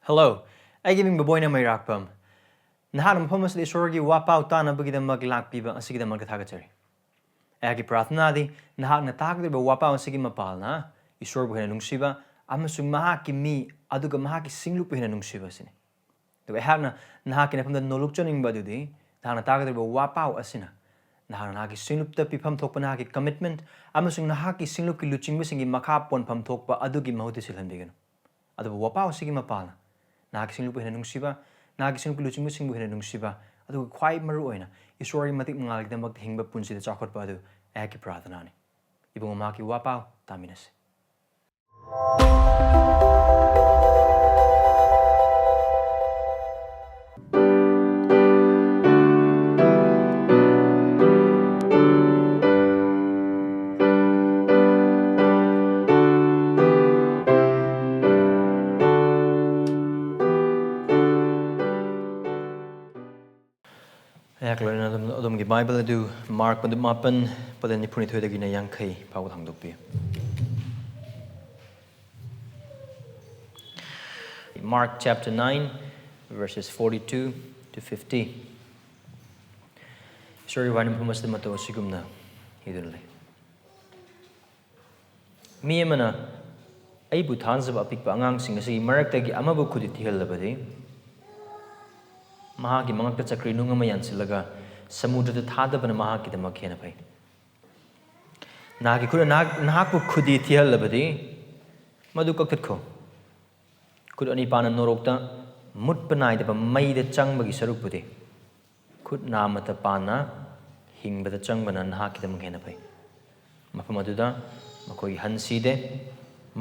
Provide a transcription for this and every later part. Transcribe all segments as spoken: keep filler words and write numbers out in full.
Hello, ꯑꯩꯒꯤ ꯃꯤꯡ ꯕꯣꯕꯣꯏꯅ ꯃꯩꯔꯥꯛꯄꯝ꯫ ꯅꯍꯥꯛꯅ ꯃꯐꯝ ꯑꯁꯤꯗ ꯏꯁꯣꯔꯒꯤ ꯋꯥꯄꯥꯎ ꯇꯥꯅꯕꯒꯤꯗꯃꯛ ꯂꯥꯛꯄꯤꯕ ꯑꯁꯤꯒꯤꯗꯃꯛꯇ ꯊꯥꯒꯠꯆꯔꯤ꯫ ꯑꯩꯍꯥꯛꯀꯤ ꯄ꯭ꯔꯥꯔꯊꯅꯥꯗꯤ ꯅꯍꯥꯛꯅ ꯇꯥꯒꯗꯧꯔꯤꯕ ꯋꯥꯄꯥꯎ ꯑꯁꯤꯒꯤ ꯃꯄꯥꯜꯅ ꯏꯁꯣꯔꯕꯨ ꯍꯦꯟꯅ ꯅꯨꯡꯁꯤꯕ ꯑꯃꯁꯨꯡ ꯃꯍꯥꯛꯀꯤ ꯃꯤ ꯑꯗꯨꯒ ꯃꯍꯥꯛꯀꯤ ꯁꯤꯡꯂꯨꯞꯄꯨ ꯍꯦꯟꯅ ꯅꯨꯡꯁꯤꯕ ꯑꯁꯤꯅꯤ꯫ ꯑꯗꯨꯒ ꯑꯩꯍꯥꯛꯅ ꯅꯍꯥꯛꯀꯤ ꯅꯐꯝꯗ ꯅꯣꯂꯨꯛꯆꯅꯤꯡꯕ ꯑꯗꯨꯗꯤ ꯅꯍꯥꯛꯅ ꯇꯥꯒꯗꯧꯔꯤꯕ ꯋꯥꯄꯥꯎ ꯑꯁꯤꯅ ꯅꯍꯥꯛꯅ ꯅꯍꯥꯛꯀꯤ ꯁꯤꯡꯂꯨꯞꯇ ꯄꯤꯐꯝ ꯊꯣꯛꯄ ꯅꯍꯥꯛꯀꯤ commitment ꯑꯃꯁꯨꯡ ꯅꯍꯥꯛꯀꯤ ꯁꯤꯡꯂꯨꯞꯀꯤ ꯂꯨꯆꯤꯡꯕꯁꯤꯡꯒꯤ ꯃꯈꯥ ꯄꯣꯟꯐꯝ ꯊꯣꯛꯄ ꯑꯗꯨꯒꯤ ꯃꯍꯨꯠꯇ ꯁꯤꯜꯍꯟꯕꯤꯒꯅꯨ꯫ ꯑꯗꯨꯕꯨ ꯋꯥꯄꯥꯎ ꯑꯁꯤꯒꯤ ꯃꯄꯥꯜꯅ ꯅꯍꯥꯛꯀꯤ ꯁꯤꯡꯂꯨꯞꯄꯨ ꯍꯦꯟꯅ ꯅꯨꯡꯁꯤꯕ, ꯅꯍꯥꯛꯀꯤ ꯁꯤꯡꯂꯨꯞꯀꯤ ꯂꯨꯆꯤꯡꯕꯁꯤꯡꯕꯨ ꯍꯦꯟꯅ ꯅꯨꯡꯁꯤꯕ, ꯑꯗꯨꯒ ꯈ꯭ꯋꯥꯏ ꯃꯔꯨ ꯑꯣꯏꯅ ꯏꯁꯣꯔꯒꯤ ꯃꯇꯤꯛ ꯃꯉꯥꯜꯒꯤꯗꯃꯛꯇ ꯍꯤꯡꯕ ꯄꯨꯟꯁꯤꯗ ꯆꯥꯎꯈꯠꯄ ꯑꯗꯨ ꯑꯩꯍꯥꯛꯀꯤ ꯄ꯭ꯔꯥꯔꯊꯅꯥꯅꯤ꯫ ꯏꯕꯨꯡꯉꯣ, ꯃꯍꯥꯛꯀꯤ ꯋꯥꯄꯥꯎ ꯇꯥꯃꯤꯟꯅꯁꯤ꯫ ꯑꯩꯍꯥꯛ ꯂꯣꯏꯅꯅ ꯑꯗꯨꯝ, ꯑꯗꯣꯝꯒꯤ ꯕꯥꯏꯕꯜ ꯑꯗꯨ ꯃꯥꯔꯛ ꯃꯗꯨ ꯃꯥꯄꯟ, ꯄꯗ ꯅꯤꯐꯨꯅꯤꯊꯣꯏꯗꯒꯤꯅ ꯌꯥꯡꯈꯩ ꯐꯥꯎꯕ ꯍꯥꯡꯗꯣꯛꯄꯤꯌꯨ꯫ Mark chapter nine, verses forty-two to fifty. ꯏꯁꯣꯔꯒꯤ ꯋꯥꯍꯩ ꯃꯐꯝ ꯑꯁꯤꯗ ꯃꯇꯧ ꯑꯁꯤꯒꯨꯝꯅ ꯏꯗꯨꯅ ꯂꯩ꯫ ꯃꯤ ꯑꯃꯅ ꯑꯩꯕꯨ ꯊꯥꯖꯕ ꯑꯄꯤꯛꯄ ꯑꯉꯥꯡꯁꯤꯡ ꯑꯁꯤꯒꯤ ꯃꯔꯛꯇꯒꯤ ꯑꯃꯕꯨ ꯈꯨꯗꯤ ꯊꯤꯍꯜꯂꯕꯗꯤ, ꯃꯍꯥꯛꯀꯤ ꯃꯉꯛꯇ ꯆꯀ꯭ꯔꯤ ꯅꯨꯡ ꯑꯃ ꯌꯥꯟꯁꯤꯜꯂꯒ ꯁꯃꯨꯗ꯭ꯔꯗ ꯊꯥꯗꯕꯅ ꯃꯍꯥꯛꯀꯤꯗꯃꯛ ꯍꯦꯟꯅ ꯐꯩ꯫ ꯅꯍꯥꯛꯀꯤ ꯈꯨꯠꯅ ꯅꯍꯥꯛ, ꯅꯍꯥꯛꯄꯨ ꯈꯨꯗꯤ ꯊꯤꯍꯜꯂꯕꯗꯤ, ꯃꯗꯨ ꯀꯛꯊꯠꯈꯣ꯫ ꯈꯨꯠ ꯑꯅꯤ ꯄꯥꯟꯅ ꯅꯣꯔꯣꯛꯇ ꯃꯨꯠꯄ ꯅꯥꯏꯗꯕ ꯃꯩꯗ ꯆꯪꯕꯒꯤ ꯁꯔꯨꯛꯄꯨꯗꯤ, ꯈꯨꯠ ꯅꯥꯃꯠꯇ ꯄꯥꯟꯅ ꯍꯤꯡꯕꯗ ꯆꯪꯕꯅ ꯅꯍꯥꯛꯀꯤꯗꯃꯛ ꯍꯦꯟꯅ ꯐꯩ꯫ ꯃꯐꯝ ꯑꯗꯨꯗ ꯃꯈꯣꯏꯒꯤ ꯍꯟ ꯁꯤꯗꯦ,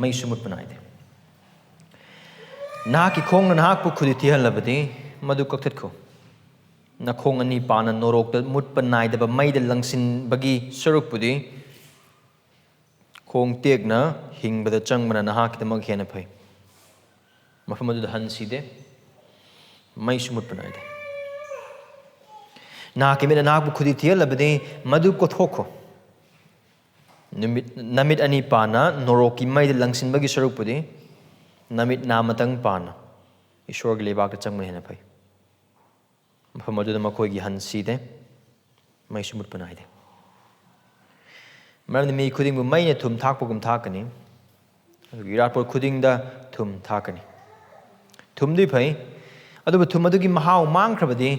ꯃꯩꯁꯨ ꯃꯨꯠꯄ ꯅꯥꯏꯗꯦ꯫ ꯅꯍꯥꯛꯀꯤ ꯈꯣꯡꯅ ꯅꯍꯥꯛꯄꯨ ꯈꯨꯗꯤ ꯊꯤꯍꯜꯂꯕꯗꯤ, ꯃꯗꯨ ꯀꯛꯊꯠꯈꯣ꯫ ꯅꯈꯣꯡ ꯑꯅꯤ ꯄꯥꯟꯅ ꯅꯣꯔꯣꯛꯇ ꯃꯨꯠꯄ ꯅꯥꯏꯗꯕ ꯃꯩꯗ ꯂꯪꯁꯤꯟꯕꯒꯤ ꯁꯔꯨꯛꯄꯨꯗꯤ, ꯈꯣꯡ ꯇꯦꯛꯅ ꯍꯤꯡꯕꯗ ꯆꯪꯕꯅ ꯅꯍꯥꯛꯀꯤꯗꯃꯛ ꯍꯦꯟꯅ ꯐꯩ꯫ ꯃꯐꯝ ꯑꯗꯨꯗ ꯍꯟ ꯁꯤꯗꯦ, ꯃꯩꯁꯨ ꯃꯨꯠꯄ ꯅꯥꯏꯗꯦ꯫ ꯅꯍꯥꯛꯀꯤ ꯃꯤꯠꯅ ꯅꯍꯥꯛꯄꯨ ꯈꯨꯗꯤ ꯊꯤꯍꯜꯂꯕꯗꯤ, ꯃꯗꯨ ꯀꯣꯊꯣꯛꯈꯣ꯫ ꯅꯨꯃꯤꯠ, ꯅꯃꯤꯠ ꯑꯅꯤ ꯄꯥꯟꯅ ꯅꯣꯔꯣꯛꯀꯤ ꯃꯩꯗ ꯂꯪꯁꯤꯟꯕꯒꯤ ꯁꯔꯨꯛꯄꯨꯗꯤ, ꯅꯃꯤꯠ ꯅꯥꯃꯇꯪ ꯄꯥꯟꯅ ꯏꯁꯣꯔꯒꯤ ꯂꯩꯕꯥꯛꯇ ꯆꯪꯕꯅ ꯍꯦꯟꯅ ꯐꯩ꯫ ꯃꯐꯝ ꯑꯗꯨꯗ ꯃꯈꯣꯏꯒꯤ ꯍꯟ ꯁꯤꯗꯦ, ꯃꯩꯁꯨ ꯃꯨꯠꯄ ꯅꯥꯏꯗꯦ꯫ ꯃꯔꯝꯗꯤ ꯃꯤ ꯈꯨꯗꯤꯡꯕꯨ ꯃꯩꯅ ꯊꯨꯝ ꯊꯥꯛꯄꯒꯨꯝ ꯊꯥꯛꯀꯅꯤ, ꯑꯗꯨꯒ ꯏꯔꯥꯠꯄ ꯈꯨꯗꯤꯡꯗ ꯊꯨꯝ ꯊꯥꯛꯀꯅꯤ꯫ ꯊꯨꯝꯗꯤ ꯐꯩ, ꯑꯗꯨꯕꯨ ꯊꯨꯝ ꯑꯗꯨꯒꯤ ꯃꯍꯥꯎ ꯃꯥꯡꯈ꯭ꯔꯕꯗꯤ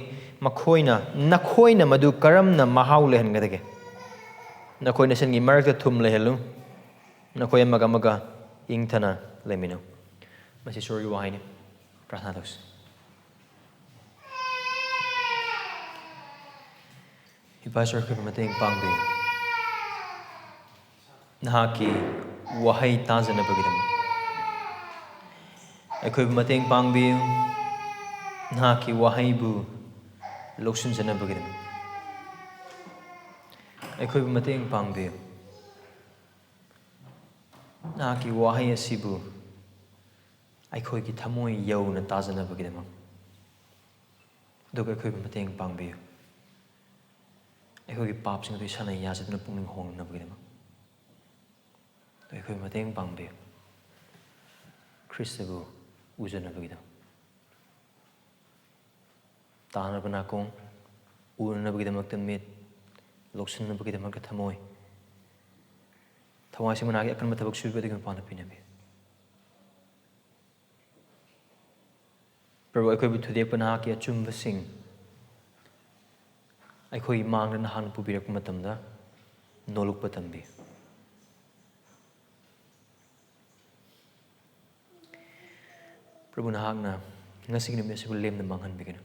ꯃꯈꯣꯏꯅ, ꯅꯈꯣꯏꯅ ꯃꯗꯨ ꯀꯔꯝꯅ ꯃꯍꯥꯎ ꯂꯩꯍꯟꯒꯗꯒꯦ? ꯅꯈꯣꯏ ꯅꯁꯦꯟꯒꯤ ꯃꯔꯛꯇ ꯊꯨꯝ ꯂꯩꯍꯜꯂꯨ, ꯅꯈꯣꯏ ꯑꯃꯒ ꯑꯃꯒ ꯏꯪꯊꯅ ꯂꯩꯃꯤꯟꯅꯧ꯫ ꯃꯁꯤ ꯏꯁꯣꯔꯒꯤ ꯋꯥꯍꯩꯅꯤ꯫ ꯄ꯭ꯔꯥꯔꯊꯅꯥ ꯇꯧꯁꯤ꯫ ꯏꯄꯥ ꯏꯁꯣꯔ, ꯑꯩꯈꯣꯏꯕꯨ ꯃꯇꯦꯡ ꯄꯥꯡꯕꯤꯌꯨ꯫ ꯅꯍꯥꯛꯀꯤ ꯋꯥꯍꯩ ꯇꯥꯖꯅꯕꯒꯤꯗꯃꯛ ꯑꯩꯈꯣꯏꯕꯨ ꯃꯇꯦꯡ ꯄꯥꯡꯕꯤꯌꯨ꯫ ꯅꯍꯥꯛꯀꯤ ꯋꯥꯍꯩꯕꯨ ꯂꯧꯁꯤꯟꯖꯅꯕꯒꯤꯗꯃꯛ ꯑꯩꯈꯣꯏꯕꯨ ꯃꯇꯦꯡ ꯄꯥꯡꯕꯤꯌꯨ꯫ ꯅꯍꯥꯛꯀꯤ ꯋꯥꯍꯩ ꯑꯁꯤꯕꯨ ꯑꯩꯈꯣꯏꯒꯤ ꯊꯃꯣꯏ ꯌꯧꯅ ꯇꯥꯖꯅꯕꯒꯤꯗꯃꯛ, ꯑꯗꯨꯒ ꯑꯩꯈꯣꯏꯕꯨ ꯃꯇꯦꯡ ꯄꯥꯡꯕꯤꯌꯨ꯫ ꯑꯩꯈꯣꯏꯒꯤ ꯄꯥꯞꯁꯤꯡ ꯑꯗꯨ ꯏꯁꯥꯅ ꯌꯥꯖꯗꯨꯅ ꯄꯨꯛꯅꯤꯡ ꯍꯣꯡꯅꯅꯕꯒꯤꯗꯃꯛ, ꯑꯗꯨ ꯑꯩꯈꯣꯏꯕꯨ ꯃꯇꯦꯡ ꯄꯥꯡꯕꯤꯌꯨ꯫ ꯈ꯭ꯔꯤꯁꯇꯕꯨ ꯎꯖꯅꯕꯒꯤꯗꯃꯛ, ꯇꯥꯅꯕ ꯅꯥꯀꯣꯡ, ꯎꯅꯅꯕꯒꯤꯗꯃꯛꯇ ꯃꯤꯠ, ꯂꯧꯁꯤꯟꯅꯕꯒꯤꯗꯃꯛꯇ ꯊꯃꯣꯏ, ꯊꯋꯥꯏ ꯑꯁꯤ ꯃꯅꯥꯒꯤ ꯑꯀꯟꯕ ꯊꯕꯛ ꯁꯨꯕꯤꯕ ꯑꯗꯨꯒꯤ ꯃꯄꯥꯟꯗ ꯄꯤꯅꯕꯤꯌꯨ꯫ ꯄ꯭ꯔꯚꯨ, ꯑꯩꯈꯣꯏꯕꯨ ꯊꯨꯗꯦꯛꯄ ꯅꯍꯥꯛꯀꯤ ꯑꯆꯨꯝꯕꯁꯤꯡ ꯑꯩꯈꯣꯏꯒꯤ ꯃꯥꯡꯗ ꯅꯍꯥꯛꯅ ꯄꯨꯕꯤꯔꯛꯄ ꯃꯇꯝꯗ ꯅꯣꯂꯨꯛꯄ ꯇꯝꯕꯤꯌꯨ꯫ ꯄ꯭ꯔꯚꯨ, ꯅꯍꯥꯛꯅ ꯉꯁꯤꯒꯤ ꯅꯨꯃꯤꯠ ꯑꯁꯤꯕꯨ ꯂꯦꯝꯅ ꯃꯥꯡꯍꯟꯕꯤꯒꯅꯨ꯫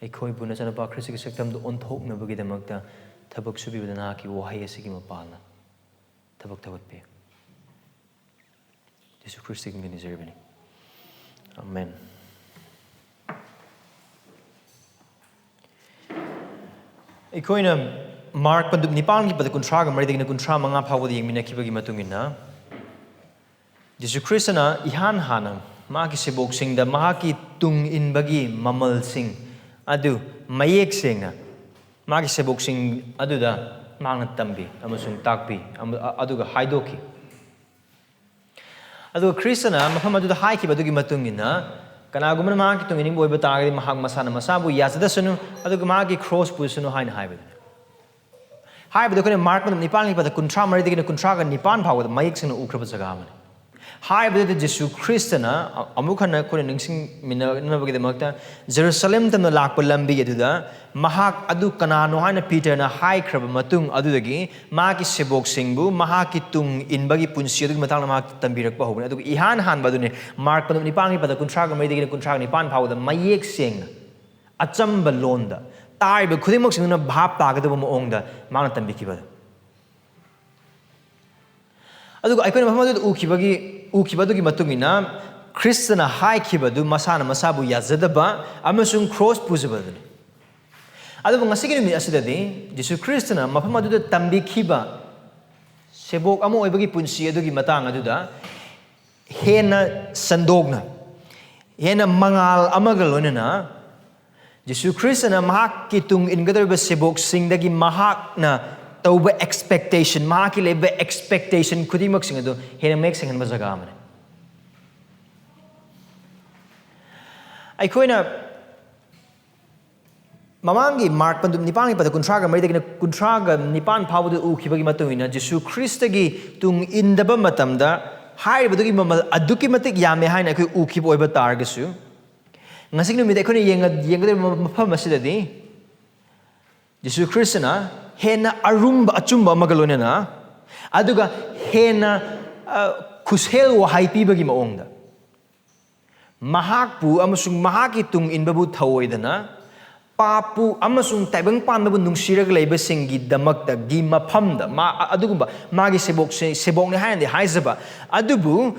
ꯑꯩꯈꯣꯏꯕꯨ ꯅꯆꯥꯅꯨꯄꯥ ꯈ꯭ꯔꯤꯁꯇꯒꯤ ꯁꯛꯇꯝꯗ ꯑꯣꯟꯊꯣꯛꯅꯕꯒꯤꯗꯃꯛꯇ ꯊꯕꯛ ꯁꯨꯕꯤꯕꯗ ꯅꯍꯥꯛꯀꯤ ꯋꯥꯍꯩ ꯑꯁꯤꯒꯤ ꯃꯄꯥꯜꯅ ꯊꯕꯛ ꯊꯧꯒꯠꯄꯤꯌꯨ꯫ ꯖꯤꯁꯨ ꯈ꯭ꯔꯤꯁꯇꯒꯤ ꯃꯤꯡꯗ ꯅꯤꯖꯔꯤꯕꯅꯤ꯫ ꯑꯃꯦꯟ꯫ ꯑꯩꯈꯣꯏꯅ ꯃꯥꯔꯛ ꯄꯟꯗꯨꯞ ꯅꯤꯄꯥꯟꯒꯤ ꯄꯗ ꯀꯨꯟꯊ꯭ꯔꯥꯒ ꯃꯔꯤꯗꯒꯤꯅ ꯀꯨꯟꯊ꯭ꯔꯥ ꯃꯉꯥ ꯐꯥꯎꯕꯗ ꯌꯦꯡꯃꯤꯟꯅꯈꯤꯕꯒꯤ ꯃꯇꯨꯡ ꯏꯟꯅ, ꯖꯤꯁꯨ ꯈ꯭ꯔꯤꯁꯇꯅ ꯏꯍꯥꯟ ꯍꯥꯟꯅ ꯃꯍꯥꯛꯀꯤ ꯁꯦꯕꯣꯛꯁꯤꯡꯗ ꯃꯍꯥꯛꯀꯤ ꯇꯨꯡ ꯏꯟꯕꯒꯤ ꯃꯃꯜꯁꯤꯡ ꯑꯗꯨ ꯃꯌꯦꯛ ꯁꯦꯡꯅ ꯃꯥꯒꯤ ꯁꯦꯕꯣꯛꯁꯤꯡ ꯑꯗꯨꯗ ꯃꯍꯥꯛꯅ ꯇꯝꯕꯤ ꯑꯃꯁꯨꯡ ꯇꯥꯛꯄꯤ, ꯑꯃ-, ꯑ-, ꯑꯗꯨꯒ ꯍꯥꯏꯗꯣꯛꯈꯤ꯫ ꯑꯗꯨꯒ ꯈ꯭ꯔꯤꯁꯇꯅ ꯃꯐꯝ ꯑꯗꯨꯗ ꯍꯥꯏꯈꯤꯕ ꯑꯗꯨꯒꯤ ꯃꯇꯨꯡ ꯏꯟꯅ, "ꯀꯅꯥꯒꯨꯝꯕꯅ ꯃꯍꯥꯛꯀꯤ ꯇꯨꯡ ꯏꯅꯤꯡꯕ ꯑꯣꯏꯕ ꯇꯥꯔꯒꯗꯤ, ꯃꯍꯥꯛ ꯃꯁꯥꯅ ꯃꯁꯥꯕꯨ ꯌꯥꯖꯗꯁꯅꯨ, ꯑꯗꯨꯒ ꯃꯍꯥꯛꯀꯤ ꯀ꯭ꯔꯣꯁ ꯄꯨꯁꯅꯨ" ꯍꯥꯏꯅ ꯍꯥꯏꯕꯗꯨꯅꯤ꯫ ꯍꯥꯏꯕꯗꯤ ꯑꯩꯈꯣꯏꯅ ꯃꯥꯔꯛ ꯅꯤꯄꯥꯟꯒꯤ ꯄꯗ ꯀꯨꯟꯊ꯭ꯔꯥ ꯃꯔꯤꯗꯒꯤꯅ ꯀꯨꯟꯊ꯭ꯔꯥꯒ ꯅꯤꯄꯥꯟ ꯐꯥꯎꯕꯗ ꯃꯌꯦꯛ ꯁꯦꯡꯅ ꯎꯈ꯭ꯔꯕ ꯖꯒꯥ ꯑꯃꯅꯤ꯫ ꯍꯥꯏꯕꯗꯨꯗ ꯖꯤꯁꯨ ꯈ꯭ꯔꯤꯁꯇꯅ ꯑ-, ꯑꯃꯨꯛ ꯍꯟꯅ ꯑꯩꯈꯣꯏꯅ ꯅꯤꯡꯁꯤꯡꯃꯤꯟꯅꯅꯕꯒꯤꯗꯃꯛꯇ ꯖꯦꯔꯨꯁꯂꯦꯝ ꯇꯝꯅ ꯂꯥꯛꯄ ꯂꯝꯕꯤ ꯑꯗꯨꯗ ꯃꯍꯥꯛ ꯑꯗꯨ ꯀꯅꯥꯅꯣ ꯍꯥꯏꯅ ꯄꯤꯇꯔꯅ ꯍꯥꯏꯈ꯭ꯔꯕ ꯃꯇꯨꯡ ꯑꯗꯨꯗꯒꯤ ꯃꯍꯥꯛꯀꯤ ꯁꯦꯕꯣꯛꯁꯤꯡꯕꯨ ꯃꯍꯥꯛꯀꯤ ꯇꯨꯡ ꯏꯟꯕꯒꯤ ꯄꯨꯟꯁꯤ ꯑꯗꯨꯒꯤ ꯃꯇꯥꯡꯗ ꯃꯍꯥꯛ ꯇꯝꯕꯤꯔꯛꯄ ꯍꯧꯕꯅꯤ꯫ ꯑꯗꯨꯒ ꯏꯍꯥꯟ ꯍꯥꯟꯕ ꯑꯗꯨꯅꯤ, ꯃꯥꯔꯛ ꯅꯤꯄꯥꯟꯒꯤ ꯄꯗ ꯀꯨꯟꯊ꯭ꯔꯥꯒ ꯃꯔꯤꯗꯒꯤꯅ ꯀꯨꯟꯊ꯭ꯔꯥꯒ ꯅꯤꯄꯥꯟ ꯐꯥꯎꯕꯗ ꯃꯌꯦꯛ ꯁꯦꯡꯅ ꯑꯆꯝꯕ ꯂꯣꯟꯗ ꯇꯥꯔꯤꯕ ꯈꯨꯗꯤꯡꯃꯛꯁꯤꯡꯗꯨꯅ ꯚꯥꯞ ꯇꯥꯒꯗꯕ ꯃꯑꯣꯡꯗ ꯃꯥꯅ ꯇꯝꯕꯤꯈꯤꯕꯗꯨ꯫ ꯑꯗꯨꯒ ꯑꯩꯈꯣꯏꯅ ꯃꯐꯝ ꯑꯗꯨꯗ ꯎꯈꯤꯕꯒꯤ, ꯎꯈꯤꯕ ꯑꯗꯨꯒꯤ ꯃꯇꯨꯡ ꯏꯟꯅ ꯈ꯭ꯔꯤꯁꯇꯅ ꯍꯥꯏꯈꯤꯕꯗꯨ ꯃꯁꯥꯅ ꯃꯁꯥꯕꯨ ꯌꯥꯖꯗꯕ ꯑꯃꯁꯨꯡ ꯀ꯭ꯔꯣꯁ ꯄꯨꯖꯕꯗꯨꯅꯤ꯫ ꯑꯗꯨꯕꯨ ꯉꯁꯤꯒꯤ ꯅꯨꯃꯤꯠ ꯑꯁꯤꯗꯗꯤ ꯖꯤꯁꯨ ꯈ꯭ꯔꯤꯁꯇꯅ ꯃꯐꯝ ꯑꯗꯨꯗ ꯇꯝꯕꯤꯈꯤꯕ ꯁꯦꯕꯣꯛ ꯑꯃ ꯑꯣꯏꯕꯒꯤ ꯄꯨꯟꯁꯤ ꯑꯗꯨꯒꯤ ꯃꯇꯥꯡ ꯑꯗꯨꯗ ꯍꯦꯟꯅ ꯁꯟꯗꯣꯛꯅ, ꯍꯦꯟꯅ ꯃꯉꯥꯜ ꯑꯃꯒ ꯂꯣꯏꯅꯅ ꯖꯤꯁꯨ ꯈ꯭ꯔꯤꯁꯇꯅ ꯃꯍꯥꯛꯀꯤ ꯇꯨꯡ ꯏꯟꯒꯗꯧꯔꯤꯕ ꯁꯦꯕꯣꯛꯁꯤꯡꯗꯒꯤ ꯃꯍꯥꯛꯅ ꯇꯧꯕ ꯑꯦꯛꯁꯄꯦꯛꯇꯦꯁꯟ, ꯃꯍꯥꯛꯀꯤ ꯂꯩꯕ ꯑꯦꯛꯁꯄꯦꯛꯇꯦꯁꯟ ꯈꯨꯗꯤꯡꯃꯛꯁꯤꯡ ꯑꯗꯨ ꯍꯦꯟꯅ ꯃꯌꯦꯛ ꯁꯦꯡꯍꯟꯕ ꯖꯒꯥ ꯑꯃꯅꯤ꯫ ꯑꯩꯈꯣꯏꯅ ꯃꯃꯥꯡꯒꯤ ꯃꯥꯔꯛ ꯄꯟꯗꯨꯞ ꯅꯤꯄꯥꯟꯒꯤ ꯄꯗ ꯀꯨꯟꯊ꯭ꯔꯥꯒ ꯃꯔꯤꯗꯒꯤꯅ ꯀꯨꯟꯊ꯭ꯔꯥꯒ ꯅꯤꯄꯥꯟ ꯐꯥꯎꯕꯗ ꯎꯈꯤꯕꯒꯤ ꯃꯇꯨꯡ ꯏꯟꯅ, ꯖꯤꯁꯨ ꯈ꯭ꯔꯤꯁꯇꯒꯤ ꯇꯨꯡ ꯏꯟꯗꯕ ꯃꯇꯝꯗ ꯍꯥꯏꯔꯤꯕꯗꯨꯒꯤ ꯃꯃꯜ ꯑꯗꯨꯛꯀꯤ ꯃꯇꯤꯛ ꯌꯥꯝꯃꯦ ꯍꯥꯏꯅ ꯑꯩꯈꯣꯏ ꯎꯈꯤꯕ ꯑꯣꯏꯕ ꯇꯥꯔꯒꯁꯨ, ꯉꯁꯤꯒꯤ ꯅꯨꯃꯤꯠꯇ ꯑꯩꯈꯣꯏꯅ ꯌꯦꯡꯉ-, ꯌꯦꯡꯒꯗꯧꯔꯤꯕ ꯃꯐꯝ ꯑꯁꯤꯗꯗꯤ ꯖꯤꯁꯨ ꯈ꯭ꯔꯤꯁꯇꯅ ꯍꯦꯟꯅ ꯑꯔꯨꯝꯕ ꯑꯆꯨꯝꯕ ꯑꯃꯒ ꯂꯣꯏꯅꯅ, ꯑꯗꯨꯒ ꯍꯦꯟꯅ, ꯑ, ꯈꯨꯠꯁꯦꯜ ꯋꯥꯍꯩ ꯄꯤꯕꯒꯤ ꯃꯑꯣꯡꯗ, ꯃꯍꯥꯛꯄꯨ ꯑꯃꯁꯨꯡ ꯃꯍꯥꯛꯀꯤ ꯇꯨꯡ ꯏꯟꯕꯕꯨ ꯊꯧꯑꯣꯏꯗꯅ, ꯄꯥꯞꯄꯨ ꯑꯃꯁꯨꯡ ꯇꯥꯏꯕꯪ ꯄꯥꯟꯕꯕꯨ ꯅꯨꯡꯁꯤꯔꯒ ꯂꯩꯕꯁꯤꯡꯒꯤꯗꯃꯛꯇꯒꯤ ꯃꯐꯝꯗ, ꯃꯥ, ꯑꯗꯨꯒꯨꯝꯕ ꯃꯥꯒꯤ ꯁꯦꯕꯣꯛꯁꯦ-, ꯁꯦꯕꯣꯛꯅꯤ ꯍꯥꯏꯅꯗꯤ ꯍꯥꯏꯖꯕ, ꯑꯗꯨꯕꯨ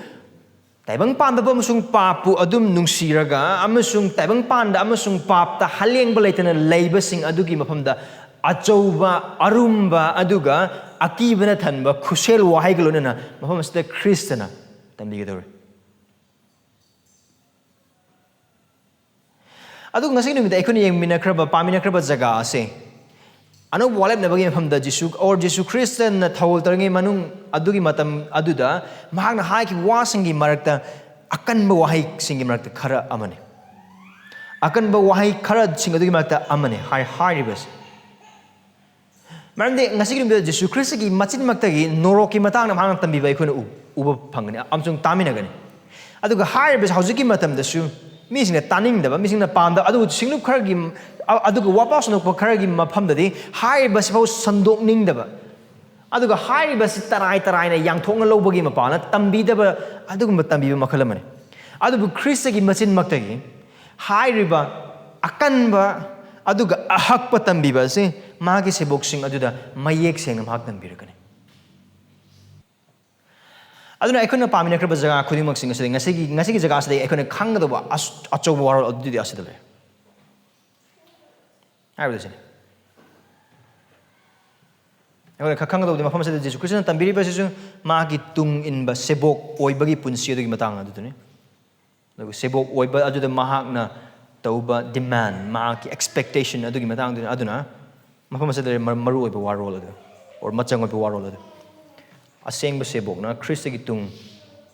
ꯇꯥꯏꯕꯪ ꯄꯥꯟꯕꯕꯨ ꯑꯃꯁꯨꯡ ꯄꯥꯞꯄꯨ ꯑꯗꯨꯝ ꯅꯨꯡꯁꯤꯔꯒ ꯑꯃꯁꯨꯡ ꯇꯥꯏꯕꯪ ꯄꯥꯟꯗ ꯑꯃꯁꯨꯡ ꯄꯥꯞꯇ ꯍꯂꯦꯡꯕ ꯂꯩꯇꯅ ꯂꯩꯕꯁꯤꯡ ꯑꯗꯨꯒꯤ ꯃꯐꯝꯗ ꯑꯆꯧꯕ, ꯑꯔꯨꯝꯕ, ꯑꯗꯨꯒ ꯑꯀꯤꯕꯅ ꯊꯟꯕ ꯈꯨꯠꯁꯦꯜ ꯋꯥꯍꯩꯒ ꯂꯣꯏꯅꯅ ꯃꯐꯝ ꯑꯁꯤꯗ ꯈ꯭ꯔꯤꯁꯇꯅ ꯇꯝꯕꯤꯒꯗꯧꯔꯤ꯫ ꯑꯗꯨꯒ ꯉꯁꯤ ꯅꯨꯃꯤꯠꯇ ꯑꯩꯈꯣꯏꯅ ꯌꯦꯡꯃꯤꯟꯅꯈ꯭ꯔꯕ, ꯄꯥꯃꯤꯟꯅꯈ꯭ꯔꯕ ꯖꯒꯥ ꯑꯁꯦ ꯑꯅꯧꯕ ꯋꯥꯔꯦꯞꯅꯕꯒꯤ ꯃꯐꯝꯗ ꯖꯤꯁꯨ ꯑꯣꯔ ꯖꯤꯁꯨ ꯈ꯭ꯔꯤꯁꯇꯅ ꯊꯧꯒꯜ ꯇꯧꯔꯤꯉꯩ ꯃꯅꯨꯡ ꯑꯗꯨꯒꯤ ꯃꯇꯝ ꯑꯗꯨꯗ ꯃꯍꯥꯛꯅ ꯍꯥꯏꯈꯤꯕ ꯋꯥꯁꯤꯡꯒꯤ ꯃꯔꯛꯇ ꯑꯀꯟꯕ ꯋꯥꯍꯩꯁꯤꯡꯒꯤ ꯃꯔꯛꯇ ꯈꯔ ꯑꯃꯅꯤ꯫ ꯑꯀꯟꯕ ꯋꯥꯍꯩ ꯈꯔꯁꯤꯡ ꯑꯗꯨꯒꯤ ꯃꯔꯛꯇ ꯑꯃꯅꯤ ꯍꯥꯏ ꯍꯥꯏꯔꯤꯕꯁꯤ꯫ ꯃꯔꯝꯗꯤ ꯉꯁꯤꯒꯤ ꯅꯨꯃꯤꯠꯇ ꯖꯤꯁꯨ ꯈ꯭ꯔꯤꯁꯇꯒꯤ ꯃꯆꯤꯟꯃꯛꯇꯒꯤ ꯅꯣꯔꯣꯛꯀꯤ ꯃꯇꯥꯡꯗ ꯃꯍꯥꯛꯅ ꯇꯝꯕꯤꯕ ꯑꯩꯈꯣꯏꯅ ꯎ- ꯎꯕ ꯐꯪꯒꯅꯤ ꯑꯃꯁꯨꯡ ꯇꯥꯃꯤꯟꯅꯒꯅꯤ꯫ ꯑꯗꯨꯒ ꯍꯥꯏꯔꯤꯕꯁꯤ ꯍꯧꯖꯤꯛꯀꯤ ꯃꯇꯝꯗꯁꯨ ꯃꯤꯁꯤꯡꯅ ꯇꯥꯅꯤꯡꯗꯕ, ꯃꯤꯁꯤꯡꯅ ꯄꯥꯝꯗꯕ, ꯑꯗꯨꯕꯨ ꯁꯤꯡꯂꯨꯞ ꯈꯔꯒꯤ, ꯑ- ꯑꯗꯨꯒ ꯋꯥꯄꯥꯎ ꯁꯟꯗꯣꯛꯄ ꯈꯔꯒꯤ ꯃꯐꯝꯗꯗꯤ ꯍꯥꯏꯔꯤꯕꯁꯤꯐꯥꯎ ꯁꯟꯗꯣꯛꯅꯤꯡꯗꯕ, ꯑꯗꯨꯒ ꯍꯥꯏꯔꯤꯕꯁꯤ ꯇꯔꯥꯏ ꯇꯔꯥꯏꯅ ꯌꯥꯡꯊꯣꯛꯅ ꯂꯧꯕꯒꯤ ꯃꯄꯥꯅ ꯇꯝꯕꯤꯗꯕ, ꯑꯗꯨꯒꯨꯝꯕ ꯇꯝꯕꯤꯕ ꯃꯈꯜ ꯑꯃꯅꯤ꯫ ꯑꯗꯨꯕꯨ ꯈ꯭ꯔꯤꯁꯇꯒꯤ ꯃꯆꯤꯟꯃꯛꯇꯒꯤ ꯍꯥꯏꯔꯤꯕ ꯑꯀꯟꯕ ꯑꯗꯨꯒ ꯑꯍꯛꯄ ꯇꯝꯕꯤꯕ ꯑꯁꯤ ꯃꯥꯒꯤ ꯁꯦꯕꯣꯛꯁꯤꯡ ꯑꯗꯨꯗ ꯃꯌꯦꯛ ꯁꯦꯡꯅ ꯃꯍꯥꯛ ꯇꯝꯕꯤꯔꯛꯀꯅꯤ꯫ ꯑꯗꯨꯅ ꯑꯩꯈꯣꯏꯅ ꯄꯥꯃꯤꯟꯅꯈ꯭ꯔꯕ ꯖꯒꯥ ꯈꯨꯗꯤꯡꯃꯛꯁꯤꯡ ꯑꯁꯤꯗ ꯉꯁꯤꯒꯤ, ꯉꯁꯤꯒꯤ ꯖꯒꯥ ꯑꯁꯤꯗ ꯑꯩꯈꯣꯏꯅ ꯈꯪꯒꯗꯧꯕ ꯑꯁ- ꯑꯆꯧꯕ ꯋꯥꯔꯣꯜ ꯑꯗꯨꯗꯤ ꯑꯁꯤꯗ ꯂꯩ ꯍꯥꯏꯕꯗꯨ ꯁꯤꯅꯤ꯫ ꯑꯩꯈꯣꯏꯅ ꯈ- ꯈꯪꯒꯗꯧꯕꯗꯤ ꯃꯐꯝ ꯑꯁꯤꯗ ꯖꯤꯁꯨ ꯈ꯭ꯔꯤꯁꯇꯅ ꯇꯝꯕꯤꯔꯤꯕꯁꯤꯁꯨ ꯃꯥꯒꯤ ꯇꯨꯡ ꯏꯟꯕ ꯁꯦꯕꯣꯛ ꯑꯣꯏꯕꯒꯤ ꯄꯨꯟꯁꯤ ꯑꯗꯨꯒꯤ ꯃꯇꯥꯡ ꯑꯗꯨꯗꯨꯅꯤ꯫ ꯑꯗꯨꯒ ꯁꯦꯕꯣꯛ ꯑꯣꯏꯕ ꯑꯗꯨꯗ ꯃꯍꯥꯛꯅ ꯇꯧꯕ demand, ꯃꯍꯥꯛꯀꯤ expectation ꯑꯗꯨꯒꯤ ꯃꯇꯥꯡꯗꯨꯅꯤ꯫ ꯑꯗꯨꯅ ꯃꯐꯝ ꯑꯁꯤꯗ ꯂꯩꯔꯤꯕ ꯃꯔꯨ ꯑꯣꯏꯕ ꯋꯥꯔꯣꯜ ꯑꯗꯨ ꯑꯣꯔ ꯃꯆꯪ ꯑꯣꯏꯕ ꯋꯥꯔꯣꯜ ꯑꯗꯨ, ꯑꯁꯦꯡꯕ ꯁꯦꯕꯣꯛꯅ ꯈ꯭ꯔꯤꯁꯇꯒꯤ ꯇꯨꯡ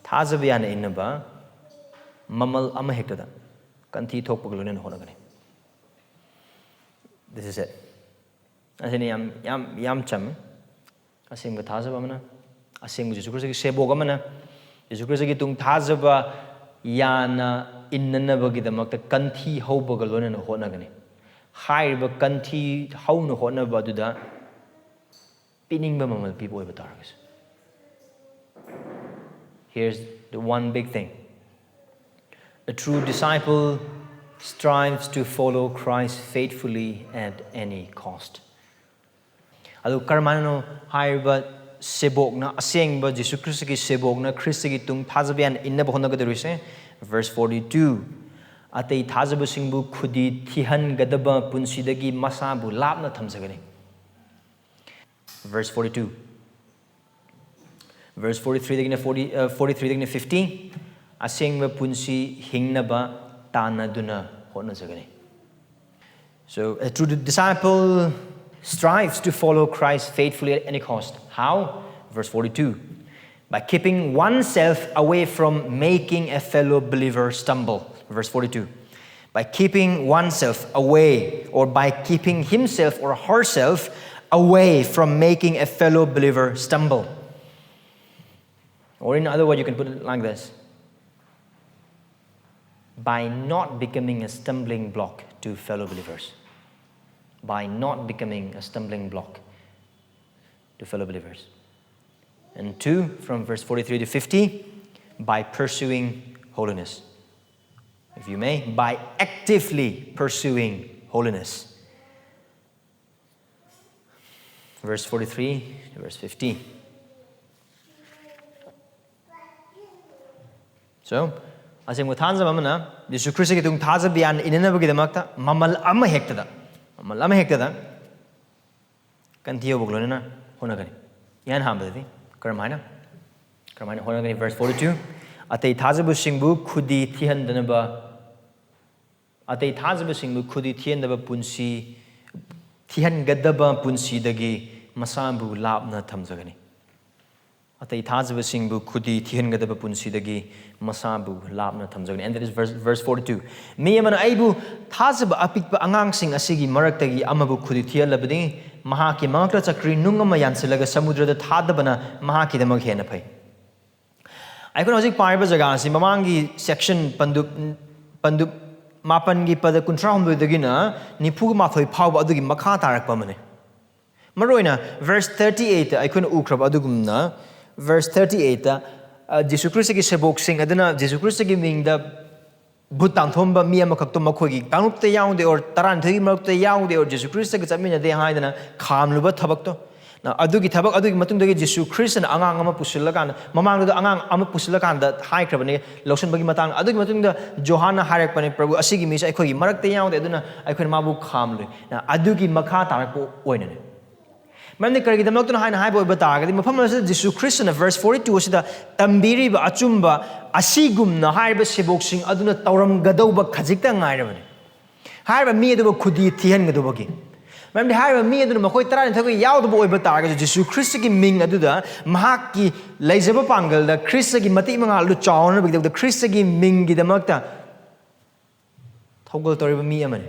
ꯊꯥꯖꯕ ꯌꯥꯅ ꯏꯟꯅꯕ ꯃꯃꯜ ꯑꯃꯍꯦꯛꯇꯗ ꯀꯟꯊꯤ ꯊꯣꯛꯄꯒ ꯂꯣꯏꯅꯅ ꯍꯣꯠꯅꯒꯅꯤ꯫ This is it. ꯑꯁꯤꯅꯤ ꯌꯥꯝ ꯌꯥꯝ ꯌꯥꯝ ꯆꯝꯃꯤ꯫ ꯑꯁꯦꯡꯕ ꯊꯥꯖꯕ ꯑꯃꯅ, ꯑꯁꯦꯡꯕ ꯖꯤꯁꯨ ꯈ꯭ꯔꯤꯁꯇꯒꯤ ꯁꯦꯕꯣꯛ ꯑꯃꯅ ꯖꯤꯁꯨ ꯈ꯭ꯔꯤꯁꯇꯒꯤ ꯇꯨꯡ ꯊꯥꯖꯕ ꯌꯥꯅ ꯏꯟꯅꯅꯕꯒꯤꯗꯃꯛꯇ ꯀꯟꯊꯤ ꯍꯧꯕꯒ ꯂꯣꯏꯅꯅ ꯍꯣꯠꯅꯒꯅꯤ꯫ ꯍꯥꯏꯔꯤꯕ ꯀꯟꯊꯤ ꯍꯧꯅ ꯍꯣꯠꯅꯕ ꯑꯗꯨꯗ ꯄꯤꯅꯤꯡꯕ ꯃꯃꯜ ꯄꯤꯕ ꯑꯣꯏꯕ ꯇꯥꯔꯒꯁꯨ꯫ Here's the one big thing. A true disciple strives to follow Christ faithfully at any cost. ꯑꯗꯨ ꯀꯔꯝꯍꯥꯏꯅꯅꯣ ꯍꯥꯏꯔꯤꯕ ꯁꯦꯕꯣꯛꯅ, ꯑꯁꯦꯡꯕ ꯖꯤꯁꯨ ꯈ꯭ꯔꯤꯁꯇꯒꯤ ꯁꯦꯕꯣꯛꯅ ꯈ꯭ꯔꯤꯁꯇꯒꯤ ꯇꯨꯡ ꯊꯥꯖꯕ ꯌꯥꯅ ꯏꯟꯅꯕ ꯍꯣꯠꯅꯒꯗꯧꯔꯤꯁꯦ? Verse forty two, ꯑꯇꯩ ꯊꯥꯖꯕꯁꯤꯡꯕꯨ ꯈꯨꯗꯤ ꯊꯤꯍꯟꯒꯗꯕ ꯄꯨꯟꯁꯤꯗꯒꯤ ꯃꯁꯥꯕꯨ ꯂꯥꯞꯅ ꯊꯝꯖꯒꯅꯤ꯫ Verse forty two, verse forty three ꯗꯒꯤꯅ forty, forty three ꯗꯒꯤꯅ fifty, ꯑꯁꯦꯡꯕ ꯄꯨꯟꯁꯤ ꯍꯤꯡꯅꯕ ꯇꯥꯟꯅꯗꯨꯅ ꯍꯣꯠꯅꯖꯒꯅꯤ꯫ So a true disciple strives to follow Christ faithfully at any cost. How? Verse forty-two. By keeping oneself away from making a fellow believer stumble. Verse forty-two. By keeping oneself away, or by keeping himself or herself away from making a fellow believer stumble. Or in other words, you can put it like this: by not becoming a stumbling block to fellow believers. By not becoming a stumbling block to fellow believers. And two, from verse forty-three to fifty, by pursuing holiness. If you may, by actively pursuing holiness. Verse forty-three to verse fifty. So, ꯑꯁꯦꯡꯕ ꯊꯥꯖꯕ ꯑꯃꯅ ꯖꯤꯁꯨ ꯈ꯭ꯔꯤꯁꯇꯒꯤ ꯇꯨꯡ ꯊꯥꯖꯕ ꯌꯥꯅ ꯏꯅꯅꯕꯒꯤꯗꯃꯛꯇ ꯃꯃꯜ ꯑꯃ ꯍꯦꯛꯇꯗ, ꯃꯃꯜ ꯑꯃ ꯍꯦꯛꯇꯗ ꯀꯟꯊꯤ ꯌꯧꯕꯒ ꯂꯣꯏꯅꯅ ꯍꯣꯠꯅꯒꯅꯤ꯫ ꯏꯍꯥꯟ ꯍꯥꯟꯕꯗꯗꯤ ꯀꯔꯝꯍꯥꯏꯅ, ꯀꯔꯝꯍꯥꯏꯅ ꯍꯣꯠꯅꯒꯅꯤ? Verse forty-two, ꯑꯇꯩ ꯊꯥꯖꯕꯁꯤꯡꯕꯨ ꯈꯨꯗꯤ ꯊꯤꯍꯟꯗꯅꯕ, ꯑꯇꯩ ꯊꯥꯖꯕꯁꯤꯡꯕꯨ ꯈꯨꯗꯤ ꯊꯤꯍꯟꯗꯕ ꯄꯨꯟꯁꯤ, ꯊꯤꯍꯟꯒꯗꯕ ꯄꯨꯟꯁꯤꯗꯒꯤ ꯃꯁꯥꯕꯨ ꯂꯥꯞꯅ ꯊꯝꯖꯒꯅꯤ꯫ ꯑꯇꯩ ꯊꯥꯖꯕꯁꯤꯡꯕꯨ ꯈꯨꯗꯤ ꯊꯤꯍꯟꯒꯗꯕ ꯄꯨꯟꯁꯤꯗꯒꯤ ꯃꯁꯥꯕꯨ ꯂꯥꯞꯅ ꯊꯝꯖꯒꯅꯤ꯫ And that is verse, verse forty-two. ꯃꯤ ꯑꯃꯅ ꯑꯩꯕꯨ ꯊꯥꯖꯕ ꯑꯄꯤꯛꯄ ꯑꯉꯥꯡꯁꯤꯡ ꯑꯁꯤꯒꯤ ꯃꯔꯛꯇꯒꯤ ꯑꯃꯕꯨ ꯈꯨꯗꯤ ꯊꯤꯍꯜꯂꯕꯗꯤ, ꯃꯍꯥꯛꯀꯤ ꯃꯉꯛꯇ ꯆꯀ꯭ꯔꯤ ꯅꯨꯡ ꯑꯃ ꯌꯥꯟꯁꯤꯜꯂꯒ ꯁꯃꯨꯗ꯭ꯔꯗ ꯊꯥꯗꯕꯅ ꯃꯍꯥꯛꯀꯤꯗꯃꯛ ꯍꯦꯟꯅ ꯐꯩ꯫ ꯑꯩꯈꯣꯏꯅ ꯍꯧꯖꯤꯛ ꯄꯥꯔꯤꯕ ꯖꯒꯥ ꯑꯁꯤ ꯃꯃꯥꯡꯒꯤ section ꯄꯟꯗꯨꯞ, ꯄꯟꯗꯨꯞ ꯃꯥꯄꯟꯒꯤ ꯄꯗ ꯀꯨꯟꯊ꯭ꯔꯥ ꯍꯨꯝꯗꯣꯏꯗꯒꯤꯅ ꯅꯤꯐꯨ ꯃꯥꯊꯣꯏ ꯐꯥꯎꯕ ꯑꯗꯨꯒꯤ ꯃꯈꯥ ꯇꯥꯔꯛꯄ ꯑꯃꯅꯤ꯫ ꯃꯔꯨꯑꯣꯏꯅ verse thirty-eight ꯑꯩꯈꯣꯏꯅ ꯎꯈ꯭ꯔꯕ ꯑꯗꯨꯒꯨꯝꯅ, verse thirty-eight, ꯑ, ꯖꯤꯁꯨ ꯈ꯭ꯔꯤꯁꯇꯒꯤ ꯁꯦꯕꯣꯛꯁꯤꯡ ꯑꯗꯨꯅ ꯖꯤꯁꯨ ꯈ꯭ꯔꯤꯁꯇꯒꯤ ꯃꯤꯡꯗ ꯚꯨꯠ ꯇꯥꯟꯊꯣꯛꯑꯝꯕ ꯃꯤ ꯑꯃꯈꯛꯇꯣ ꯃꯈꯣꯏꯒꯤ ꯀꯥꯡꯂꯨꯞꯇ ꯌꯥꯎꯗꯦ, or ꯇꯔꯥꯅꯤꯊꯣꯏꯒꯤ ꯃꯔꯛꯇ ꯌꯥꯎꯗꯦ, or ꯖꯤꯁꯨ ꯈ꯭ꯔꯤꯁꯇꯒ ꯆꯠꯃꯤꯟꯅꯗꯦ ꯍꯥꯏꯗꯅ ꯈꯥꯝꯂꯨꯕ ꯊꯕꯛꯇꯣ꯫ ꯅ, ꯑꯗꯨꯒꯤ ꯊꯕꯛ ꯑꯗꯨꯒꯤ ꯃꯇꯨꯡꯗꯒꯤ ꯖꯤꯁꯨ ꯈ꯭ꯔꯤꯁꯇꯅ ꯑꯉꯥꯡ ꯑꯃ ꯄꯨꯁꯤꯜꯂꯀꯥꯟꯗ, ꯃꯃꯥꯡꯗꯨꯗ ꯑꯉꯥꯡ ꯑꯃ ꯄꯨꯁꯤꯜꯂꯀꯥꯟꯗ ꯍꯥꯏꯈ꯭ꯔꯕꯅꯤ ꯂꯧꯁꯤꯟꯕꯒꯤ ꯃꯇꯥꯡ꯫ ꯑꯗꯨꯒꯤ ꯃꯇꯨꯡꯗ ꯖꯣꯍꯥꯟꯅ ꯍꯥꯏꯔꯛꯄꯅꯤ, "ꯄ꯭ꯔꯚꯨ, ꯑꯁꯤꯒꯤ ꯃꯤꯁꯦ ꯑꯩꯈꯣꯏꯒꯤ ꯃꯔꯛꯇ ꯌꯥꯎꯗꯦ, ꯑꯗꯨꯅ ꯑꯩꯈꯣꯏꯅ ꯃꯥꯕꯨ ꯈꯥꯝꯂꯨꯏ"꯫ ꯅ, ꯑꯗꯨꯒꯤ ꯃꯈꯥ ꯇꯥꯔꯛꯄ ꯑꯣꯏꯅꯅꯤ꯫ ꯃꯔꯝꯗꯤ ꯀꯔꯤꯒꯤꯗꯃꯛꯇꯅꯣ ꯍꯥꯏꯅ ꯍꯥꯏꯕ ꯑꯣꯏꯕ ꯇꯥꯔꯒꯗꯤ, ꯃꯐꯝ ꯑꯁꯤꯗ ꯖꯤꯁꯨ ꯈ꯭ꯔꯤꯁꯇꯅ verse forty-two ꯑꯁꯤꯗ ꯇꯝꯕꯤꯔꯤꯕ ꯑꯆꯨꯝꯕ ꯑꯁꯤꯒꯨꯝꯅ ꯍꯥꯏꯔꯤꯕ ꯁꯦꯕꯣꯛꯁꯤꯡ ꯑꯗꯨꯅ ꯇꯧꯔꯝꯒꯗꯧꯕ ꯈꯖꯤꯛꯇ ꯉꯥꯏꯔꯕꯅꯤ꯫ ꯍꯥꯏꯔꯤꯕ ꯃꯤ ꯑꯗꯨꯕꯨ ꯈꯨꯗꯤ ꯊꯤꯍꯟꯒꯗꯧꯕꯒꯤ꯫ ꯃꯔꯝꯗꯤ ꯍꯥꯏꯔꯤꯕ ꯃꯤ ꯑꯗꯨꯅ ꯃꯈꯣꯏ ꯇꯔꯥꯅꯤꯊꯣꯏꯒ ꯌꯥꯎꯗꯕ ꯑꯣꯏꯕ ꯇꯥꯔꯒꯁꯨ, ꯖꯤꯁꯨ ꯈ꯭ꯔꯤꯁꯇꯒꯤ ꯃꯤꯡ ꯑꯗꯨꯗ, ꯃꯍꯥꯛꯀꯤ ꯂꯩꯖꯕ ꯄꯥꯡꯒꯜꯗ, ꯈ꯭ꯔꯤꯁꯇꯒꯤ ꯃꯇꯤꯛ ꯃꯉꯥꯜ ꯑꯗꯨ ꯆꯥꯎꯅꯕꯒꯤꯗꯃꯛꯇ, ꯈ꯭ꯔꯤꯁꯇꯒꯤ ꯃꯤꯡꯒꯤꯗꯃꯛꯇ ꯊꯧꯒꯜ ꯇꯧꯔꯤꯕ ꯃꯤ ꯑꯃꯅꯤ꯫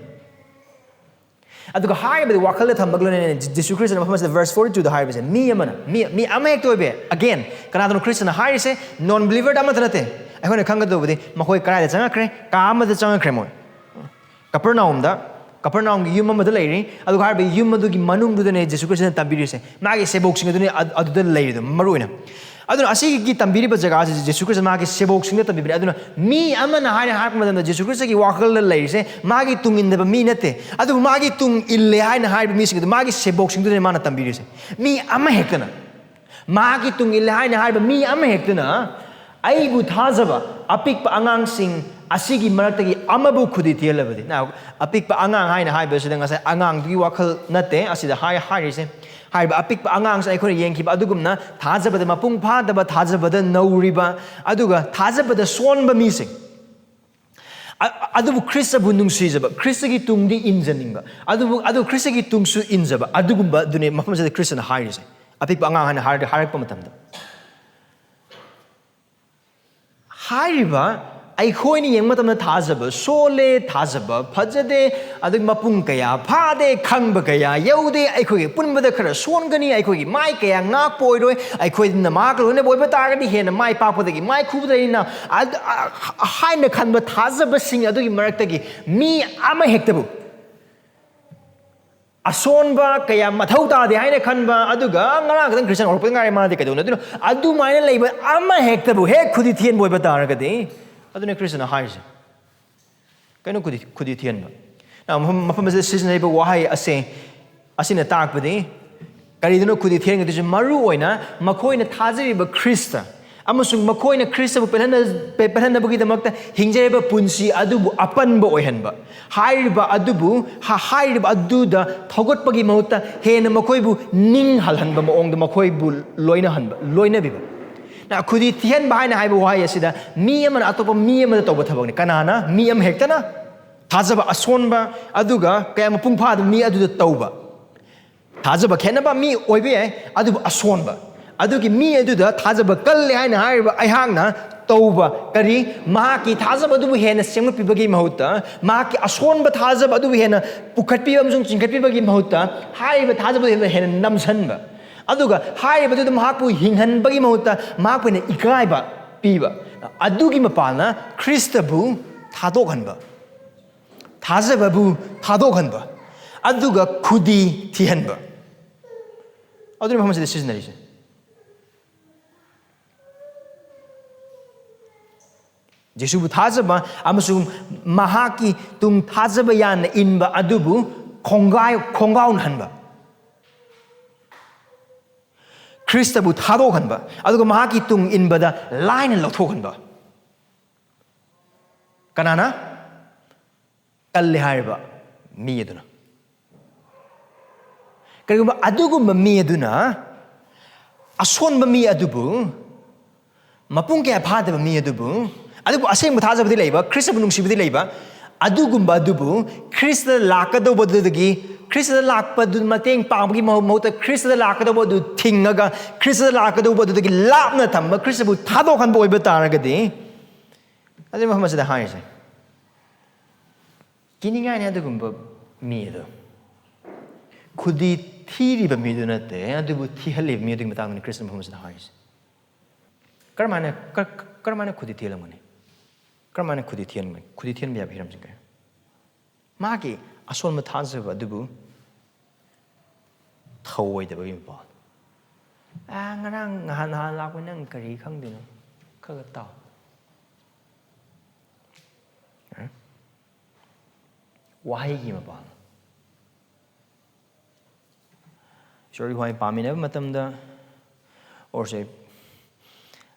ꯑꯗꯨꯒ ꯍꯥꯏꯔꯤꯕꯗꯤ ꯋꯥꯈꯜꯗ ꯊꯝꯕꯒ ꯂꯣꯏꯅꯅ ꯖꯤꯁꯨ ꯈ꯭ꯔꯤꯁꯇꯅ ꯃꯐꯝ ꯑꯁꯤꯗ verse forty two ꯗ ꯍꯥꯏꯔꯤꯕꯁꯦ, ꯃꯤ ꯑꯃꯅ, ꯃꯤ, ꯃꯤ ꯑꯃ ꯍꯦꯛꯇ ꯑꯣꯏꯕ, again, ꯀꯅꯥꯗꯅꯣ ꯈ꯭ꯔꯤꯁꯇꯅ ꯍꯥꯏꯔꯤꯁꯦ? Non believer ꯗ ꯑꯃꯠꯇ ꯅꯠꯇꯦ꯫ ꯑꯩꯈꯣꯏꯅ ꯈꯪꯒꯗꯧꯕꯗꯤ ꯃꯈꯣꯏ ꯀꯗꯥꯏꯗ ꯆꯪꯉꯛꯈ꯭ꯔꯦ? ꯀꯥ ꯑꯃꯗ ꯆꯪꯉꯛꯈ꯭ꯔꯦ ꯃꯣꯏ꯫ ꯀꯄꯔꯅꯥꯎꯝꯗ, ꯀꯄꯔꯅꯥꯎꯝꯒꯤ ꯌꯨꯝ ꯑꯃꯗ ꯂꯩꯔꯤ꯫ ꯑꯗꯨꯒ ꯍꯥꯏꯔꯤꯕ ꯌꯨꯝ ꯑꯗꯨꯒꯤ ꯃꯅꯨꯡꯗꯨꯗꯅꯦ ꯖꯤꯁꯨ ꯈ꯭ꯔꯤꯁꯇꯅ ꯇꯝꯕꯤꯔꯤꯁꯦ꯫ ꯃꯥꯒꯤ ꯁꯦꯕꯣꯛꯁꯤꯡ ꯑꯗꯨꯅꯤ ꯑꯗꯨ-, ꯑꯗꯨꯗ ꯂꯩꯔꯤꯗꯣ ꯃꯔꯨ ꯑꯣꯏꯅ꯫ ꯑꯗꯨꯅ ꯑꯁꯤꯒꯤ ꯇꯝꯕꯤꯔꯤꯕ ꯖꯒꯥꯁꯤ ꯖꯤꯁꯨ ꯈ꯭ꯔꯤꯁꯇ ꯃꯥꯒꯤ ꯁꯦꯕꯣꯛꯁꯤꯡꯗ ꯇꯝꯕꯤꯕꯅꯤ꯫ ꯑꯗꯨꯅ ꯃꯤ ꯑꯃꯅ ꯍꯥꯏꯅ ꯍꯥꯏꯔꯛꯄ ꯃꯇꯝꯗ ꯖꯤꯁꯨ ꯈ꯭ꯔꯤꯁꯇꯒꯤ ꯋꯥꯈꯜꯗ ꯂꯩꯔꯤꯁꯦ ꯃꯥꯒꯤ ꯇꯨꯡ ꯏꯟꯗꯕ ꯃꯤ ꯅꯠꯇꯦ, ꯑꯗꯨꯕꯨ ꯃꯥꯒꯤ ꯇꯨꯡ ꯏꯜꯂꯦ ꯍꯥꯏꯅ ꯍꯥꯏꯔꯤꯕ ꯃꯤꯁꯤꯡ ꯑꯗꯨ ꯃꯥꯒꯤ ꯁꯦꯕꯣꯛꯁꯤꯡꯗꯨꯅꯦ ꯃꯥꯅ ꯇꯝꯕꯤꯔꯤꯁꯦ꯫ ꯃꯤ ꯑꯃꯍꯦꯛꯇꯅ ꯃꯥꯒꯤ ꯇꯨꯡ ꯏꯜꯂꯦ ꯍꯥꯏꯅ ꯍꯥꯏꯕ ꯃꯤ ꯑꯃꯍꯦꯛꯇꯅ ꯑꯩꯕꯨ ꯊꯥꯖꯕ ꯑꯄꯤꯛꯄ ꯑꯉꯥꯡꯁꯤꯡ ꯑꯁꯤꯒꯤ ꯃꯔꯛꯇꯒꯤ ꯑꯃꯕꯨ ꯈꯨꯗꯤ ꯊꯤꯍꯜꯂꯕꯗꯤ꯫ Now, ꯑꯄꯤꯛꯄ ꯑꯉꯥꯡ ꯍꯥꯏꯅ ꯍꯥꯏꯕꯁꯤꯗ ꯉꯁꯥꯏ ꯑꯉꯥꯡꯗꯨꯒꯤ ꯋꯥꯈꯜ ꯅꯠꯇꯦ ꯑꯁꯤꯗ ꯍꯥꯏ-, ꯍꯥꯏꯔꯤꯁꯦ꯫ ꯍꯥꯏꯔꯤꯕ ꯑꯄꯤꯛꯄ ꯑꯉꯥꯡꯁꯦ ꯑꯩꯈꯣꯏꯅ ꯌꯦꯡꯈꯤꯕ ꯑꯗꯨꯒꯨꯝꯅ ꯊꯥꯖꯕꯗ ꯃꯄꯨꯡ ꯐꯥꯗꯕ, ꯊꯥꯖꯕꯗ ꯅꯧꯔꯤꯕ, ꯑꯗꯨꯒ ꯊꯥꯖꯕꯗ ꯁꯣꯟꯕ ꯃꯤꯁꯤꯡ꯫ ꯑ-, ꯑꯗꯨꯕꯨ ꯈ꯭ꯔꯤꯁꯇꯕꯨ ꯅꯨꯡꯁꯤꯖꯕ, ꯈ꯭ꯔꯤꯁꯇꯒꯤ ꯇꯨꯡꯗꯤ ꯏꯟꯖꯅꯤꯡꯕ, ꯑꯗꯨꯕꯨ, ꯑꯗꯨ ꯈ꯭ꯔꯤꯁꯇꯒꯤ ꯇꯨꯡꯁꯨ ꯏꯟꯖꯕ, ꯑꯗꯨꯒꯨꯝꯕ ꯑꯗꯨꯅꯤ ꯃꯐꯝ ꯑꯁꯤꯗ ꯈ꯭ꯔꯤꯁꯇꯅ ꯍꯥꯏꯔꯤꯁꯦ꯫ ꯑꯄꯤꯛꯄ ꯑꯉꯥꯡ ꯍꯥꯏꯅ ꯍꯥꯏꯔ-, ꯍꯥꯏꯔꯛꯄ ꯃꯇꯝꯗ꯫ ꯍꯥꯏꯔꯤꯕ ꯑꯩꯈꯣꯏꯅ ꯌꯦꯡꯕ ꯃꯇꯝꯗ ꯊꯥꯖꯕ ꯁꯣꯜꯂꯦ, ꯊꯥꯖꯕ ꯐꯖꯗꯦ, ꯑꯗꯨꯒꯤ ꯃꯄꯨꯡ ꯀꯌꯥ ꯐꯥꯗꯦ, ꯈꯪꯕ ꯀꯌꯥ ꯌꯧꯗꯦ, ꯑꯩꯈꯣꯏꯒꯤ ꯄꯨꯟꯕꯗ ꯈꯔ ꯁꯣꯟꯒꯅꯤ, ꯑꯩꯈꯣꯏꯒꯤ ꯃꯥꯏ ꯀꯌꯥ ꯉꯥꯛꯄ ꯑꯣꯏꯔꯣꯏ, ꯑꯩꯈꯣꯏꯅ ꯃꯍꯥꯛꯀ ꯂꯣꯏꯅꯕ ꯑꯣꯏꯕ ꯇꯥꯔꯒꯗꯤ ꯍꯦꯟꯅ ꯃꯥꯏ ꯄꯥꯛꯄꯗꯒꯤ ꯃꯥꯏ ꯈꯨꯕꯗ ꯍꯦꯟꯅ ꯑꯗ-, ꯑ-, ꯍꯥꯏꯅ ꯈꯟꯕ ꯊꯥꯖꯕꯁꯤꯡ ꯑꯗꯨꯒꯤ ꯃꯔꯛꯇꯒꯤ ꯃꯤ ꯑꯃꯍꯦꯛꯇꯕꯨ ꯑꯁꯣꯟꯕ ꯀꯌꯥ ꯃꯊꯧ ꯇꯥꯗꯦ ꯍꯥꯏꯅ ꯈꯟꯕ, ꯑꯗꯨꯒ ꯉꯔꯥꯡ ꯈꯛꯇꯪ ꯈ꯭ꯔꯤꯁꯇꯤꯌꯥꯟ ꯑꯣꯏꯔꯛꯄꯗ ꯉꯥꯏꯔꯦ ꯃꯥꯗꯤ ꯀꯩꯗꯧꯅꯤ? ꯑꯗꯨꯅ ꯑꯗꯨꯃꯥꯏꯅ ꯂꯩꯕ ꯑꯃꯍꯦꯛꯇꯕꯨ ꯍꯦꯛ ꯈꯨꯗꯤ ꯊꯤꯍꯟꯕ ꯑꯣꯏꯕ ꯇꯥꯔꯒꯗꯤ, ꯑꯗꯨꯅ ꯈ꯭ꯔꯤꯁꯇꯅ ꯍꯥꯏꯔꯤꯁꯦ꯫ ꯀꯩꯅꯣ ꯈꯨꯗꯤ, ꯈꯨꯗꯤ ꯊꯤꯍꯟꯕ? ꯅ, ꯃꯐꯝ, ꯃꯐꯝ ꯑꯁꯤꯗ ꯁꯤꯖꯤꯟꯅꯔꯤꯕ ꯋꯥꯍꯩ ꯑꯁꯦ, ꯑꯁꯤꯅ ꯇꯥꯛꯄꯗꯤ ꯀꯔꯤꯗꯅꯣ ꯈꯨꯗꯤ ꯊꯤꯍꯟꯒꯗꯣꯏꯁꯦ? ꯃꯔꯨ ꯑꯣꯏꯅ ꯃꯈꯣꯏꯅ ꯊꯥꯖꯔꯤꯕ ꯈ꯭ꯔꯤꯁꯇ ꯑꯃꯁꯨꯡ ꯃꯈꯣꯏꯅ ꯈ꯭ꯔꯤꯁꯇꯕꯨ ꯄꯦꯜꯍꯟꯅ-, ꯄꯦ-, ꯄꯦꯜꯍꯟꯅꯕꯒꯤꯗꯃꯛꯇ ꯍꯤꯡꯖꯔꯤꯕ ꯄꯨꯟꯁꯤ ꯑꯗꯨꯕꯨ ꯑꯄꯟꯕ ꯑꯣꯏꯍꯟꯕ꯫ ꯍꯥꯏꯔꯤꯕ ꯑꯗꯨꯕꯨ, ꯍ-, ꯍꯥꯏꯔꯤꯕ ꯑꯗꯨꯗ ꯊꯧꯒꯠꯄꯒꯤ ꯃꯍꯨꯠꯇ ꯍꯦꯟꯅ ꯃꯈꯣꯏꯕꯨ ꯅꯤꯡꯍꯜꯍꯟꯕ ꯃꯑꯣꯡꯗ ꯃꯈꯣꯏꯕꯨ ꯂꯣꯏꯅꯍꯟꯕ, ꯂꯣꯏꯅꯕꯤꯕ꯫ ꯅ, ꯈꯨꯗꯤ ꯊꯤꯍꯟꯕ ꯍꯥꯏꯅ ꯍꯥꯏꯕ ꯋꯥꯍꯩ ꯑꯁꯤꯗ ꯃꯤ ꯑꯃꯅ ꯑꯇꯣꯞꯄ ꯃꯤ ꯑꯃꯗ ꯇꯧꯕ ꯊꯕꯛꯅꯤ꯫ ꯀꯅꯥꯅ? ꯃꯤ ꯑꯃ ꯍꯦꯛꯇꯅ꯫ ꯊꯥꯖꯕ ꯑꯁꯣꯟꯕ, ꯑꯗꯨꯒ ꯀꯌꯥ ꯃꯄꯨꯡ ꯐꯥꯗꯕ ꯃꯤ ꯑꯗꯨꯗ ꯇꯧꯕ꯫ ꯊꯥꯖꯕ ꯈꯦꯠꯅꯕ, ꯃꯤ ꯑꯣꯏꯕ ꯌꯥꯏ, ꯑꯗꯨꯕꯨ ꯑꯁꯣꯟꯕ꯫ ꯑꯗꯨꯒꯤ ꯃꯤ ꯑꯗꯨꯗ ꯊꯥꯖꯕ ꯀꯜꯂꯦ ꯍꯥꯏꯅ ꯍꯥꯏꯔꯤꯕ ꯑꯩꯍꯥꯛꯅ ꯇꯧꯕ ꯀꯔꯤ? ꯃꯍꯥꯛꯀꯤ ꯊꯥꯖꯕ ꯑꯗꯨꯕꯨ ꯍꯦꯟꯅ ꯁꯦꯝꯒꯠꯄꯤꯕꯒꯤ ꯃꯍꯨꯠꯇ, ꯃꯍꯥꯛꯀꯤ ꯑꯁꯣꯟꯕ ꯊꯥꯖꯕ ꯑꯗꯨꯕꯨ ꯍꯦꯟꯅ ꯄꯨꯈꯠꯄꯤꯕ ꯑꯃꯁꯨꯡ ꯆꯤꯡꯈꯠꯄꯤꯕꯒꯤ ꯃꯍꯨꯠꯇ, ꯍꯥꯏꯔꯤꯕ ꯊꯥꯖꯕ ꯑꯗꯨ ꯍꯦꯟꯅ ꯅꯝꯁꯤꯟꯕ, ꯑꯗꯨꯒ ꯍꯥꯏꯔꯤꯕꯗꯨꯗ ꯃꯍꯥꯛꯄꯨ ꯍꯤꯡꯍꯟꯕꯒꯤ ꯃꯍꯨꯠꯇ ꯃꯍꯥꯛꯄꯨ ꯍꯦꯟꯅ ꯏꯀꯥꯏꯕ ꯄꯤꯕ, ꯑꯗꯨꯒꯤ ꯃꯄꯥꯜꯅ ꯈ꯭ꯔꯤꯁꯇꯕꯨ ꯊꯥꯗꯣꯛꯍꯟꯕ, ꯊꯥꯖꯕꯕꯨ ꯊꯥꯗꯣꯛꯍꯟꯕ, ꯑꯗꯨꯒ ꯈꯨꯗꯤ ꯊꯤꯍꯟꯕ꯫ ꯑꯗꯨꯅꯤ ꯃꯐꯝ ꯑꯁꯤꯗ ꯁꯤꯖꯤꯟꯅꯔꯤꯁꯦ꯫ ꯖꯤꯁꯨꯕꯨ ꯊꯥꯖꯕ ꯑꯃꯁꯨꯡ ꯃꯍꯥꯛꯀꯤ ꯇꯨꯡ ꯊꯥꯖꯕ ꯌꯥꯅ ꯏꯟꯕ ꯑꯗꯨꯕꯨ ꯈꯣꯡꯒꯥꯏ-, ꯈꯣꯡꯒꯥꯎꯅꯍꯟꯕ꯫ ꯈ꯭ꯔꯤꯁꯇꯕꯨ ꯊꯥꯗꯣꯛꯍꯟꯕ, ꯑꯗꯨꯒ ꯃꯍꯥꯛꯀꯤ ꯇꯨꯡ ꯏꯟꯕꯗ ꯂꯥꯏꯅ ꯂꯧꯊꯣꯛꯍꯟꯕ꯫ ꯀꯅꯥꯅ? ꯀꯜꯂꯦ ꯍꯥꯏꯔꯤꯕ ꯃꯤ ꯑꯗꯨꯅ꯫ ꯀꯔꯤꯒꯨꯝꯕ ꯑꯗꯨꯒꯨꯝꯕ ꯃꯤ ꯑꯗꯨꯅ ꯑꯁꯣꯟꯕ ꯃꯤ ꯑꯗꯨꯕꯨ, ꯃꯄꯨꯡ ꯀꯌꯥ ꯐꯥꯗꯕ ꯃꯤ ꯑꯗꯨꯕꯨ, ꯑꯗꯨꯕꯨ ꯑꯁꯦꯡꯕ ꯊꯥꯖꯕꯗꯤ ꯂꯩꯕ, ꯈ꯭ꯔꯤꯁꯇꯕꯨ ꯅꯨꯡꯁꯤꯕꯗꯤ ꯂꯩꯕ, ꯑꯗꯨꯒꯨꯝꯕ ꯑꯗꯨꯕꯨ ꯈ꯭ꯔꯤꯁꯇꯗ ꯂꯥꯛꯀꯗꯧꯕꯗꯨꯗꯒꯤ, ꯈ꯭ꯔꯤꯁꯇꯗ ꯂꯥꯛꯄꯗꯨ ꯃꯇꯦꯡ ꯄꯥꯡꯕꯒꯤ ꯃꯍꯨ-, ꯃꯍꯨꯠꯇ ꯈ꯭ꯔꯤꯁꯇꯗ ꯂꯥꯛꯀꯗꯧꯕ ꯑꯗꯨ ꯊꯤꯡꯉꯒ, ꯈ꯭ꯔꯤꯁꯇꯗ ꯂꯥꯛꯀꯗꯧꯕ ꯑꯗꯨꯗꯒꯤ ꯂꯥꯞꯅ ꯊꯝꯕ, ꯈ꯭ꯔꯤꯁꯇꯕꯨ ꯊꯥꯗꯣꯛꯍꯟꯕ ꯑꯣꯏꯕ ꯇꯥꯔꯒꯗꯤ, ꯑꯗꯨꯒꯤ ꯃꯐꯝ ꯑꯁꯤꯗ ꯍꯥꯏꯔꯤꯁꯦ, ꯀꯤꯅꯤꯡꯉꯥꯏꯅꯤ ꯑꯗꯨꯒꯨꯝꯕ ꯃꯤ ꯑꯗꯣ꯫ ꯈꯨꯗꯤ ꯊꯤꯔꯤꯕ ꯃꯤꯗꯨ ꯅꯠꯇꯦ, ꯑꯗꯨꯕꯨ ꯊꯤꯍꯜꯂꯤꯕ ꯃꯤꯗꯨꯒꯤ ꯃꯇꯥꯡꯗꯅꯤ ꯈ꯭ꯔꯤꯁꯇ ꯃꯐꯝ ꯑꯁꯤꯗ ꯍꯥꯏꯔꯤꯁꯦ꯫ ꯀꯔꯝꯍꯥꯏꯅ, ꯀ-, ꯀ-, ꯀꯔꯝꯍꯥꯏꯅ ꯈꯨꯗꯤ ꯊꯤꯍꯜꯂꯝꯒꯅꯤ? ꯀꯔꯝꯍꯥꯏꯅ ꯈꯨꯗꯤ ꯊꯤꯍꯟꯒꯅꯤ? ꯈꯨꯗꯤ ꯊꯤꯍꯟꯕ ꯌꯥꯕ ꯍꯤꯔꯝꯁꯤꯡ ꯀꯌꯥ꯫ ꯃꯥꯒꯤ ꯑꯁꯣꯟꯕ ꯊꯥꯖꯕ ꯑꯗꯨꯕꯨ ꯊꯧꯑꯣꯏꯗꯕꯒꯤ ꯃꯄꯥꯜ꯫ "ꯑꯥ, ꯉꯔꯥꯡ, ꯅꯍꯥꯟ, ꯅꯍꯥꯟ ꯂꯥꯛꯄ, ꯅꯪ ꯀꯔꯤ ꯈꯪꯗꯣꯏꯅꯣ? ꯈꯔ ꯈꯔ ꯇꯥꯎ"꯫ ꯑ? ꯋꯥꯍꯩꯒꯤ ꯃꯄꯥꯜ꯫ ꯏꯁꯣꯔꯒꯤ ꯋꯥꯍꯩ ꯄꯥꯃꯤꯟꯅꯕ ꯃꯇꯝꯗ, ꯑꯣꯔꯁꯦ,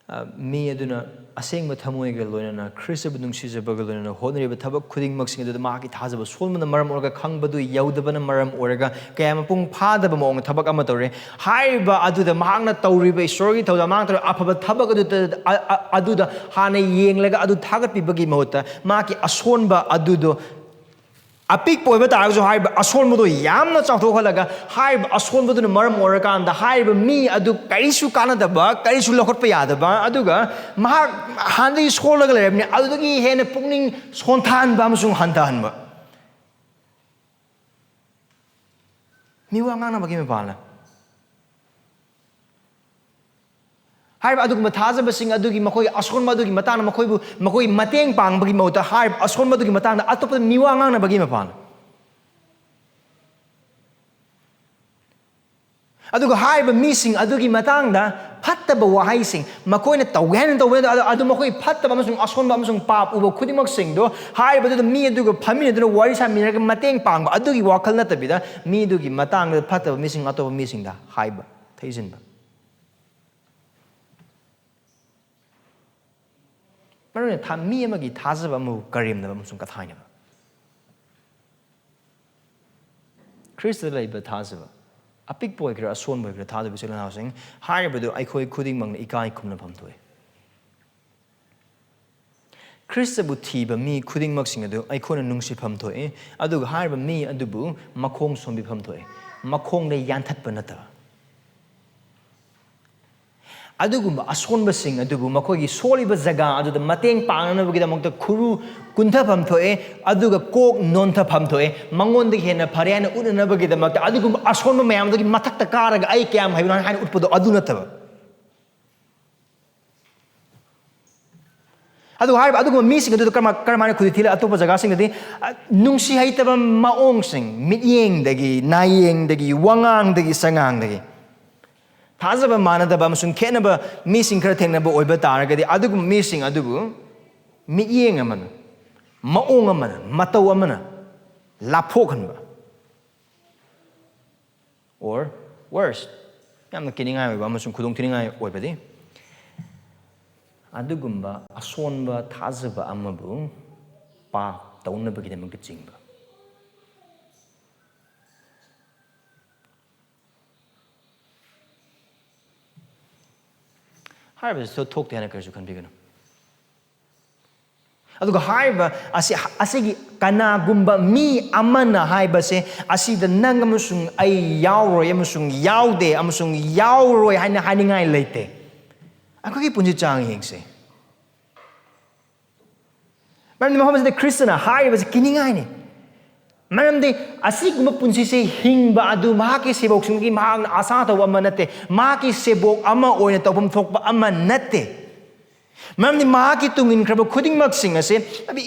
ꯑ, ꯃꯤ ꯑꯗꯨꯅ ꯑꯁꯦꯡꯕ ꯊꯃꯣꯏꯒ ꯂꯣꯏꯅꯅ, ꯈ꯭ꯔꯤꯁꯇꯕꯨ ꯅꯨꯡꯁꯤꯖꯕꯒ ꯂꯣꯏꯅꯅ ꯍꯣꯠꯅꯔꯤꯕ ꯊꯕꯛ ꯈꯨꯗꯤꯡꯃꯛꯁꯤꯡ ꯑꯗꯨꯗ ꯃꯍꯥꯛꯀꯤ ꯊꯥꯖꯕ ꯁꯣꯟꯕꯅ ꯃꯔꯝ ꯑꯣꯏꯔꯒ, ꯈꯪꯕꯗꯨ ꯌꯧꯗꯕꯅ ꯃꯔꯝ ꯑꯣꯏꯔꯒ, ꯀꯌꯥ ꯃꯄꯨꯡ ꯐꯥꯗꯕ ꯃꯑꯣꯡꯗ ꯊꯕꯛ ꯑꯃ ꯇꯧꯔꯦ꯫ ꯍꯥꯏꯔꯤꯕ ꯑꯗꯨꯗ ꯃꯍꯥꯛꯅ ꯇꯧꯔꯤꯕ ꯏꯁꯣꯔꯒꯤ ꯊꯧꯗꯥꯡ, ꯃꯍꯥꯛꯅ ꯇꯧꯔꯤꯕ ꯑꯐꯕ ꯊꯕꯛ ꯑꯗꯨꯗ, ꯑ-, ꯑ-, ꯑꯗꯨꯗ ꯍꯥꯟꯅ ꯌꯦꯡꯂꯒ ꯑꯗꯨ ꯊꯥꯒꯠꯄꯤꯕꯒꯤ ꯃꯍꯨꯠꯇ ꯃꯍꯥꯛꯀꯤ ꯑꯁꯣꯟꯕ ꯑꯗꯨꯗꯣ ꯑꯄꯤꯛꯄ ꯑꯣꯏꯕ ꯇꯥꯔꯒꯁꯨ ꯍꯥꯏꯔꯤꯕ ꯑꯁꯣꯟꯕꯗꯣ ꯌꯥꯝꯅ ꯆꯥꯎꯊꯣꯛꯍꯜꯂꯒ, ꯍꯥꯏꯔꯤꯕ ꯑꯁꯣꯟꯕꯗꯨꯅ ꯃꯔꯝ ꯑꯣꯏꯔꯀꯥꯟꯗ ꯍꯥꯏꯔꯤꯕ ꯃꯤ ꯑꯗꯨ ꯀꯔꯤꯁꯨ ꯀꯥꯟꯅꯗꯕ, ꯀꯔꯤꯁꯨ ꯂꯧꯈꯠꯄ ꯌꯥꯗꯕ, ꯑꯗꯨꯒ ꯃꯍꯥꯛ ꯍꯥꯟꯅꯗꯒꯤ ꯁꯣꯜꯂꯒ ꯂꯩꯔꯕꯅꯤ, ꯑꯗꯨꯗꯒꯤ ꯍꯦꯟꯅ ꯄꯨꯛꯅꯤꯡ ꯁꯣꯟꯊꯍꯟꯕ ꯑꯃꯁꯨꯡ ꯍꯟꯊꯍꯟꯕ꯫ ꯃꯤ ꯋꯥ ꯉꯥꯡꯅꯕꯒꯤ ꯃꯄꯥꯜꯅ ꯍꯥꯏꯔꯤꯕ ꯑꯗꯨꯒꯨꯝꯕ ꯊꯥꯖꯕꯁꯤꯡ ꯑꯗꯨꯒꯤ, ꯃꯈꯣꯏꯒꯤ ꯑꯁꯣꯟꯕ ꯑꯗꯨꯒꯤ ꯃꯇꯥꯡꯗ ꯃꯈꯣꯏꯕꯨ, ꯃꯈꯣꯏꯒꯤ ꯃꯇꯦꯡ ꯄꯥꯡꯕꯒꯤ ꯃꯍꯨꯠꯇ, ꯍꯥꯏꯔꯤꯕ ꯑꯁꯣꯟꯕ ꯑꯗꯨꯒꯤ ꯃꯇꯥꯡꯗ ꯑꯇꯣꯞꯄꯗ ꯃꯤꯋꯥ ꯉꯥꯡꯅꯕꯒꯤ ꯃꯄꯥꯟ꯫ ꯑꯗꯨꯒ ꯍꯥꯏꯔꯤꯕ ꯃꯤꯁꯤꯡ ꯑꯗꯨꯒꯤ ꯃꯇꯥꯡꯗ ꯐꯠꯇꯕ ꯋꯥꯍꯩꯁꯤꯡ, ꯃꯈꯣꯏꯅ ꯇꯧꯒꯦ ꯍꯥꯏꯅ ꯇꯧꯕ ꯅꯠꯇꯦ, ꯑꯗꯨ, ꯑꯗꯨ ꯃꯈꯣꯏ ꯐꯠꯇꯕ ꯑꯃꯁꯨꯡ ꯑꯁꯣꯟꯕ ꯑꯃꯁꯨꯡ ꯄꯥꯞ ꯎꯕ ꯈꯨꯗꯤꯡꯃꯛꯁꯤꯡꯗꯣ ꯍꯥꯏꯔꯤꯕꯗꯨꯗ ꯃꯤ ꯑꯗꯨꯒ ꯐꯝꯃꯤꯟꯅꯗꯨꯅ ꯋꯥꯔꯤ ꯁꯥꯃꯤꯟꯅꯔꯒ ꯃꯇꯦꯡ ꯄꯥꯡꯕ ꯑꯗꯨꯒꯤ ꯋꯥꯈꯜ ꯅꯠꯇꯕꯤꯗ, ꯃꯤ ꯑꯗꯨꯒꯤ ꯃꯇꯥꯡꯗ ꯐꯠꯇꯕ ꯃꯤꯁꯤꯡ ꯑꯇꯣꯞꯄ ꯃꯤꯁꯤꯡꯗ ꯍꯥꯏꯕ, ꯊꯩꯖꯤꯟꯕ꯫ ꯃꯔꯨꯑꯣꯏꯅ ꯊꯥ-, ꯃꯤ ꯑꯃꯒꯤ ꯊꯥꯖꯕ ꯑꯃꯕꯨ ꯀꯔꯦꯝꯅꯕ ꯑꯃꯁꯨꯡ ꯀꯊꯥꯏꯅꯕ꯫ ꯈ꯭ꯔꯤꯁꯇꯗ ꯂꯩꯕ ꯊꯥꯖꯕ, ꯑꯄꯤꯛꯄ ꯑꯣꯏꯒꯦꯔꯥ, ꯑꯁꯣꯟꯕ ꯑꯣꯏꯒꯦꯔꯥ, ꯊꯥꯖꯕ ꯏꯆꯤꯜ ꯏꯅꯥꯎꯁꯤꯡ, ꯍꯥꯏꯔꯤꯕꯗꯨ ꯑꯩꯈꯣꯏ ꯈꯨꯗꯤꯡꯃꯛꯅ ꯏꯀꯥꯏ ꯈꯨꯝꯅꯐꯝ ꯊꯣꯛꯏ꯫ ꯈ꯭ꯔꯤꯁꯇꯕꯨ ꯊꯤꯕ ꯃꯤ ꯈꯨꯗꯤꯡꯃꯛꯁꯤꯡ ꯑꯗꯨ ꯑꯩꯈꯣꯏꯅ ꯅꯨꯡꯁꯤꯐꯝ ꯊꯣꯛꯏ, ꯑꯗꯨꯒ ꯍꯥꯏꯔꯤꯕ ꯃꯤ ꯑꯗꯨꯕꯨ ꯃꯈꯣꯡ ꯁꯣꯝꯕꯤꯐꯝ ꯊꯣꯛꯏ, ꯃꯈꯣꯡꯗ ꯌꯥꯟꯊꯠꯄ ꯅꯠꯇꯕ꯫ ꯑꯗꯨꯒꯨꯝꯕ ꯑꯁꯣꯟꯕꯁꯤꯡ ꯑꯗꯨꯕꯨ ꯃꯈꯣꯏꯒꯤ ꯁꯣꯜꯂꯤꯕ ꯖꯒꯥ ꯑꯗꯨꯗ ꯃꯇꯦꯡ ꯄꯥꯡꯅꯅꯕꯒꯤꯗꯃꯛꯇ ꯈꯨꯔꯨ ꯀꯨꯟꯊꯐꯝ ꯊꯣꯛꯑꯦ, ꯑꯗꯨꯒ ꯀꯣꯛ ꯅꯣꯟꯊꯐꯝ ꯊꯣꯛꯑꯦ, ꯃꯉꯣꯟꯗꯒꯤ ꯍꯦꯟꯅ ꯐꯔꯦ ꯍꯥꯏꯅ ꯎꯠꯅꯅꯕꯒꯤꯗꯃꯛꯇ꯫ ꯑꯗꯨꯒꯨꯝꯕ ꯑꯁꯣꯟꯕ ꯃꯌꯥꯝꯗꯨꯒꯤ ꯃꯊꯛꯇ ꯀꯥꯔꯒ "ꯑꯩ ꯀꯌꯥꯝ ꯍꯩꯕꯅꯣ" ꯍꯥꯏꯅ ꯎꯠꯄꯗꯣ ꯑꯗꯨ ꯅꯠꯇꯕ꯫ ꯑꯗꯨ ꯍꯥꯏꯔꯤꯕ ꯑꯗꯨꯒꯨꯝꯕ ꯃꯤꯁꯤꯡ ꯑꯗꯨꯗ ꯀꯔꯝ-, ꯀꯔꯝꯍꯥꯏꯅ ꯈꯨꯗꯤ ꯊꯤꯜꯂꯤ? ꯑꯇꯣꯞꯄ ꯖꯒꯥꯁꯤꯡꯗꯗꯤ, ꯑ, ꯅꯨꯡꯁꯤ ꯍꯩꯇꯕ ꯃꯑꯣꯡꯁꯤꯡ, ꯃꯤꯠꯌꯦꯡꯗꯒꯤ, ꯅꯥꯌꯦꯡꯗꯒꯤ, ꯋꯥꯉꯥꯡꯗꯒꯤ, ꯁꯉꯥꯡꯗꯒꯤ, ꯊꯥꯖꯕ ꯃꯥꯟꯅꯗꯕ ꯑꯃꯁꯨꯡ ꯈꯦꯠꯅꯕ ꯃꯤꯁꯤꯡ ꯈꯔ ꯊꯦꯡꯅꯕ ꯑꯣꯏꯕ ꯇꯥꯔꯒꯗꯤ, ꯑꯗꯨꯒꯨꯝꯕ ꯃꯤꯁꯤꯡ ꯑꯗꯨꯕꯨ ꯃꯤꯠꯌꯦꯡ ꯑꯃꯅ, ꯃꯑꯣꯡ ꯑꯃꯅ, ꯃꯇꯧ ꯑꯃꯅ ꯂꯥꯞꯊꯣꯛꯍꯟꯕ꯫ Or worse, ꯌꯥꯝꯅ ꯀꯤꯅꯤꯡꯉꯥꯏ ꯑꯣꯏꯕ ꯑꯃꯁꯨꯡ ꯈꯨꯗꯣꯡꯊꯤꯅꯤꯡꯉꯥꯏ ꯑꯣꯏꯕꯗꯤ, ꯑꯗꯨꯒꯨꯝꯕ ꯑꯁꯣꯟꯕ ꯊꯥꯖꯕ ꯑꯃꯕꯨ ꯄꯥꯞ ꯇꯧꯅꯕꯒꯤꯗꯃꯛꯇ ꯆꯤꯡꯕ꯫ ꯍꯥꯏꯔꯤꯕꯁꯤ ꯊꯣꯛꯇꯦ ꯍꯥꯏꯅ ꯀꯔꯤꯁꯨ ꯈꯟꯕꯤꯒꯅꯨ꯫ ꯑꯗꯨꯒ ꯍꯥꯏꯔꯤꯕ ꯑꯁꯤ, ꯑꯁꯤꯒꯤ ꯀꯅꯥꯒꯨꯝꯕ ꯃꯤ ꯑꯃꯅ ꯍꯥꯏꯕꯁꯦ, ꯑꯁꯤꯗ ꯅꯪ ꯑꯃꯁꯨꯡ ꯑꯩ ꯌꯥꯎꯔꯣꯏ ꯑꯃꯁꯨꯡ ꯌꯥꯎꯗꯦ ꯑꯃꯁꯨꯡ ꯌꯥꯎꯔꯣꯏ ꯍꯥꯏꯅ ꯍꯥꯏꯅꯤꯡꯉꯥꯏ ꯂꯩꯇꯦ꯫ ꯑꯩꯈꯣꯏꯒꯤ ꯄꯨꯟꯁꯤ ꯆꯥꯡ ꯌꯦꯡꯁꯦ꯫ ꯃꯔꯝꯗꯤ ꯃꯐꯝ ꯑꯁꯤꯗ ꯈ꯭ꯔꯤꯁꯇꯅ ꯍꯥꯏꯔꯤꯕꯁꯤ ꯀꯤꯅꯤꯡꯉꯥꯏꯅꯤ꯫ ꯃꯔꯝꯗꯤ ꯑꯁꯤꯒꯨꯝꯕ ꯄꯨꯟꯁꯤꯁꯦ ꯍꯤꯡꯕ ꯑꯗꯨ ꯃꯍꯥꯛꯀꯤ ꯁꯦꯕꯣꯛꯁꯤꯡꯒꯤ ꯃꯍꯥꯛꯅ ꯑꯁꯥ ꯇꯧꯕ ꯑꯃ ꯅꯠꯇꯦ, ꯃꯍꯥꯛꯀꯤ ꯁꯦꯕꯣꯛ ꯑꯃ ꯑꯣꯏꯅ ꯇꯧꯐꯝ ꯊꯣꯛꯄ ꯑꯃ ꯅꯠꯇꯦ꯫ ꯃꯔꯝꯗꯤ ꯃꯍꯥꯛꯀꯤ ꯇꯨꯡ ꯏꯟꯈ꯭ꯔꯕ ꯈꯨꯗꯤꯡꯃꯛꯁꯤꯡ ꯑꯁꯦ,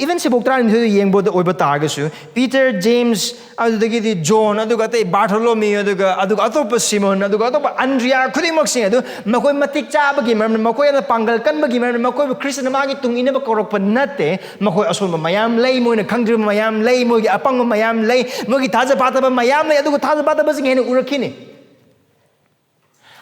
even ꯁꯦꯕꯣꯛ ꯇꯔꯥꯅꯤꯊꯣꯏꯗ ꯌꯦꯡꯕꯗ ꯑꯣꯏꯕ ꯇꯥꯔꯒꯁꯨ, ꯄꯤꯇꯔ, ꯖꯦꯝꯁ, ꯑꯗꯨꯗꯒꯤꯗꯤ ꯖꯣꯟ, ꯑꯗꯨꯒ ꯑꯇꯩ ꯕꯥꯔꯊꯣꯂꯣꯃꯤ, ꯑꯗꯨꯒ, ꯑꯗꯨꯒ ꯑꯇꯣꯞꯄ ꯁꯤꯃꯣꯟ, ꯑꯗꯨꯒ ꯑꯇꯣꯞꯄ ꯑꯟꯗ꯭ꯔꯤꯌꯥ ꯈꯨꯗꯤꯡꯃꯛꯁꯤꯡ ꯑꯗꯨ ꯃꯈꯣꯏ ꯃꯇꯤꯛ ꯆꯥꯕꯒꯤ ꯃꯔꯝꯅ, ꯃꯈꯣꯏ ꯌꯥꯝꯅ ꯄꯥꯡꯒꯜ ꯀꯟꯕꯒꯤ ꯃꯔꯝꯅ, ꯃꯈꯣꯏꯕꯨ ꯈ꯭ꯔꯤꯁꯇꯅ ꯃꯥꯒꯤ ꯇꯨꯡ ꯏꯟꯅꯕ ꯀꯧꯔꯛꯄ ꯅꯠꯇꯦ꯫ ꯃꯈꯣꯏ ꯑꯁꯣꯟꯕ ꯃꯌꯥꯝ ꯂꯩ, ꯃꯣꯏꯅ ꯈꯪꯗ꯭ꯔꯤꯕ ꯃꯌꯥꯝ ꯂꯩ, ꯃꯣꯏꯒꯤ ꯑꯄꯪꯕ ꯃꯌꯥꯝ ꯂꯩ, ꯃꯣꯏꯒꯤ ꯊꯥꯖ ꯐꯥꯗꯕ ꯃꯌꯥꯝ ꯂꯩ, ꯑꯗꯨꯒ ꯊꯥꯖ ꯐꯥꯗꯕꯁꯤꯡ ꯍꯦꯟꯅ ꯎꯔꯛꯈꯤꯅꯤ꯫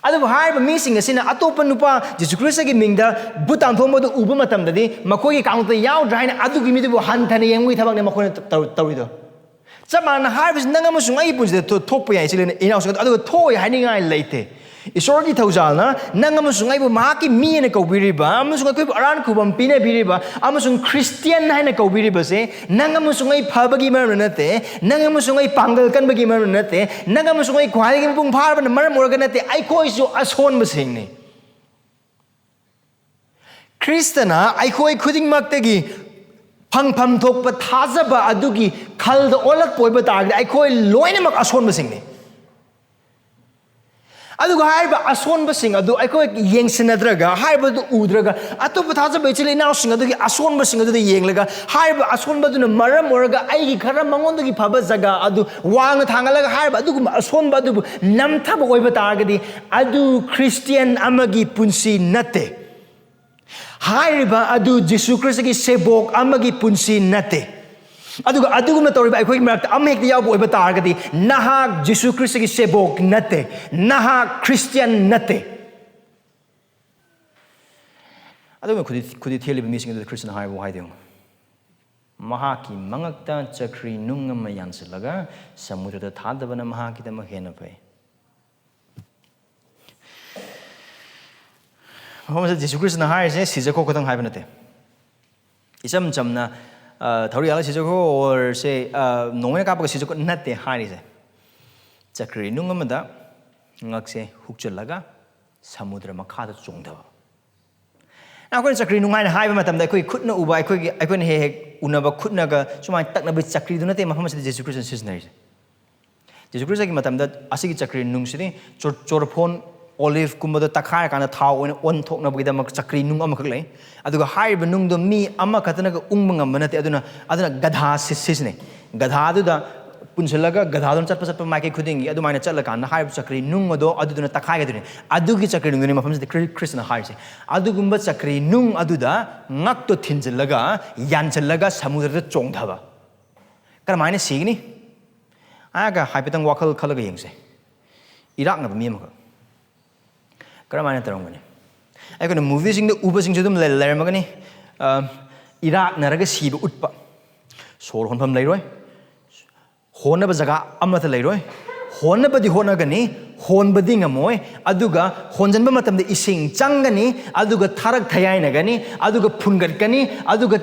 ꯑꯗꯨꯕꯨ ꯍꯥꯏꯔꯤꯕ ꯃꯤꯁꯤꯡ ꯑꯁꯤꯅ ꯑꯇꯣꯞꯄ ꯅꯨꯄꯥ ꯖꯤꯁꯨ ꯈ꯭ꯔꯤꯁꯇꯒꯤ ꯃꯤꯡꯗ ꯚꯨꯠ ꯇꯥꯟꯊꯣꯛꯑꯝꯕꯗꯨ ꯎꯕ ꯃꯇꯝꯗꯗꯤ ꯃꯈꯣꯏꯒꯤ ꯀꯥꯡꯂꯨꯞꯇ ꯌꯥꯎꯗ꯭ꯔꯥ ꯍꯥꯏꯅ ꯑꯗꯨꯒꯤ ꯃꯤꯗꯨꯕꯨ ꯍꯟꯊꯅ ꯌꯦꯡꯕꯒꯤ ꯊꯕꯛꯅꯦ ꯃꯈꯣꯏꯅ ꯇꯧ-, ꯇꯧꯔꯤꯗꯣ꯫ ꯆꯞ ꯃꯥꯟꯅꯅ ꯍꯥꯏꯔꯤꯕꯁꯤ ꯅꯪ ꯑꯃꯁꯨꯡ ꯑꯩꯒꯤ ꯄꯨꯟꯁꯤꯗ ꯊꯣ-, ꯊꯣꯛꯄ ꯌꯥꯏ, ꯁꯤ ꯂꯩꯅ ꯏꯅꯥꯎꯁꯤꯡ ꯑꯗꯨ, ꯑꯗꯨꯒ ꯊꯣꯛꯑꯣꯏ ꯍꯥꯏꯅꯤꯡꯉꯥꯏ ꯂꯩꯇꯦ꯫ ꯏꯁꯣꯔꯒꯤ ꯊꯧꯖꯥꯜꯅ ꯅꯪ ꯑꯃꯁꯨꯡ ꯑꯩꯕꯨ ꯃꯍꯥꯛꯀꯤ ꯃꯤ ꯑꯅ ꯀꯧꯕꯤꯔꯤꯕ ꯑꯃꯁꯨꯡ ꯑꯩꯈꯣꯏꯕꯨ ꯑꯔꯥꯟ ꯈꯨꯕꯝ ꯄꯤꯅꯕꯤꯔꯤꯕ ꯑꯃꯁꯨꯡ ꯈ꯭ꯔꯤꯁꯇꯤꯌꯥꯟ ꯍꯥꯏꯅ ꯀꯧꯕꯤꯔꯤꯕꯁꯦ ꯅꯪ ꯑꯃꯁꯨꯡ ꯑꯩ ꯐꯕꯒꯤ ꯃꯔꯝꯅ ꯅꯠꯇꯦ, ꯅꯪ ꯑꯃꯁꯨꯡ ꯑꯩ ꯄꯥꯡꯒꯜ ꯀꯟꯕꯒꯤ ꯃꯔꯝꯅ ꯅꯠꯇꯦ, ꯅꯪ ꯑꯃꯁꯨꯡ ꯑꯩ ꯈ꯭ꯋꯥꯏꯗꯒꯤ ꯃꯄꯨꯡ ꯐꯥꯔꯕꯅ ꯃꯔꯝ ꯑꯣꯏꯔꯒ ꯅꯠꯇꯦ, ꯑꯩꯈꯣꯏꯁꯨ ꯑꯁꯣꯟꯕꯁꯤꯡꯅꯤ꯫ ꯈ꯭ꯔꯤꯁꯇꯅ ꯑꯩꯈꯣꯏ ꯈꯨꯗꯤꯡꯃꯛꯇꯒꯤ ꯐꯪꯐꯝ ꯊꯣꯛꯄ ꯊꯥꯖꯕ ꯑꯗꯨꯒꯤ ꯈꯜꯗ ꯑꯣꯜꯂꯛꯄ ꯑꯣꯏꯕ ꯇꯥꯔꯒꯗꯤ ꯑꯩꯈꯣꯏ ꯂꯣꯏꯅꯃꯛ ꯑꯁꯣꯟꯕꯁꯤꯡꯅꯤ꯫ ꯑꯗꯨꯒ ꯍꯥꯏꯔꯤꯕ ꯑꯁꯣꯟꯕꯁꯤꯡ ꯑꯗꯨ ꯑꯩꯈꯣꯏ ꯌꯦꯡꯁꯤꯟꯅꯗ꯭ꯔꯒ, ꯍꯥꯏꯔꯤꯕꯗꯨ ꯎꯗ꯭ꯔꯒ, ꯑꯇꯣꯞꯄ ꯊꯥꯖꯕ ꯏꯆꯤꯜ ꯏꯅꯥꯎꯁꯤꯡ ꯑꯗꯨꯒꯤ ꯑꯁꯣꯟꯕꯁꯤꯡ ꯑꯗꯨꯗ ꯌꯦꯡꯂꯒ, ꯍꯥꯏꯔꯤꯕ ꯑꯁꯣꯟꯕꯗꯨꯅ ꯃꯔꯝ ꯑꯣꯏꯔꯒ ꯑꯩꯒꯤ ꯈꯔ ꯃꯉꯣꯟꯗꯒꯤ ꯐꯕ ꯖꯒꯥ ꯑꯗꯨ ꯋꯥꯡꯅ ꯊꯥꯡꯒꯠꯂꯒ, ꯍꯥꯏꯔꯤꯕ ꯑꯗꯨꯒꯨꯝꯕ ꯑꯁꯣꯟꯕ ꯑꯗꯨꯕꯨ ꯅꯝꯊꯕ ꯑꯣꯏꯕ ꯇꯥꯔꯒꯗꯤ, ꯑꯗꯨ ꯈ꯭ꯔꯤꯁꯇꯤꯌꯥꯟ ꯑꯃꯒꯤ ꯄꯨꯟꯁꯤ ꯅꯠꯇꯦ꯫ ꯍꯥꯏꯔꯤꯕ ꯑꯗꯨ ꯖꯤꯁꯨ ꯈ꯭ꯔꯤꯁꯇꯒꯤ ꯁꯦꯕꯣꯛ ꯑꯃꯒꯤ ꯄꯨꯟꯁꯤ ꯅꯠꯇꯦ꯫ ꯑꯗꯨꯒ ꯑꯗꯨꯒꯨꯝꯅ ꯇꯧꯔꯤꯕ ꯑꯩꯈꯣꯏꯒꯤ ꯃꯔꯛꯇ ꯑꯃ ꯍꯦꯛꯇ ꯌꯥꯎꯕ ꯑꯣꯏꯕ ꯇꯥꯔꯒꯗꯤ, ꯅꯍꯥꯛ ꯖꯤꯁꯨ ꯈ꯭ꯔꯤꯁꯇꯒꯤ ꯁꯦꯕꯣꯛ ꯅꯠꯇꯦ, ꯅꯍꯥꯛ ꯈ꯭ꯔꯤꯁꯇꯤꯌꯥꯟ ꯅꯠꯇꯦ꯫ ꯑꯗꯨꯒ ꯈꯨꯗꯤ, ꯈꯨꯗꯤ ꯊꯦꯜꯂꯤꯕ ꯃꯤꯁꯤꯡ ꯑꯗꯨꯗ ꯈ꯭ꯔꯤꯁꯇꯅ ꯍꯥꯏꯕ ꯋꯥꯍꯩꯗꯨ ꯌꯦꯡꯉꯨ꯫ ꯃꯍꯥꯛꯀꯤ ꯃꯉꯛꯇ ꯆꯀ꯭ꯔꯤ ꯅꯨꯡ ꯑꯃ ꯌꯥꯟꯁꯤꯜꯂꯒ ꯁꯃꯨꯗ꯭ꯔꯗ ꯊꯥꯗꯕꯅ ꯃꯍꯥꯛꯀꯤꯗꯃꯛ ꯍꯦꯟꯅ ꯐꯩ꯫ ꯃꯐꯝ ꯑꯁꯤꯗ ꯖꯤꯁꯨ ꯈ꯭ꯔꯤꯁꯇꯅ ꯍꯥꯏꯔꯤꯁꯦ ꯁꯤꯖꯈꯣ ꯈꯛꯇꯪ ꯍꯥꯏꯕ ꯅꯠꯇꯦ꯫ ꯏꯆꯝ ꯆꯝꯅ ꯊꯧꯔꯤ ꯌꯥꯜꯂ ꯁꯤꯖꯈ꯭ꯔꯣ ꯑꯣꯔ ꯁꯦ ꯅꯣꯡꯃꯩꯅ ꯀꯥꯞꯄꯒ ꯁꯤꯖꯈ꯭ꯔꯣ ꯅꯠꯇꯦ ꯍꯥꯏꯔꯤꯁꯦ꯫ ꯆꯀ꯭ꯔꯤ ꯅꯨꯡ ꯑꯃꯗ ꯉꯛꯁꯦ ꯍꯨꯛꯆꯜꯂꯒ ꯁꯃꯨꯗ꯭ꯔ ꯃꯈꯥꯗ ꯆꯣꯡꯊꯕ꯫ ꯑꯩꯈꯣꯏꯅ ꯆꯀ꯭ꯔꯤ ꯅꯨꯡ ꯍꯥꯏꯅ ꯍꯥꯏꯕ ꯃꯇꯝꯗ ꯑꯩꯈꯣꯏ ꯈꯨꯠꯅ ꯎꯕ, ꯑꯩꯈꯣꯏꯒꯤ, ꯑꯩꯈꯣꯏꯅ ꯍꯦꯛ ꯍꯦꯛ ꯎꯅꯕ ꯈꯨꯠꯅꯒ ꯁꯨꯃꯥꯏꯅ ꯇꯛꯅꯕ ꯆꯀ꯭ꯔꯤꯗꯨ ꯅꯠꯇꯦ ꯃꯐꯝ ꯑꯁꯤꯗ ꯖꯤꯁꯨ ꯈ꯭ꯔꯤꯁꯇꯅ ꯁꯤꯖꯤꯟꯅꯔꯤꯁꯦ꯫ ꯖꯤꯁꯨ ꯈ꯭ꯔꯤꯁꯇꯒꯤ ꯃꯇꯝꯗ ꯑꯁꯤꯒꯤ ꯆꯀ꯭ꯔꯤ ꯅꯨꯡꯁꯤꯗꯤ ꯆꯣꯔꯐꯣꯟ, ꯑꯣꯂꯤꯚꯀꯨꯝꯕꯗꯣ ꯇꯛꯈꯥꯏꯔꯀꯥꯟꯗ ꯊꯥꯎ ꯑꯣꯏꯅ ꯑꯣꯟꯊꯣꯛꯅꯕꯒꯤꯗꯃꯛ ꯆꯀ꯭ꯔꯤ ꯅꯨꯡ ꯑꯃꯈꯛ ꯂꯩ꯫ ꯑꯗꯨꯒ ꯍꯥꯏꯔꯤꯕ ꯅꯨꯡꯗꯣ ꯃꯤ ꯑꯃꯈꯛꯇꯅꯒ ꯎꯪꯕ ꯉꯝꯕ ꯅꯠꯇꯦ꯫ ꯑꯗꯨꯅ, ꯑꯗꯨꯅ ꯒꯙꯥ ꯁꯤꯖꯤꯟꯅꯩ꯫ ꯒꯙꯥꯗꯨꯗ ꯄꯨꯟꯁꯤꯜꯂꯒ ꯒꯙꯥꯗꯨꯅ ꯆꯠꯄ ꯆꯠꯄ ꯃꯥꯏꯀꯩ ꯈꯨꯗꯤꯡꯒꯤ ꯑꯗꯨꯃꯥꯏꯅ ꯆꯠꯂꯀꯥꯟꯗ ꯍꯥꯏꯔꯤꯕ ꯆꯀ꯭ꯔꯤ ꯅꯨꯡ ꯑꯗꯣ ꯑꯗꯨꯗꯨꯅ ꯇꯛꯈꯥꯏꯒꯗꯣꯏꯅꯤ꯫ ꯑꯗꯨꯒꯤ ꯆꯀ꯭ꯔꯤ ꯅꯨꯡꯗꯨꯅꯤ ꯃꯐꯝꯁꯤꯗ ꯈ꯭ꯔꯤꯁꯇꯅ ꯍꯥꯏꯔꯤꯁꯦ꯫ ꯑꯗꯨꯒꯨꯝꯕ ꯆꯀ꯭ꯔꯤ ꯅꯨꯡ ꯑꯗꯨꯗ ꯉꯛꯇꯣ ꯊꯤꯟꯖꯤꯜꯂꯒ ꯌꯥꯟꯁꯤꯜꯂꯒ ꯁꯃꯨꯗ꯭ꯔꯗ ꯆꯣꯡꯊꯕ꯫ ꯀꯔꯝꯍꯥꯏꯅ ꯁꯤꯒꯅꯤ? ꯍꯥꯏꯔꯒ ꯍꯥꯏꯐꯦꯠꯇꯪ ꯋꯥꯈꯜ ꯈꯜꯂꯒ ꯌꯦꯡꯁꯦ꯫ ꯏꯔꯥꯛꯅꯕ ꯃꯤ ꯑꯃꯈꯛ ꯀꯔꯝꯍꯥꯏꯅ ꯇꯧꯔꯝꯒꯅꯤ? ꯑꯩꯈꯣꯏꯅ ꯃꯨꯚꯤꯁꯤꯡꯗ ꯎꯕꯁꯤꯡꯁꯨ ꯑꯗꯨꯝ ꯂꯩꯔꯝꯃꯒꯅꯤ꯫ ꯏꯔꯥꯛꯅꯔꯒ ꯁꯤꯕ ꯎꯠꯄ꯫ ꯁꯣꯔ ꯍꯣꯟꯐꯝ ꯂꯩꯔꯣꯏ꯫ ꯍꯣꯟꯅꯕ ꯖꯒꯥ ꯑꯃꯠꯇ ꯂꯩꯔꯣꯏ꯫ ꯍꯣꯟꯅꯕꯗꯤ ꯍꯣꯠꯅꯒꯅꯤ, ꯍꯣꯟꯕꯗꯤ ꯉꯝꯃꯣꯏ꯫ ꯑꯗꯨꯒ ꯍꯣꯟꯖꯟꯕ ꯃꯇꯝꯗ ꯏꯁꯤꯡ ꯆꯪꯒꯅꯤ, ꯑꯗꯨꯒ ꯊꯥꯔꯛ ꯊꯌꯥꯏꯅꯒꯅꯤ, ꯑꯗꯨꯒ ꯐꯨꯟꯒꯠꯀꯅꯤ, ꯑꯗꯨꯒ,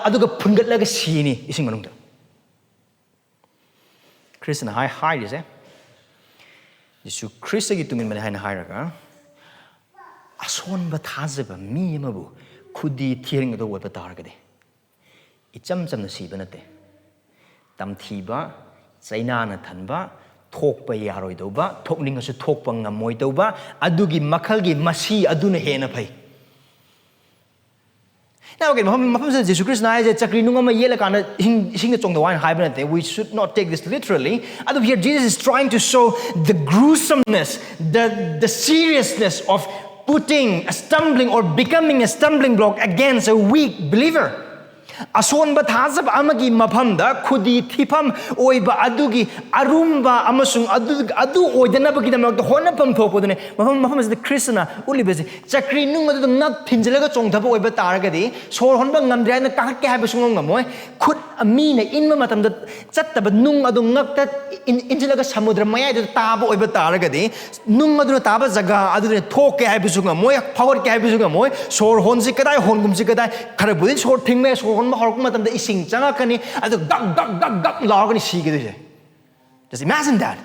ꯑꯗꯨꯒ ꯐꯨꯟꯒꯠꯂꯒ ꯁꯤꯅꯤ ꯏꯁꯤꯡ ꯃꯅꯨꯡꯗ꯫ ꯈ꯭ꯔꯤꯁꯇꯅ ꯍꯥꯏ-, ꯍꯥꯏꯔꯤꯁꯦ, ꯖꯤꯁꯨ ꯈ꯭ꯔꯤꯁꯇꯒꯤ ꯇꯨꯡꯏꯟꯕꯅꯤ ꯍꯥꯏꯅ ꯍꯥꯏꯔꯒ, ꯑꯁꯣꯟꯕ ꯊꯥꯖꯕ ꯃꯤ ꯑꯃꯕꯨ ꯈꯨꯗꯤ ꯊꯤꯔꯤꯉꯩꯗ ꯑꯣꯏꯕ ꯇꯥꯔꯒꯗꯤ, ꯏꯆꯝ ꯆꯝꯅ ꯁꯤꯕ ꯅꯠꯇꯦ꯫ ꯇꯝꯊꯤꯕ, ꯆꯩꯅꯥꯅ ꯊꯟꯕ, ꯊꯣꯛꯄ ꯌꯥꯔꯣꯏꯗꯧꯕ, ꯊꯣꯛꯅꯤꯡꯉꯁꯨ ꯊꯣꯛꯄ ꯉꯝꯃꯣꯏꯗꯧꯕ, ꯑꯗꯨꯒꯤ ꯃꯈꯜꯒꯤ ꯃꯁꯤ ꯑꯗꯨꯅ ꯍꯦꯟꯅ ꯐꯩ꯫ ꯅ ꯑꯣꯀꯦ, ꯃꯐꯝ, ꯃꯐꯝꯁꯤꯗ ꯖꯤꯁꯨ ꯈ꯭ꯔꯤꯁꯇꯅ ꯍꯥꯏꯁꯦ ꯆꯀ꯭ꯔꯤ ꯅꯨꯡ ꯑꯃ ꯌꯦꯠꯂꯀꯥꯟꯗ ꯏꯁꯤꯡ, ꯏꯁꯤꯡꯗ ꯆꯣꯡꯗꯧ ꯍꯥꯏꯅ ꯍꯥꯏꯕ ꯅꯠꯇꯦ꯫ We should not take this literally. ꯑꯗꯨꯕꯨ here Jesus is trying to show the gruesomeness, the, the seriousness of putting a stumbling or becoming a stumbling block against a weak believer. ꯑꯁꯣꯟꯕ ꯊꯥꯖꯕ ꯑꯃꯒꯤ ꯃꯐꯝꯗ ꯈꯨꯗꯤ ꯊꯤꯐꯝ ꯑꯣꯏꯕ ꯑꯗꯨꯒꯤ ꯑꯔꯨꯝꯕ ꯑꯃꯁꯨꯡ ꯑꯗꯨ, ꯑꯗꯨ ꯑꯣꯏꯗꯅꯕꯒꯤꯗꯃꯛꯇ ꯍꯣꯠꯅꯐꯝ ꯊꯣꯛꯄꯗꯨꯅꯤ꯫ ꯃꯐꯝ, ꯃꯐꯝ ꯑꯁꯤꯗ ꯈ꯭ꯔꯤꯁꯇꯅ ꯎꯠꯂꯤꯕꯁꯦ, ꯆꯀ꯭ꯔꯤ ꯅꯨꯡ ꯑꯗꯨꯗ ꯉꯛ ꯊꯤꯟꯖꯤꯜꯂꯒ ꯆꯣꯡꯊꯕ ꯑꯣꯏꯕ ꯇꯥꯔꯒꯗꯤ, ꯁꯣꯔ ꯍꯣꯟꯕ ꯉꯝꯗ꯭ꯔꯦ ꯍꯥꯏꯅ ꯀꯥꯈꯠꯀꯦ ꯍꯥꯏꯕꯁꯨ ꯉꯝꯃꯣꯏ꯫ ꯈꯨꯠ ꯃꯤꯅ ꯏꯟꯕ ꯃꯇꯝꯗ ꯆꯠꯇꯕ ꯅꯨꯡ ꯑꯗꯨ ꯉꯛꯇ ꯏꯟ-, ꯏꯟꯁꯤꯜꯂꯒ ꯁꯃꯨꯗ꯭ꯔ ꯃꯌꯥꯏꯗꯨꯗ ꯇꯥꯕ ꯑꯣꯏꯕ ꯇꯥꯔꯒꯗꯤ, ꯅꯨꯡ ꯑꯗꯨꯅ ꯇꯥꯕ ꯖꯒꯥ ꯑꯗꯨꯗ ꯊꯣꯛꯀꯦ ꯍꯥꯏꯕꯁꯨ ꯉꯝꯃꯣꯏ, ꯐꯥꯎꯒꯠꯀꯦ ꯍꯥꯏꯕꯁꯨ ꯉꯝꯃꯣꯏ꯫ ꯁꯣꯔ ꯍꯣꯟꯁꯤ ꯀꯗꯥꯏ, ꯍꯣꯟꯒꯨꯝꯁꯤ ꯀꯗꯥꯏ, ꯈꯔꯕꯨꯗꯤ ꯁꯣꯔ ꯊꯤꯡꯕ ꯌꯥꯏ, ꯁꯣꯔ ꯍꯣꯟꯕ ꯍꯧꯔꯛꯄ ꯃꯇꯝꯗ ꯏꯁꯤꯡ ꯆꯪꯉꯛꯀꯅꯤ, ꯑꯗꯨ ꯒꯛ ꯒꯛ ꯒꯛ ꯒꯛ ꯂꯥꯎꯔꯒꯅꯤ ꯁꯤꯒꯗꯣꯏꯁꯦ꯫ Just imagine that.